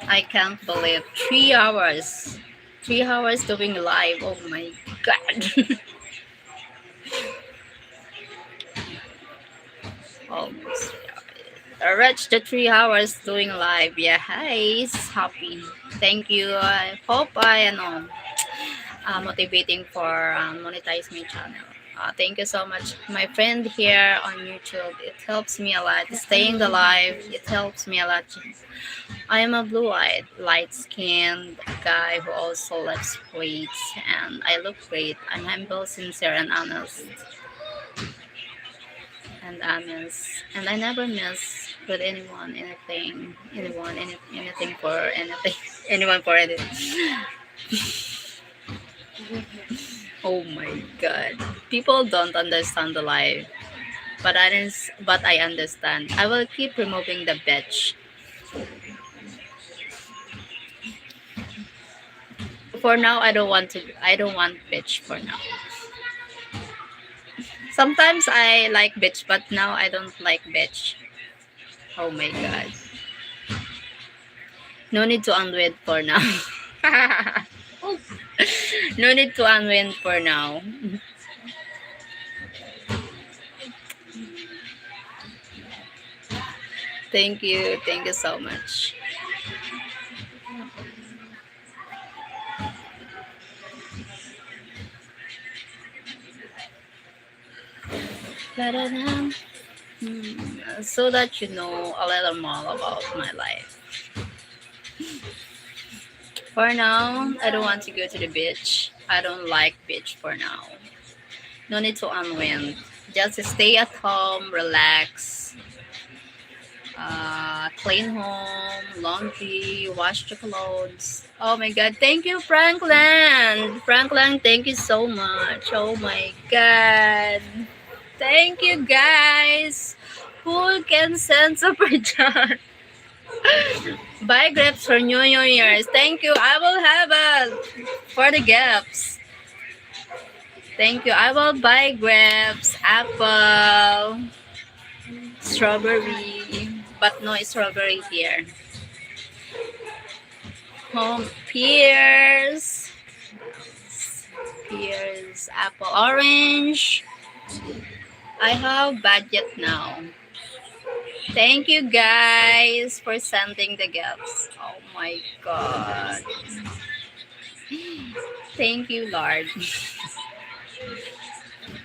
I can't believe three hours. Three hours doing live. Oh my God. Almost. I reached the three hours doing live. Yeah, hi. Happy. Thank you. I hope I, ano, uh, motivating for, um, monetize my channel. Uh, thank you so much, my friend here on YouTube. It helps me a lot. Staying the live, it helps me a lot. I am a blue-eyed, light-skinned guy who also loves weights, and I look great. I'm humble, sincere, and honest. And honest. And I never mess with anyone, anything, anyone, any, anything for anything, anyone for anything. Oh my God. People don't understand the life. But I, but I understand. I will keep removing the bitch. For now, I don't want to. I don't want bitch for now. Sometimes I like bitch, but now I don't like bitch. Oh my God. No need to unwind for now. No need to unwind for now. Thank you. Thank you so much. Hmm, so that you know a little more about my life. For now, I don't want to go to the beach. I don't like beach for now. No need to unwind. Just stay at home, relax, uh, clean home, laundry, wash the clothes. Oh my God. Thank you, Franklin. Franklin, thank you so much. Oh my God. Thank you, guys. Who can send super chat? Buy grapes for New Year's. Thank you. I will have a for the gifts. Thank you. I will buy grapes, apple. Strawberry, but no strawberry here. Home pears, pears, apple, orange. I have budget now. Thank you guys for sending the gifts. Oh my God. Thank you, Lord.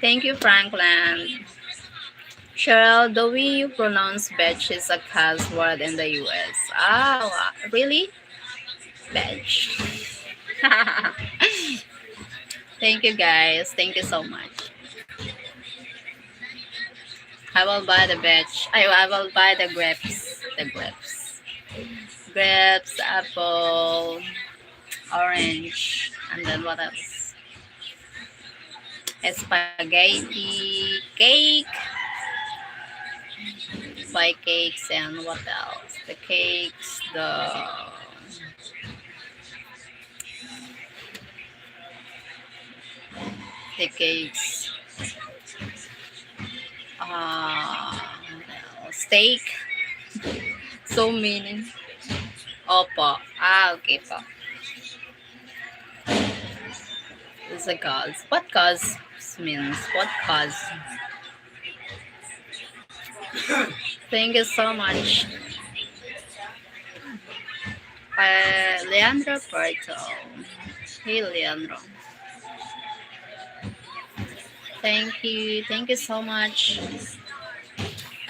Thank you, Franklin. Cheryl, the way you pronounce bitch is a cuss word in the U S. Ah, wa- really? Bitch. Thank you, guys. Thank you so much. I will buy the bitch. I, I will buy the grapes. The grapes. Grapes, apple, orange, and then what else? Spaghetti, cake. Buy cakes and what else? The cakes, the the cakes. Ah, steak. So many. Opo. Ah, okay po. It's a cause. What cause means? What cause? Thank you so much. Uh, Leandro Porto. Hey, Leandro. Thank you. Thank you so much.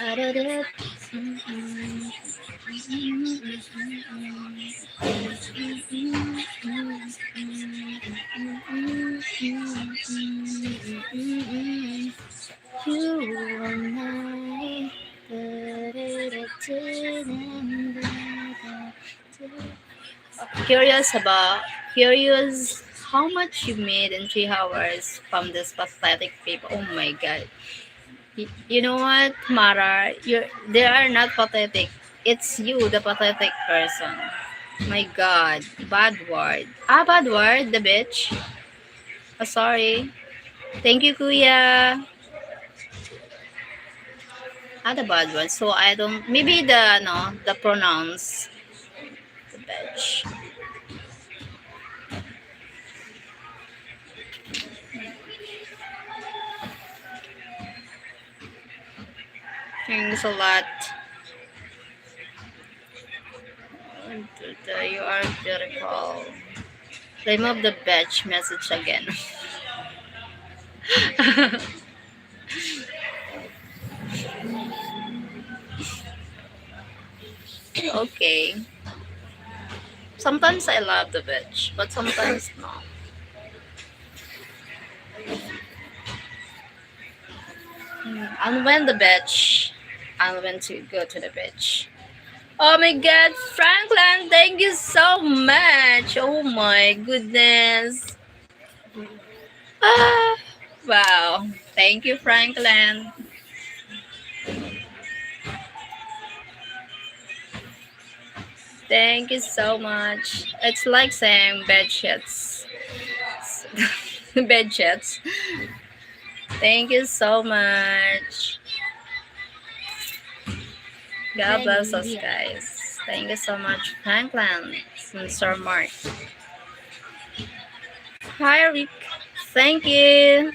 You and I. Curious about, curious how much you made in three hours from this pathetic people. Oh my God. Y- you know what, Mara? You're, they are not pathetic. It's you, the pathetic person. My God. Bad word. Ah, bad word, the bitch. Oh, sorry. Thank you, Kuya. Ah, the bad word. So, I don't, maybe the, no, the pronounce. The bitch. Thanks a lot. You are beautiful. Remove the bitch message again. Okay. Sometimes I love the bitch, but sometimes no. Mm, and when the bitch, and when to go to the bitch. Oh my God, Franklin, thank you so much. Oh my goodness. Ah, wow. Thank you, Franklin. Thank you so much. It's like saying bed sheets. Bed sheets. Thank you so much. God bless us, guys. Thank you so much, Franklin and Sir Mark. Hi, Rick. Thank you.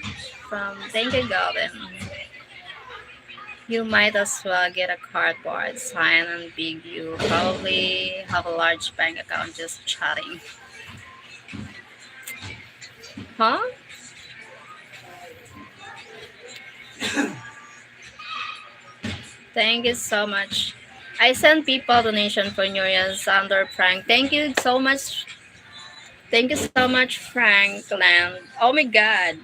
From Thank You, Golden. You might as well get a cardboard sign and big. You probably have a large bank account. Just chatting. Huh? Thank you so much. I send people donation for New Year's under Frank. Thank you so much. Thank you so much, Franklin. Oh my God.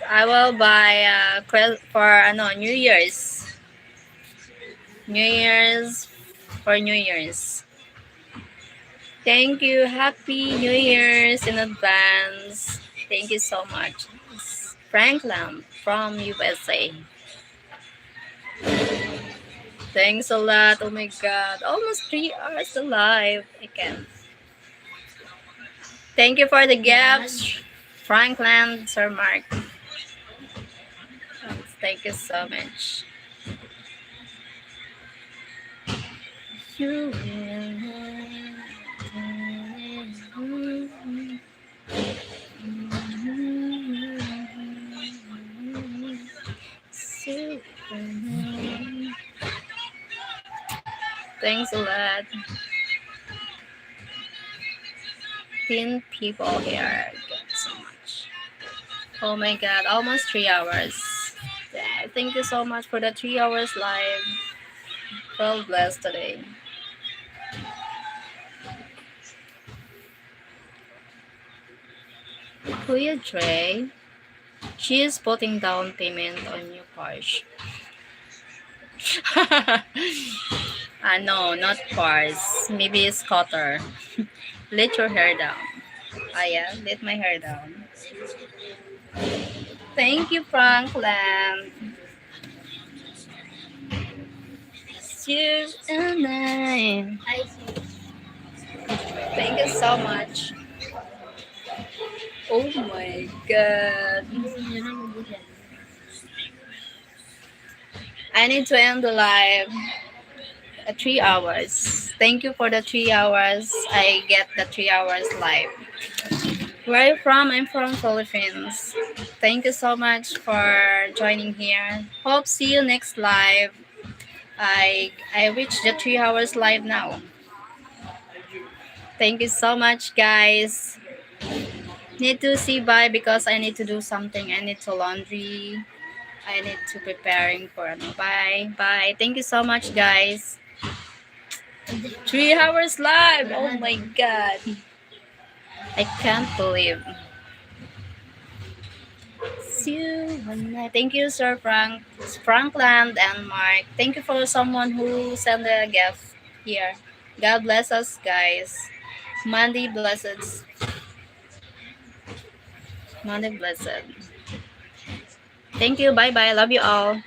I will buy uh, cre- for ano, New Year's. New Year's for New Year's. Thank you. Happy New Year's in advance. Thank you so much. Franklin from U S A. Thanks a lot. Oh my God. Almost three hours alive. I can't. Thank you for the gifts, Franklin, Sir Mark. Thank you so much. You Thanks a lot. Ten people here. Thank you so much. Oh my God, almost three hours. Yeah, thank you so much for the three hours live. God bless today. Kuya Dre, she is putting down payment on your cars. Ah, no, not cars. Maybe a scooter. Let your hair down. Ah, yeah, let my hair down. Thank you, Franklin. Cheers and I. Thank you so much. Oh my God. I need to end the live at three hours. Thank you for the three hours. I get the three hours live. Where are you from? I'm from Philippines. Thank you so much for joining here. Hope see you next live. I I reached the three hours live now. Thank you so much, guys. Need to say bye because I need to do something. I need to laundry. I need to preparing for ano. Bye. Bye. Thank you so much, guys. Three hours live. Oh my God. I can't believe. See you one night. Thank you, Sir Frank, Frankland and Mark. Thank you for someone who sent a gift here. God bless us, guys. Monday blessed. Monday blessed. Thank you. Bye-bye. Love you all.